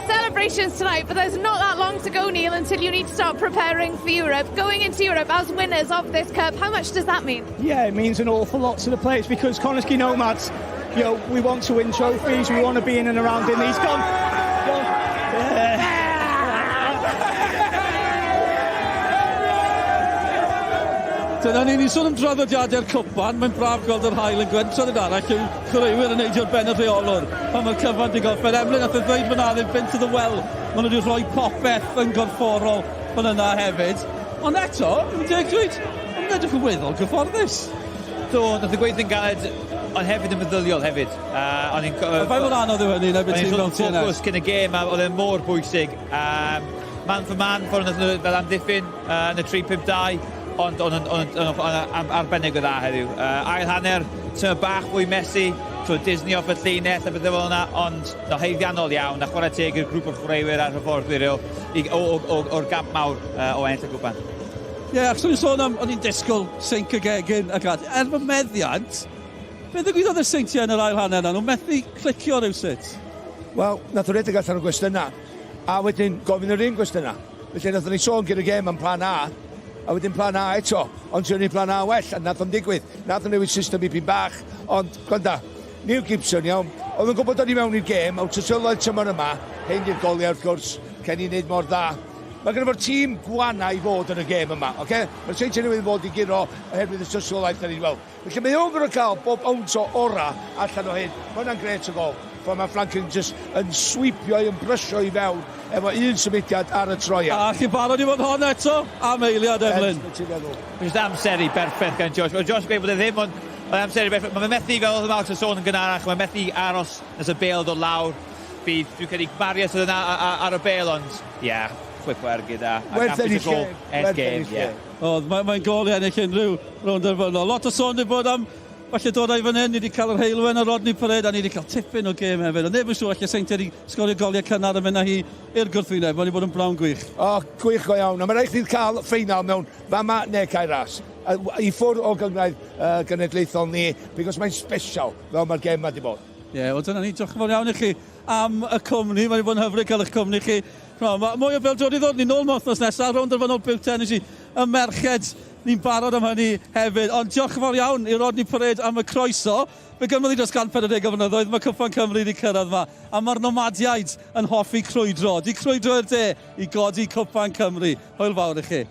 N: Celebrations tonight, but there's not that long to go, Neil, until you need to start preparing for Europe. Going into Europe as winners of this cup, how much does that mean?
P: Yeah, it means an awful lot to the players because Connah's Quay Nomads, you know, we want to win trophies, we want to be in and around in these. Gone. Gone. Yeah.
B: Dyna ni, ni'n sôn am draddodiadau'r cwpan, mae'n braf gweld yr haul yn gwenu. Traddodiad arall yw chwaraewyr yn neidio ar ben y rheolwr pan mae'r cyfan 'di gorffen. Emlyn nath e ddweud fan'na they've been to the well, maen nhw wedi rhoi popeth yn gorfforol fan yna hefyd. Ond eto, yn deg dweud, maen nhw'n edrych yn weddol gyfforddus.
D: Do, nath e gweithio'n galed, ond hefyd yn meddyliol hefyd. Uh, o'n i'n...
B: Uh, Faint mor anodd yw hynny, na beth ti'n fel
D: TNS? Ffocws cyn y gêm, a oedd e'n mor bwysig. Um, man for man, ffordd nath nhw fel amddiffyn uh, yn y 3-5-2, ond o'n on, on, on, arbennig o dda heddiw. Uh, ail hanner, tyma bach fwy messy, so Disney off y llinell a bethau fel yna, ond no, haeddiannol iawn, a chwarae teg i'r grŵp o'r chwaraewyr a'r hyfforddwyr o, o, o, o'r gamp mawr uh, o ennill y gwpan.
B: Ie, yeah, achos o'n i'n sôn am, o'n i'n disgwyl sinc y gegin ac ati. Er fy meddiant, be ddigwyddodd i'r seintiau yn yr ail hanner 'na? Nhw'n methu clicio rywsut.
C: Wel, nath o redeg allan o gwestiynau, a wedyn gofyn yr un gwestiynau. Felly nathon ni sôn cyn y gêm am plan A, a wedyn plan A eto, ond trio ni plan A well, a nath o'm digwydd. Nath o newid system ipyn bach, ond gwranda, Neil Gibson, iawn, oedd yn gwybod dod i mewn i'r gêm, out o sylwedd tymor yma, hein di'r goliau wrth gwrs, Kenny wneud mor dda. Mae gynno fo'r tîm gwana i fod yn y gêm yma, oce? Mae'r Seintiau Newydd yn fod i guro oherwydd y tystiolaeth da ni wedi weld. Felly mae o'n gorfod cael bob owns o ora allan o hyn. Mae hwnna'n grêt o gol. Ffordd mae Ffrancyn jyst yn sweepio i, yn brysio i fewn efo un symudiad ar y troiad.
B: A chi'n barod i fod hon eto am eiliad, Emlyn?
C: Be ti'n feddwl?
D: Jyst amseru berffaith gan Josh. Mae Josh yn gweud bod e ddim, ond mae'n amseru berffaith. Mae fe'n methu, fel oedd Mark yn sôn yn gynharach, mae'n methu aros nes y bêl dod lawr. Bydd, dwi'n credu, Marius oedd yna ar y bêl, ond ie, yeah, chwip o ergyd a, a
C: Werth
D: gampus
C: ennill
D: y gol.
C: gêm.
D: Es
C: Werth
D: gêm,
C: ennill
D: ie.
C: gêm.
B: Oedd, mae'n mae gol i ennill unrhyw rownd derfynol. Lot o sôn wedi bod am falle dod â'i fan hyn, ni wedi cael yr heulwen ar Rodney Parade a ni wedi cael tipyn o gêm hefyd. Ond neb yn siŵr alle Seintiau wedi sgorio goliau cynnar a mynd â hi i'r gwrthwyneb. Mae wedi bod yn brawn gwych.
C: O, gwych go iawn. A mae rhaid chdi cael ffeinal mewn fama neu Cae Ras. I ffwrdd o gynghrair uh, genedlaethol ni, because mae'n special fel mae'r gêm ma di bod.
B: Ie, yeah, wel dyna ni. Diolch yn fawr iawn i chi am y cwmni. Mae wedi bod yn hyfryd cael eich cwmni chi. No, mae mwy o bêl-droed i ddod. Ni nôl mewn wythnos nesaf, rownd derfynol Bute Energy. Y merched, ni'n barod am hynny hefyd. Ond diolch yn fawr iawn i Rodney Parade am y croeso. Fe gymrodd hi dros 140 o flynyddoedd, mae Cwpan Cymru wedi cyrraedd yma. A mae'r nomadiaid yn hoffi crwydro. Di crwydro i'r de i godi Cwpan Cymru. Hwyl fawr i chi.